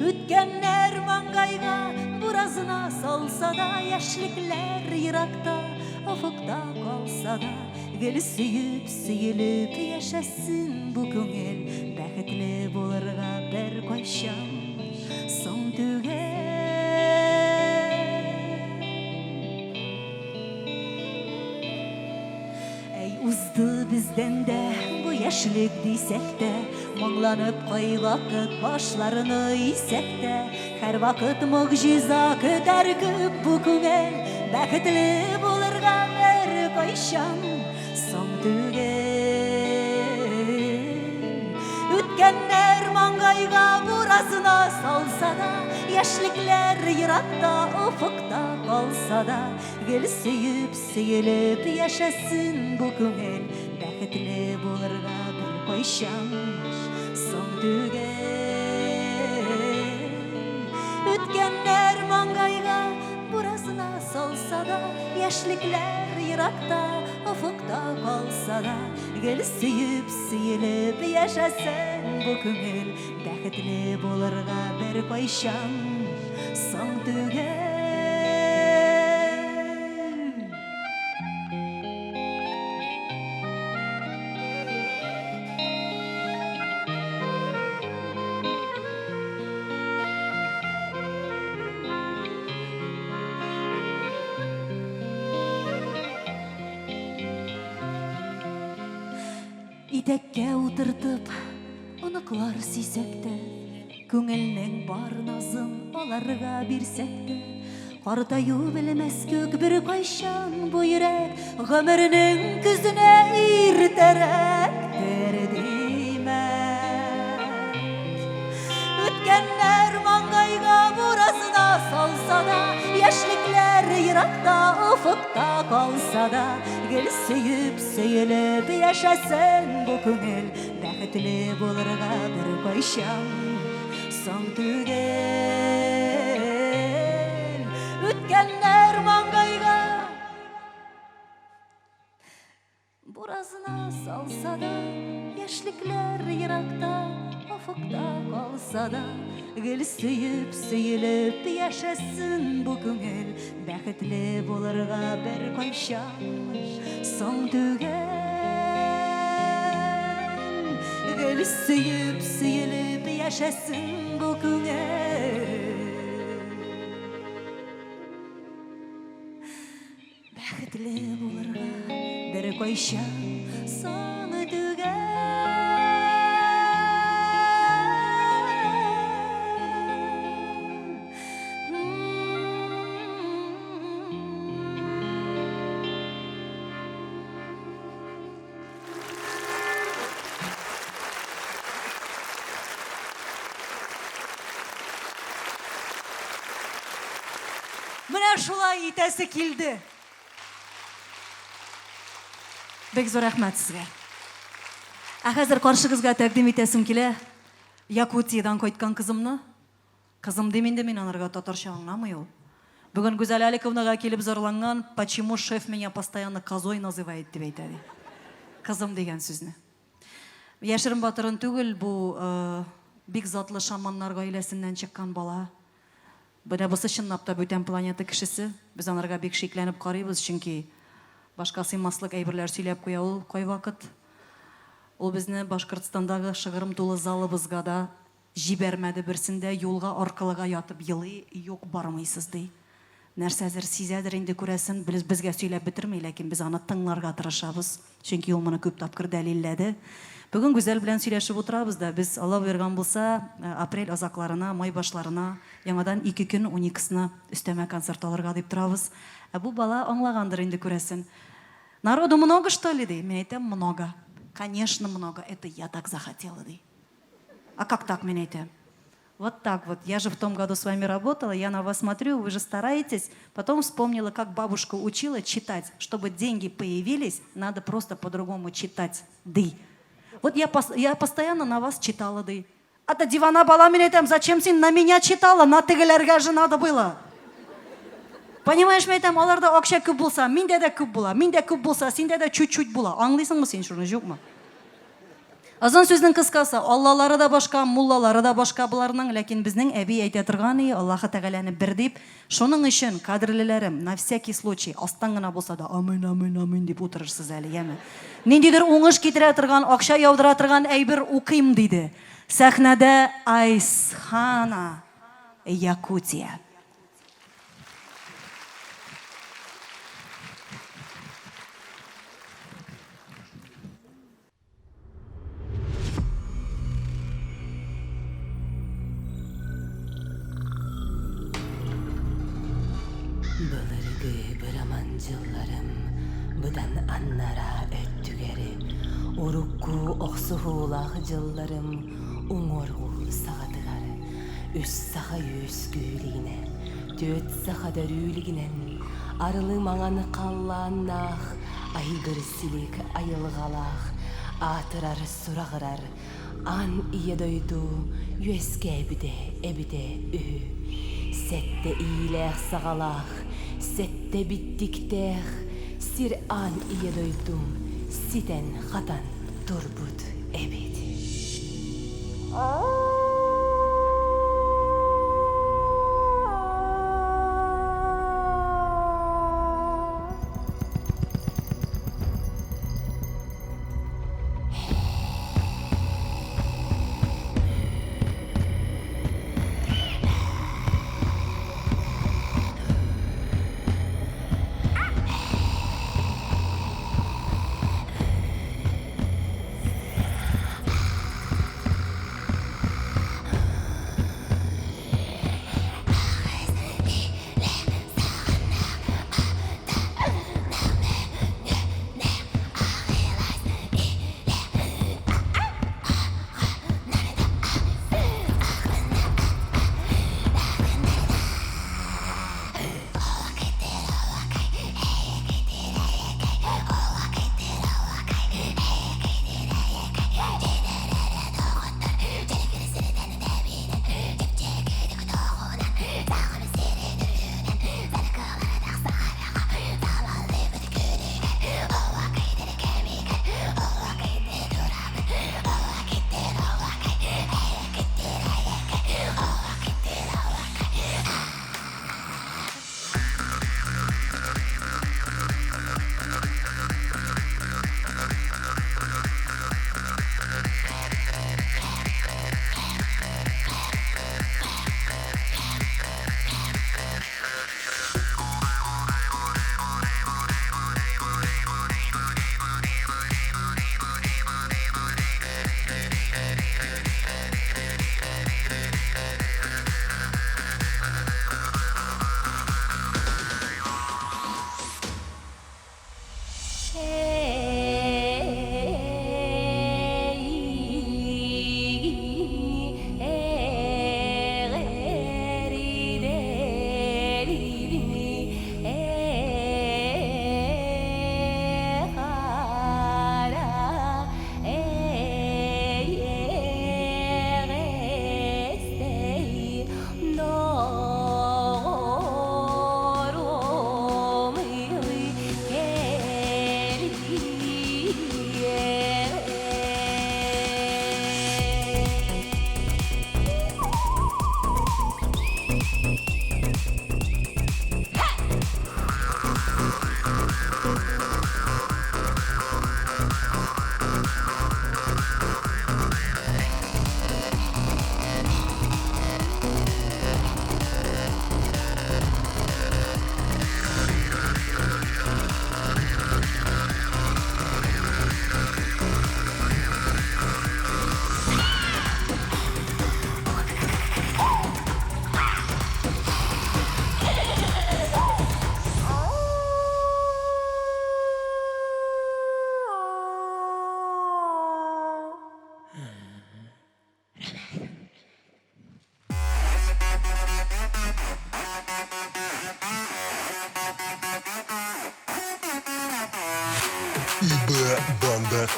Үткәннәр маңгайга буразына салса да, Яшьлекләр еракта, офыкта калса да, Гел сөеп, сөелеп яшәсен бу күңел, Бәхетле булырга беркайчан соң түгел. Әй, узды бездән дә бу яшьлек дисәк тә, Моңланып кайвакыт башларны исәк тә, Һәрвакыт могҗиза көтәр күк бу күңел, Бәхетле булырга беркайчан соң түгел. Үткәннәр маңгайга буразына салса да, Яшьлекләр еракта, офыкта калса да, Гел сөеп, сөелеп яшәсен бу күңел, Бәхетле булырга беркайчан соң түгел. Үткәннәр маңгайга буразына салса да, Яшьлекләр еракта, офыкта калса да, Гел сөеп, сөелеп яшәсен бу күңел, Бәхетле булырга беркайчан соң түгел. Итәккә утыртып, оныклар сөйсәк тә, Күңелнең бар назын аларга бирсәк тә, Картаю белмәс күк беркайчан бу йөрәк Гомернең көзенә иртәрәктер димәк. Үткәннәр маңгайга буразына салса да, Яшьлекләр еракта, офыкта калса да, Гел сөеп, сөелеп яшәсен бу күңел, Бәхетле булырга беркайчан соң түгел. Үткәннәр маңгайга буразына салса да, Яшьлекләр еракта, офыкта калса да, Гел сөеп, сөелеп яшәсен бу күңел, Бәхетле булырга беркайчан соң түгел. Гел сөеп, сөелеп яшәсен бу күңел. Бәхетле булырга беркайчан соң түгел. Менә шулай итәсе килде. Бик зур рәхмәт сезгә. Ә хәзер каршыгызга тәкъдим итәсем килә Якутиядән кайткан кызымны. Кызым дим инде мин анарга, татарча аңламый ул. Бүген Гүзәл Аликовнага килеп зарланган, почему шеф меня постоянно козой называет дип әйтә ди. Кызым дигән сүзне. Яшерен батырын түгел, бу бик затлы шаманнар гаиләсеннән чыккан бала. Менә бусы чынлап та бүтән планета кешесе. Без анарга бик шикләнеп карыйбыз, чөнки башка сыймаслык әйберләр сөйләп куя ул кайвакыт. Ул безне Башкортстандагы шыгрым тулы залыбызга да җибәрмәде берсендә, юлга аркылыга ятып елый, юк, бармыйсыз, ди. Нәрсәдер сизәдер инде, күрәсен, безгә сөйләп бетерми, ләкин без аны тыңларга тырышабыз, чөнки ул моны күп тапкыр дәлилләде. Бүген Гүзәл белән сөйләшеп утырабыз да, без, Алла боерган булса, апрель азакларына, май башларына яңадан ике көн Униксны өстәмә концерт алырга дип торабыз. Ә бу бала аңлагандыр инде, күрәсен. Народу много, что ли, ди? Мин әйтәм, много. Конечно, много, это я так захотела, ди. А как так, мин әйтәм? Вот так вот. Я же в том году с вами работала, я на вас смотрю, вы же стараетесь. Потом вспомнила, как бабушка учила читать. Чтобы деньги появились, надо просто по-другому читать. Ды. Вот я, я постоянно на вас читала, ды. А то дивана бала мин әйтәм, зачем син на меня читала? На тегеләргә же надо было. Понимаешь, мин әйтәм, аларда акча күп булса, миндә дә күп була. Миндә күп булса, синдә дә чуть-чуть була. Аңлыйсыңмы син шуны, юкмы? Озын сүзнең кыскасы, Аллалары да башка, муллалары да башка боларның, ләкин безнең әби әйтә торган и, Аллаһы Тәгаләне бер дип, шуның өчен, кадерлеләрем, на всякий случай, астан гына булса да, амин, амин, амин дип утырырсыз әле, яме. Ниндидер уңыш китерә торган, акча яудыра торган әйбер укыйм, диде. Сәхнәдә Айсхана, Якутия. Былыргы быраман дьылларым быдан аннараа өттүгэр урукку охсуһуулаах дьылларым уҥуоргу саҕатыгар үс саха үөскүүлигинэ, түөрт саха төрүүлүгүнэн арылы маҥан халлааннаах айгыр силик айылҕалаах аатырар сураҕырар аан ийэ дойду үөскээбитэ эбитэ үһү. Сэттэ иилээх-саҕалаах, сэттэ биттиктээх сир аан ийэ дойдум ситэн-хатан турбут эбит.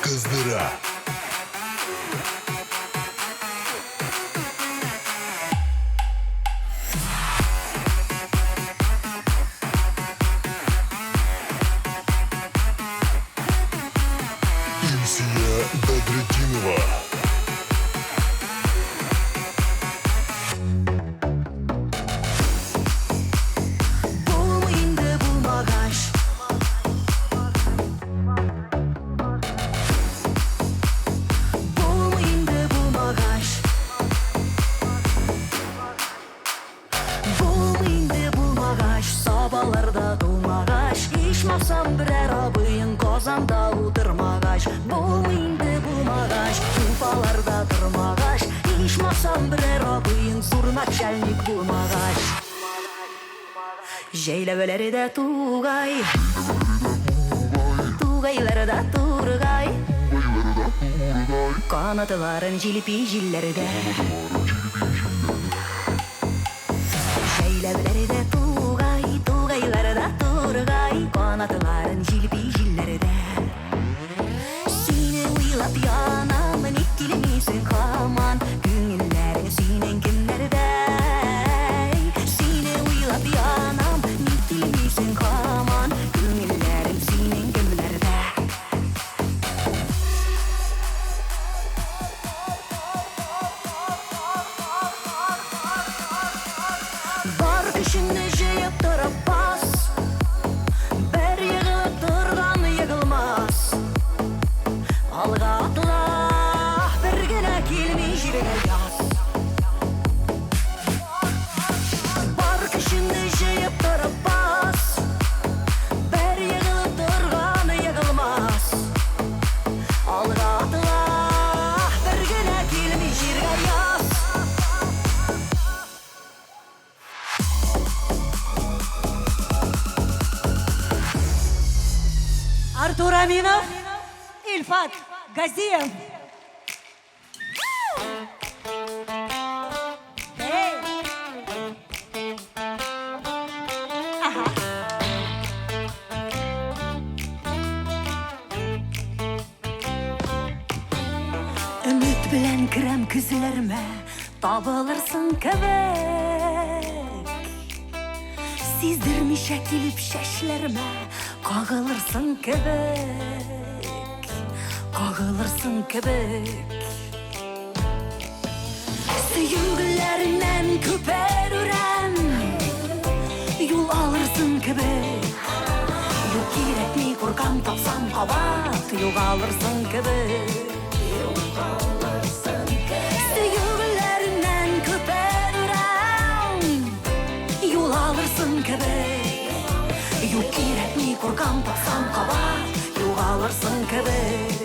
кыздыра. Илсия Бәдретдинова. Булмый инде булмагач. Булмый инде булмагач. Булмый инде булмагач, Сабаларда тумагач, Ичмасам берәр абыең Казанда утырмагач. Булмый инде булмагач, Уфаларда тормагач, Ичмасам берәр абыең зур начальник булмагач. Җәйләүләрдә тугай, Тугайларда тургай, Канатларын җилпи җилләрдә. Җәйләүләрдә тугай, тугайларда тургай, Канатларын җилпи җилләрдә. Сине уйлап янам, ник килмисең һаман? Күңелләрең синең кемнәрдә? Сине уйлап янам, ник килмисең һаман? Күңелләрең синең кемнәрдә? Бар көчеңне җыеп торып бас, Бер егылып торган егылмас. Алга атла, бер генә килми җиргә яз. Бар көчеңне җыеп торып бас, Бер егылып торган егылмас. Алга атла, бер генә килми җиргә яз. Артур Аминов, Ильфат Газиев. Эй! Ага. Өмет белән керәм күзләремә, табылырсың кебек. Сиздермичә килеп чәчләремә, кагылырсың кебек, кагылырсың кебек. Сөю гөлләреннән күпер үрәм, юл алырсың кебек. Юк кирәкми, куркам, тапсам кабат, югалырсың кебек. Сөю гөлләреннән күпер үрәм, юл алырсың кебек. Юк кирәкми, куркам, тапсам кабат, югалырсың кебек.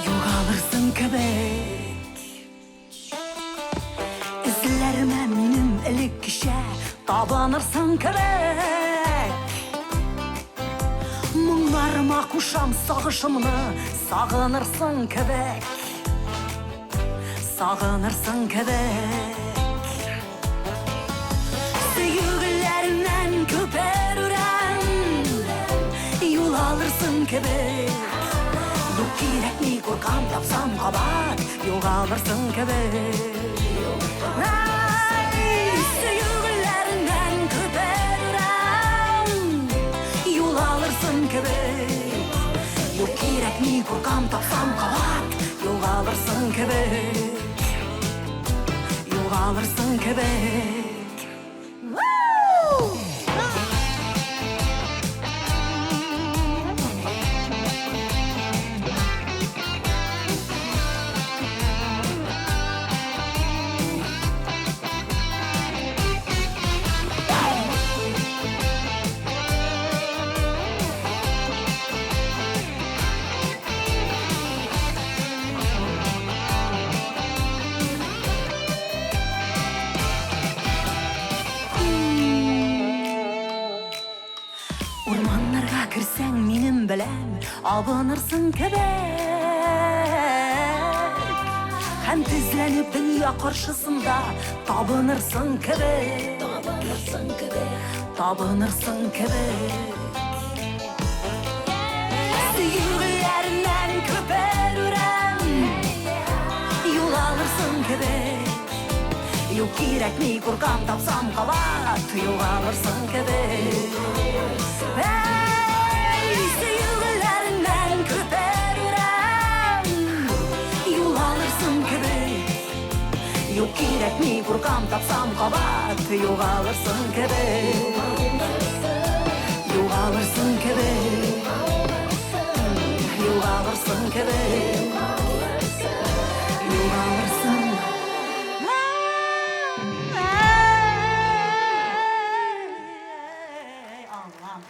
Югалырсың кебек. Эзләремә минем элеккечә табынырсың кебек. Моңнарыма кушам сагышымны, сагынырсың кебек. Сагынырсың кебек. Сөю гөлләреннән күпер үрәм, юл алырсың кебек. Юк кирәкми, куркам, тапсам кабат, югалырсың кебек. Ай, сөю гөлләреннән күпер үрәм, юл алырсың кебек. Юк кирәкми, куркам, тапсам кабат, югалырсың кебек. Югалырсың кебек. Вау! Урманнарга керсәң минем белән, абынырсың кебек. Һәм тезләнеп дөнья каршысында табынырсың кебек. Табынырсың кебек. Табынырсың кебек. Сөю гөлләреннән күпер үрәм. Югалырсың кебек. Юк кирәкми, куркам, тапсам кабат югалырсың кебек. Әй, сөю гөлләреннән күпер үрәм. Югалырсың кебек. Юк кирәкми, куркам, тапсам кабат югалырсың кебек. Югалырсың кебек. Югалырсың кебек. Югалырсың. Эй, Аллам.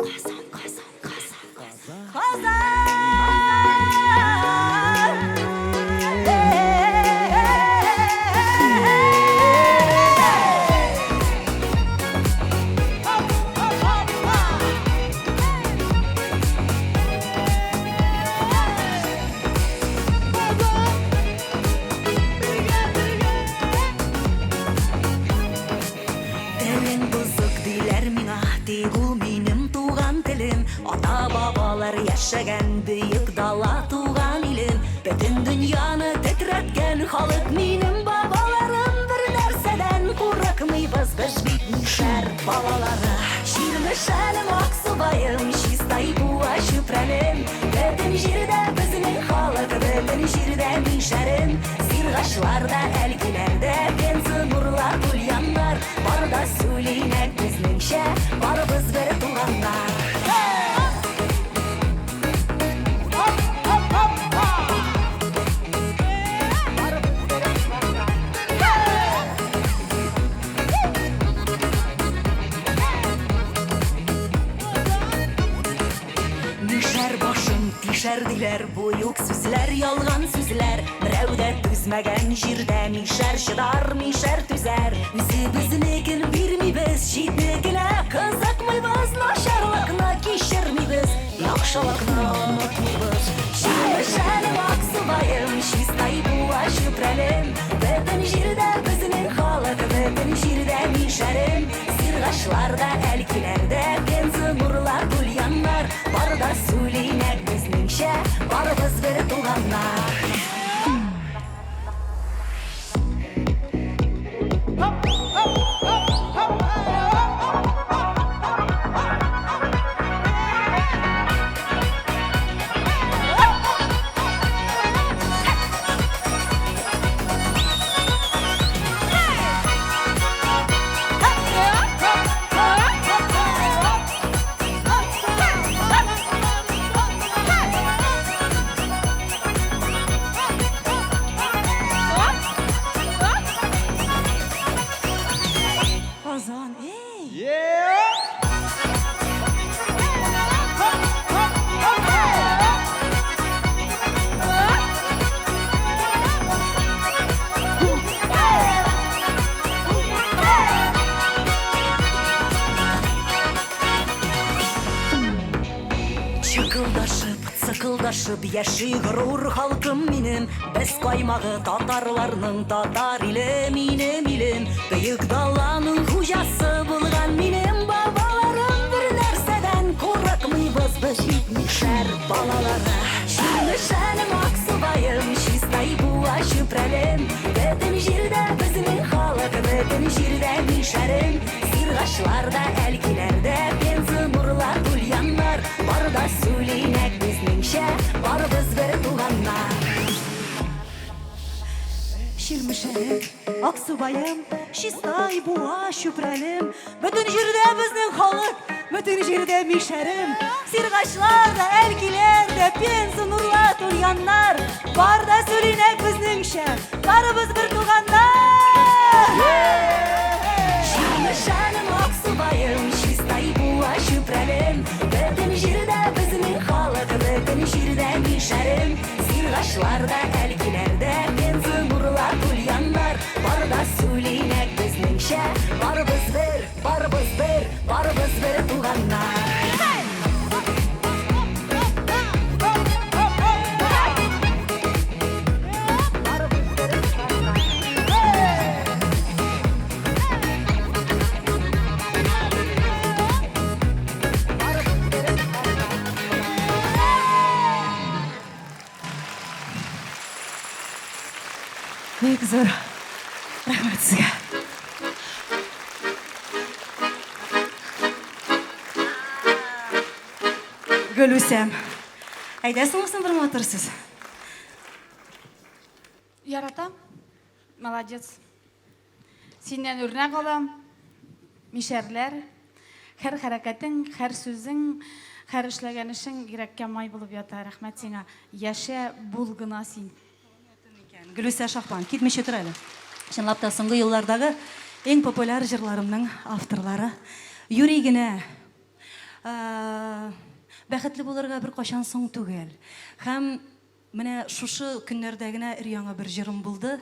Казан, Казан, Казан, Казан. Казан! Телең бозык диләр миңа, тик ул минем туган телем. Ата-бабалар яшәгән бөек дала туган илем. Бөтен дөньяны тетрәткән халык минем бабаларым. Бер нәрсәдән курыкмыйбыз, без бит мишәр балалары. Чирмешәнем, Аксубаем, Чистай, Буа, Чүпрәлем. Бөтен җирдә безнең халык, бөтен җирдә мишәрем. Сиргачларда, Әлкиләрдә, Пенза, Нурлат, Ульяннар. Бар да сөйли нәкъ безнеңчә, барыбыз бер туганнар. Мишәр башын тишәр диләр, бу юк сүзләр, ялган сүзләр. Берәү дә түзмәгән җирдә мишәр чыдар, мишәр түзәр. Үзебезнекен бирмибез, читнекенә кызыкмыйбыз, начарлыкны кичермибез, яхшылыкны онытмыйбыз. Чирмешәнем, Аксубаем, Чистай, Буа, Чүпрәлем. Бөтен җирдә безнең халык, бөтен җирдә мишәрем. Сиргачларда, Әлкиләрдә, Пенза, Нурлат, Ульяннар. Бар да сөйли нәкъ безнеңчә, барыбыз бер туганнар. Казан, эй! Чыкылдашып, цыкылдашып яши горур халкым минем. Без каймагы татарларның татар иле минем илем. Бөек даланың хуҗасы булган минем бабаларым. Бер нәрсәдән курыкмыйбыз, без бит мишәр балалары. Чирмешәнем, Аксубаем, Чистай, Буа, Чүпрәлем. Бөтен җирдә безнең халык, бөтен җирдә мишәрем. Сиргачларда, Әлкиләрдә, Пенза, Нурлат, Ульяннар. Бар да сөйли нәкъ безнеңчә, барыбыз бер туганнар. Чирмешәнем, Аксубаем, Чистай, Буа, Чүпрәлем. Бөтен җирдә безнең халык, бөтен җирдә мишәрем. Сиргачлар да, Әлкиләр дә, Пенза, Нурлат, Ульяннар. Бар да сөйли нәкъ безнеңчә, барыбыз бер туганнар. Чирмешәнем, Аксубаем, Чистай, Буа, Чүпрәлем. Бөтен җирдә безнең халык, бөтен җирдә мишәрем. Сиргачларда, Әлкиләрдә, Пенза, Нурлат, Ульяннар. Бар да сөйли нәкъ безнеңчә, барыбыз бер, барыбыз бер, барыбыз бер туганнар. Бик зур рәхмәт сезгә. Гөлүсәм. Әйдә соңгысын бер матур сүз. Яратам. Молодец. Синнән үрнәк алам. Мишәрләр. Һәр хәрәкәтең, һәр сүзең, һәр эшләгән эшең йөрәккә май булып ята. Рәхмәт сиңа. Яшә, бул гына син. Гөлүсә Шахбан, китмичә тор әле. Чынлап та соңгы еллардагы иң популяр җырларымның авторлары. Юри генә бәхетле булырга беркайчан соң түгел. Һәм менә шушы көннәрдә генә өр-яңа бер җырым булды.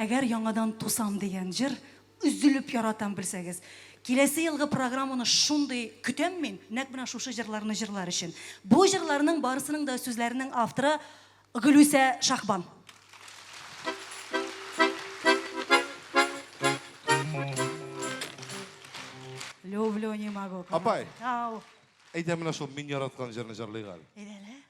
Әгәр яңадан тусам дигән җыр, өзелеп яратам, белсәгез. Киләсе елгы программаны шундый көтәм мин, нәкъ менә шушы җырларны җырлар өчен. Бу җырларның барысының да сүзләренең авторы Гөлүсә Шахбан. Люблю, не могу. Апай. Ау. Әйдә менә шул мин яраткан җырны җырлыйк әле. Әйдә әле.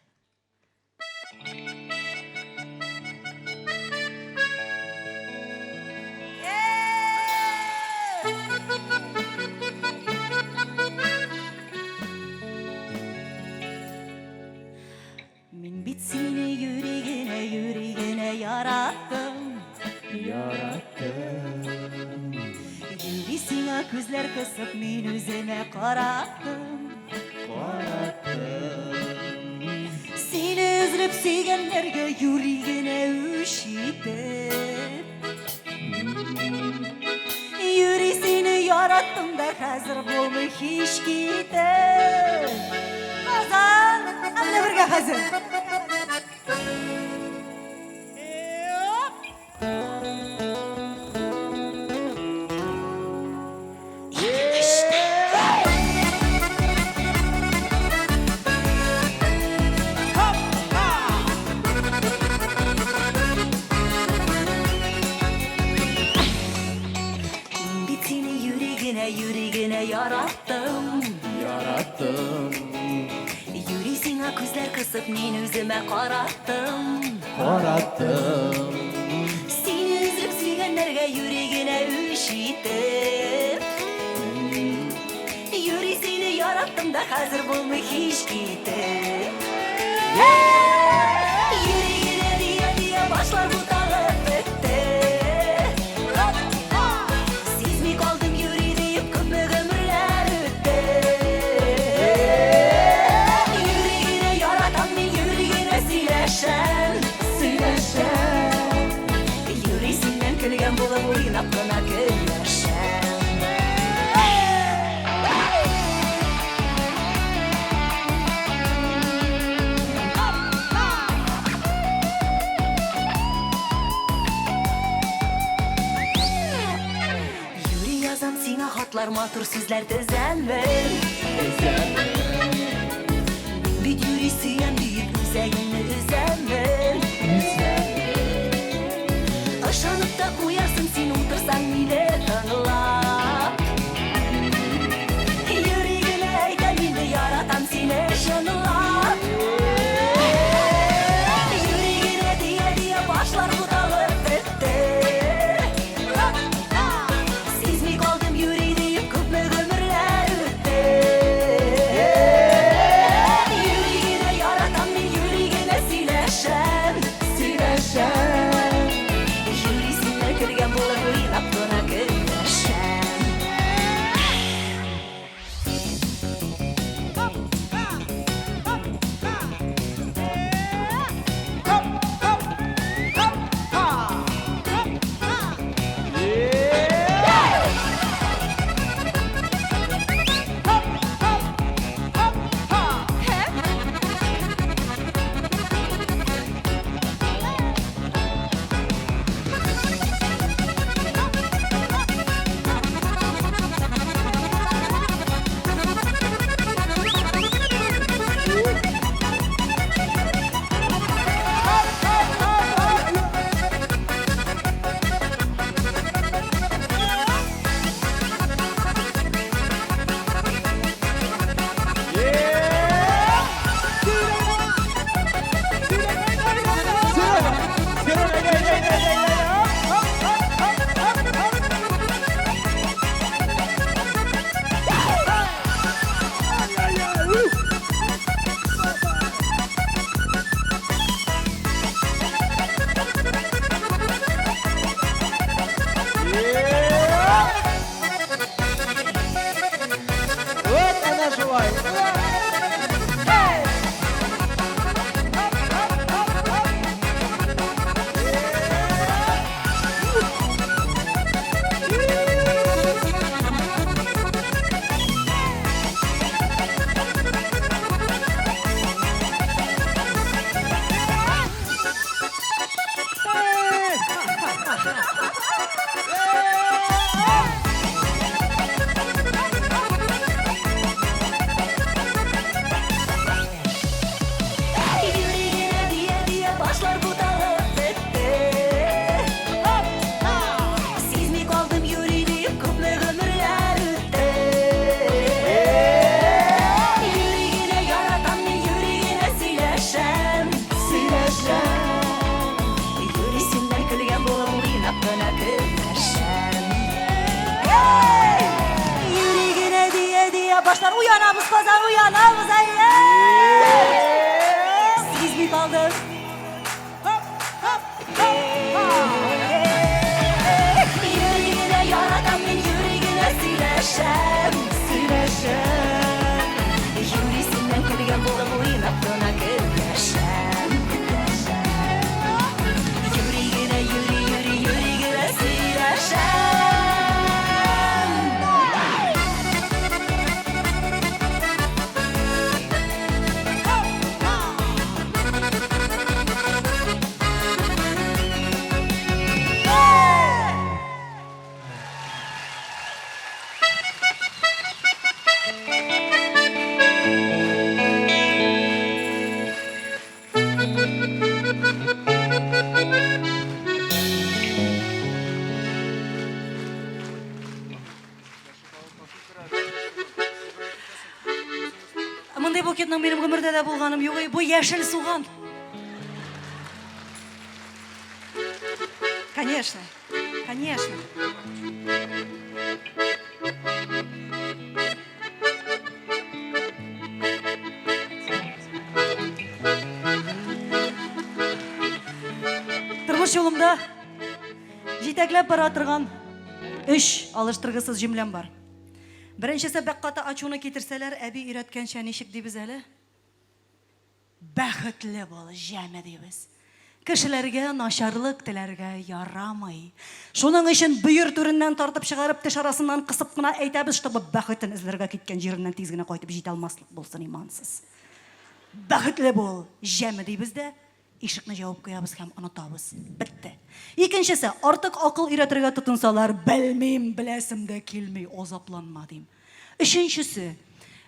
Мин бит сине юри генә, юри генә яраттым. Яраттым. Юри сиңа күзләр кысып, мин үземә караттым. Караттым. Сине өзелеп сөйгәннәргә юри генә үч итеп. Юри сине яраттым да хәзер булмый һич китеп. Казан, ә менә бергә хәзер. Мин бит сине юри генә, юри генә яраттым. Яраттым. Юри сиңа күзләр кысып, мин үземә караттым. Караттым. Сине өзелеп сөйгәннәргә юри генә үч итеп. Юри сине яраттым да хәзер булмый һич китеп. Юри генә дия-дия башлар буталып бетте. Сизми калдым юри диеп күпме гомерләр үтте. Юри генә яратам мин, юри генә сөйләшәм, сөйләшәм. Юри синнән көлгән булып уйнап кына көнләшәм. Юри язам сиңа хатлар, матур сүзләр тезәмен. Бит юри сөям диеп үзәгеңне өзәмен. Ышанып та куярсың син утырсаң мине тыңлап. Юри генә әйтәм инде яратам сине чынлап. Юри генә дия-дия башлар буталып бетте. Сизми калдым юри диеп күпме гомерләр үтте. һәм уянабыз, әйе! Сизми калдым. Юри генә яратам мин, юри генә сөйләшәм, сөйләшәм. Юри синнән көлгән булып уйнап кына көнләшәм. Юри генә, юри, юри, юри генә сөйләшәм. Мондый букетның минем гомердә дә булганым юк. Бу яшел суган. Конечно, конечно. Тормыш юлымда җитәкләп бара торган өч алыштыргысыз җөмләм бар. Беренчесе, бик каты ачуны китерсәләр, әби өйрәткәнчә ничек дибез әле? Бәхетле бул, җәме дибез. Кешеләргә начарлык теләргә ярамый. Шуның өчен бөер түреннән тартып чыгарып, теш арасыннан кысып кына әйтәбез, чтобы бәхетен эзләргә киткән җиреннән тиз генә кайтып җитә алмаслык булсын имансыз. Бәхетле бул, җәме дибез дә, ишекне җавып куябыз һәм онытабыз. Бетте. Икенчесе, артык акыл өйрәтергә тотынсалар, белмим, беләсем дә килми, азапланма дим. Өченчесе,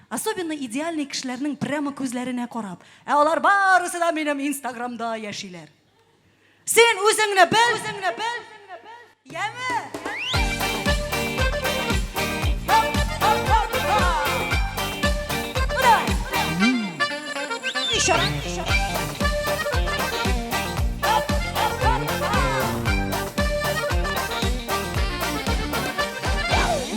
особенно идеальный кешеләрнең прямо күзләренә карап, ә алар барысы да минем инстаграмда яшиләр. Син үзеңне бел, үзеңне бел, яме! Еще раз, еще раз.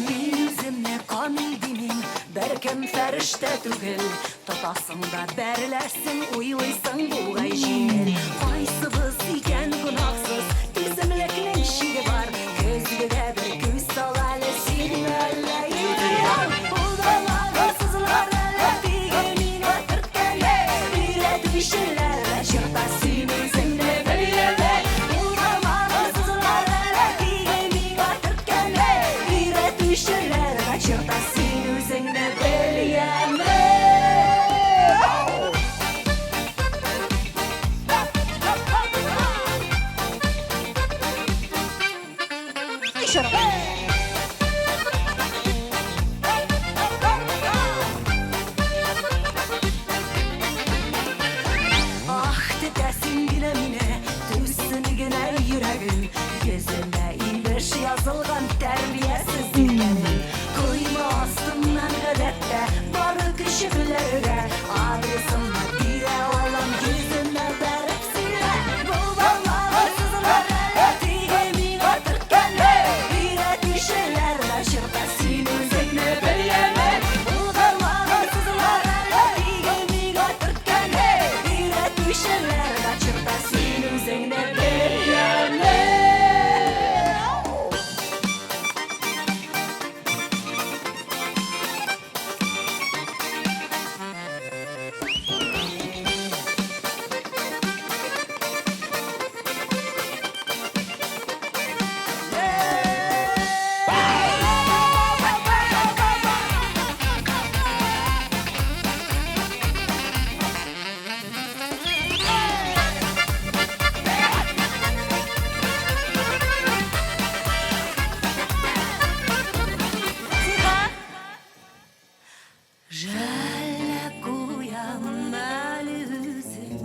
Мин үземне камил димим, беркем фәрештә түгел. Тотасың да бәреләсең, уйлыйсың бугай җиңел. Кайсыбыз икән гөнаһсыз, түземлекнең чиге бар. Көзгедә бер күз сал әле, син әллә идеал. Булдырмагансызлар әллә теге миңа төрткәне. Өйрәтүчеләр дә чорта син үзеңне белгәне. Булдырмагансызлар әллә теге миңа төрткәне. Өйрәтүчеләр дә чорта син үзеңне белгәне. Еще раз. Ах, тетәсең генә мине, түзсен генә йөрәгем. Йөземә имеш язылган тәрбиясез икәнем. Койма астыннан гадәттә бары көчекләргә адресымны бирә алам, йөземә бәреп сөйлә. Булдырмагансызлар әллә теге миңа төрткәне. Өйрәтүчеләр дә чорта син үзеңне белгәне. Булдырмагансызлар әллә теге миңа төрткәне. Өйрәтүчеләр дә чорта син үзеңне белгәне. Жәлләп куям әле үзен,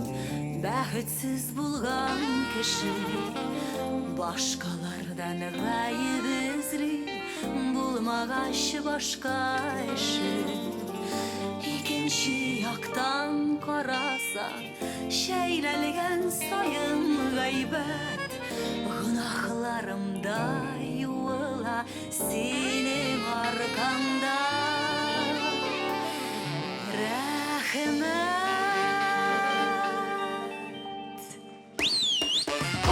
бәхетсез булган кеше. Башкалардан гаеп эзли, булмагач башка эше. Икенче яктан карасаң, чәйнәлгән саен гайбәт, гөнаһларым да юыла синең аркаңда. Рәхмәт.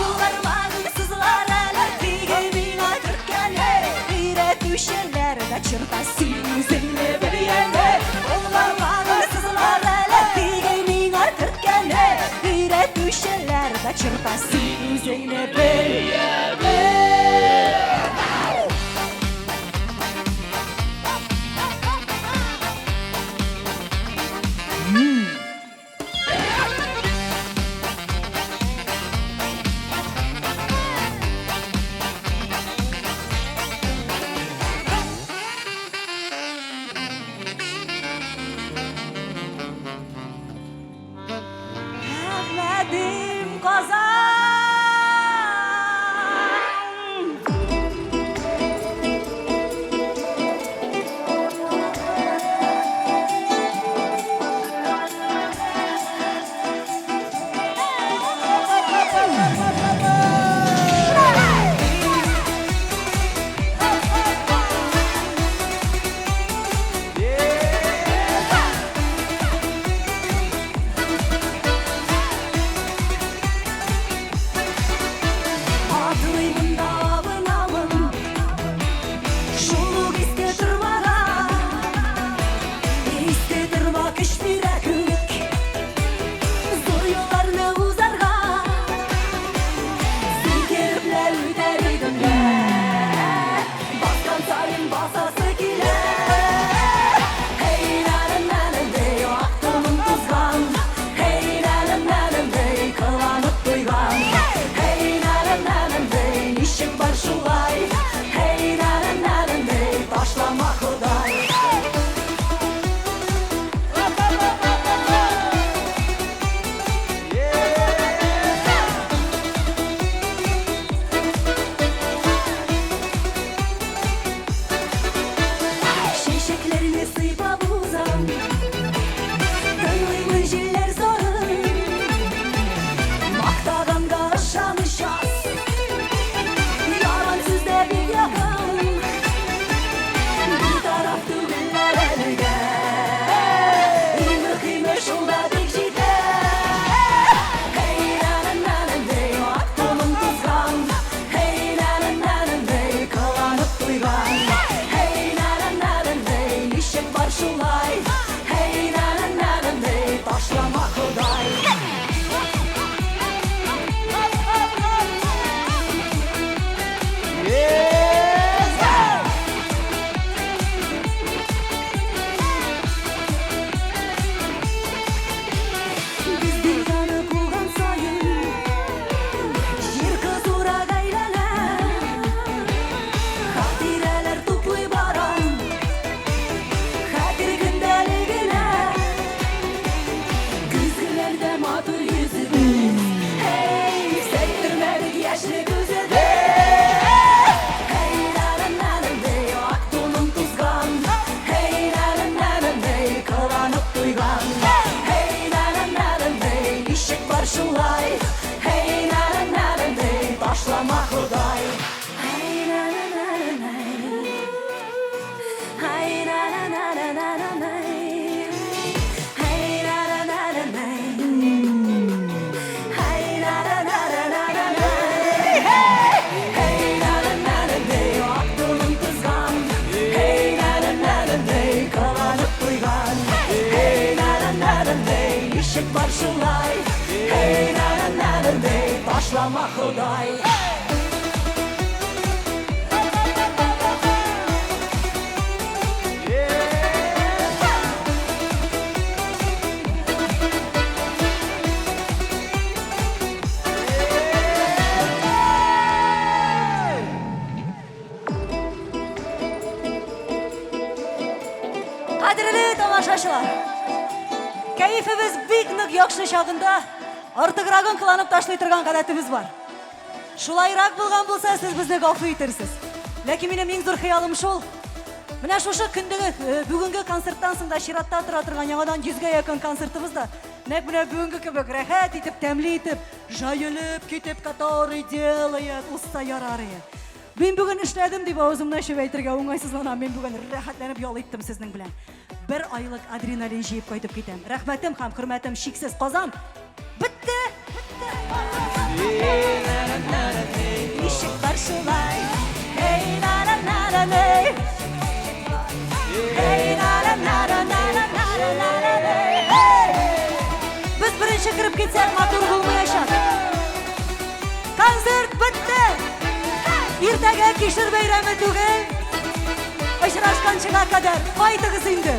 Ул бармагың сызылар әле, тиге миңа төрткәне. Өйрәтүчеләр дә черта син үзеңне белгәне. Ул бармагың сызылар әле, тиге миңа төрткәне. Өйрәтүчеләр дә черта син үзеңне белгәне. Әхмәдем Казан! Атлыймын да абынамын, Шул ук иске тормага. Иске торма көч бирә кебек, Зур юлларны узарга. Сикереп лә үтәр идем дә, Баскан саен басасы килә. Һей, нәлем-нәлем, ак тунын тузган. Һей, нәлем-нәлем, кыланып туйган. Һей, нәлем-нәлем, ничек бар шулай. Һей, нәлем-нәлем, ташлама, Ходай. Чәчәкләрне сыйпап узам, Тыңлыймын җилләр зарын. Мактаганга ышаныч аз, Ялан сүз дә бик якын. Битараф түгелләр әлегә, Иң мөһиме шул да бик җитә. Һей, нәлем-нәлем, ак тунын тузган. Һей, нәлем-нәлем, кыланып туйган. Һей, нәлем-нәлем, ничек бар шулай. Һей, нәлем-нәлем, ташлама, Ходай. Без дөньяны куган саен, Җир кызурак әйләнә. Хатирәләр туплый барам Хәтер көндәлегенә. Көзгеләрдә матур йөзебез, Һей, сәктермәдек яшьлек үзебез. Һей, нәлем-нәлем, ак тунын тузган. Һей, нәлем-нәлем, кыланып туйган. Һей, нәлем-нәлем, ничек бар шулай. Һей, нәлем-нәлем, ташлама, Ходай. Һей, нәлем-нәлем, һей, нәлем-нәлем, һей, нәлем-нәлем, һей, нәлем-нәлем, һей, нәлем-нәлем, ак тунын тузган. Һей, нәлем-нәлем, кыланып туйган. Һей, нәлем-нәлем, ничек бар шулай. Һей, нәлем-нәлем, ташлама, Ходай. Кадерле тамашачылар! Кәефебез бик нык яхшы чагында артыграгын кыланып ташлый торган гадәтебез бар. Шулайрак булган булса, сез безне гафу итерсез. Ләкин минем иң зур хыялым шул. Менә шушы көндәге бүгенге концерттан соң да чиратта тора торган яңадан 100гә якын концертыбыз да нәкъ менә бүгенге кебек рәхәт итеп, тәмле итеп, җәелеп китеп, который делает, узса ярар иде. Мин бүген эшләдем дип авызымны ачып әйтергә уңайсызланам. Мин бүген рәхәтләнеп ял иттем сезнең белән. Бер айлык адреналин җыеп кайтып китәм. Рәхмәтем һәм хөрмәтем чиксез. Казан! Бетте! Ничек бар шулай? Эй, на-на-на-на-ней. Эй, на-на-на-на-на-на-на-на-ней. Эй! Без беренче кереп китсәк, матур булмаячак. Концерт бетте! Иртәгә кишер бәйрәме түгел. Очрашканчыга кадәр кайтыгыз инде.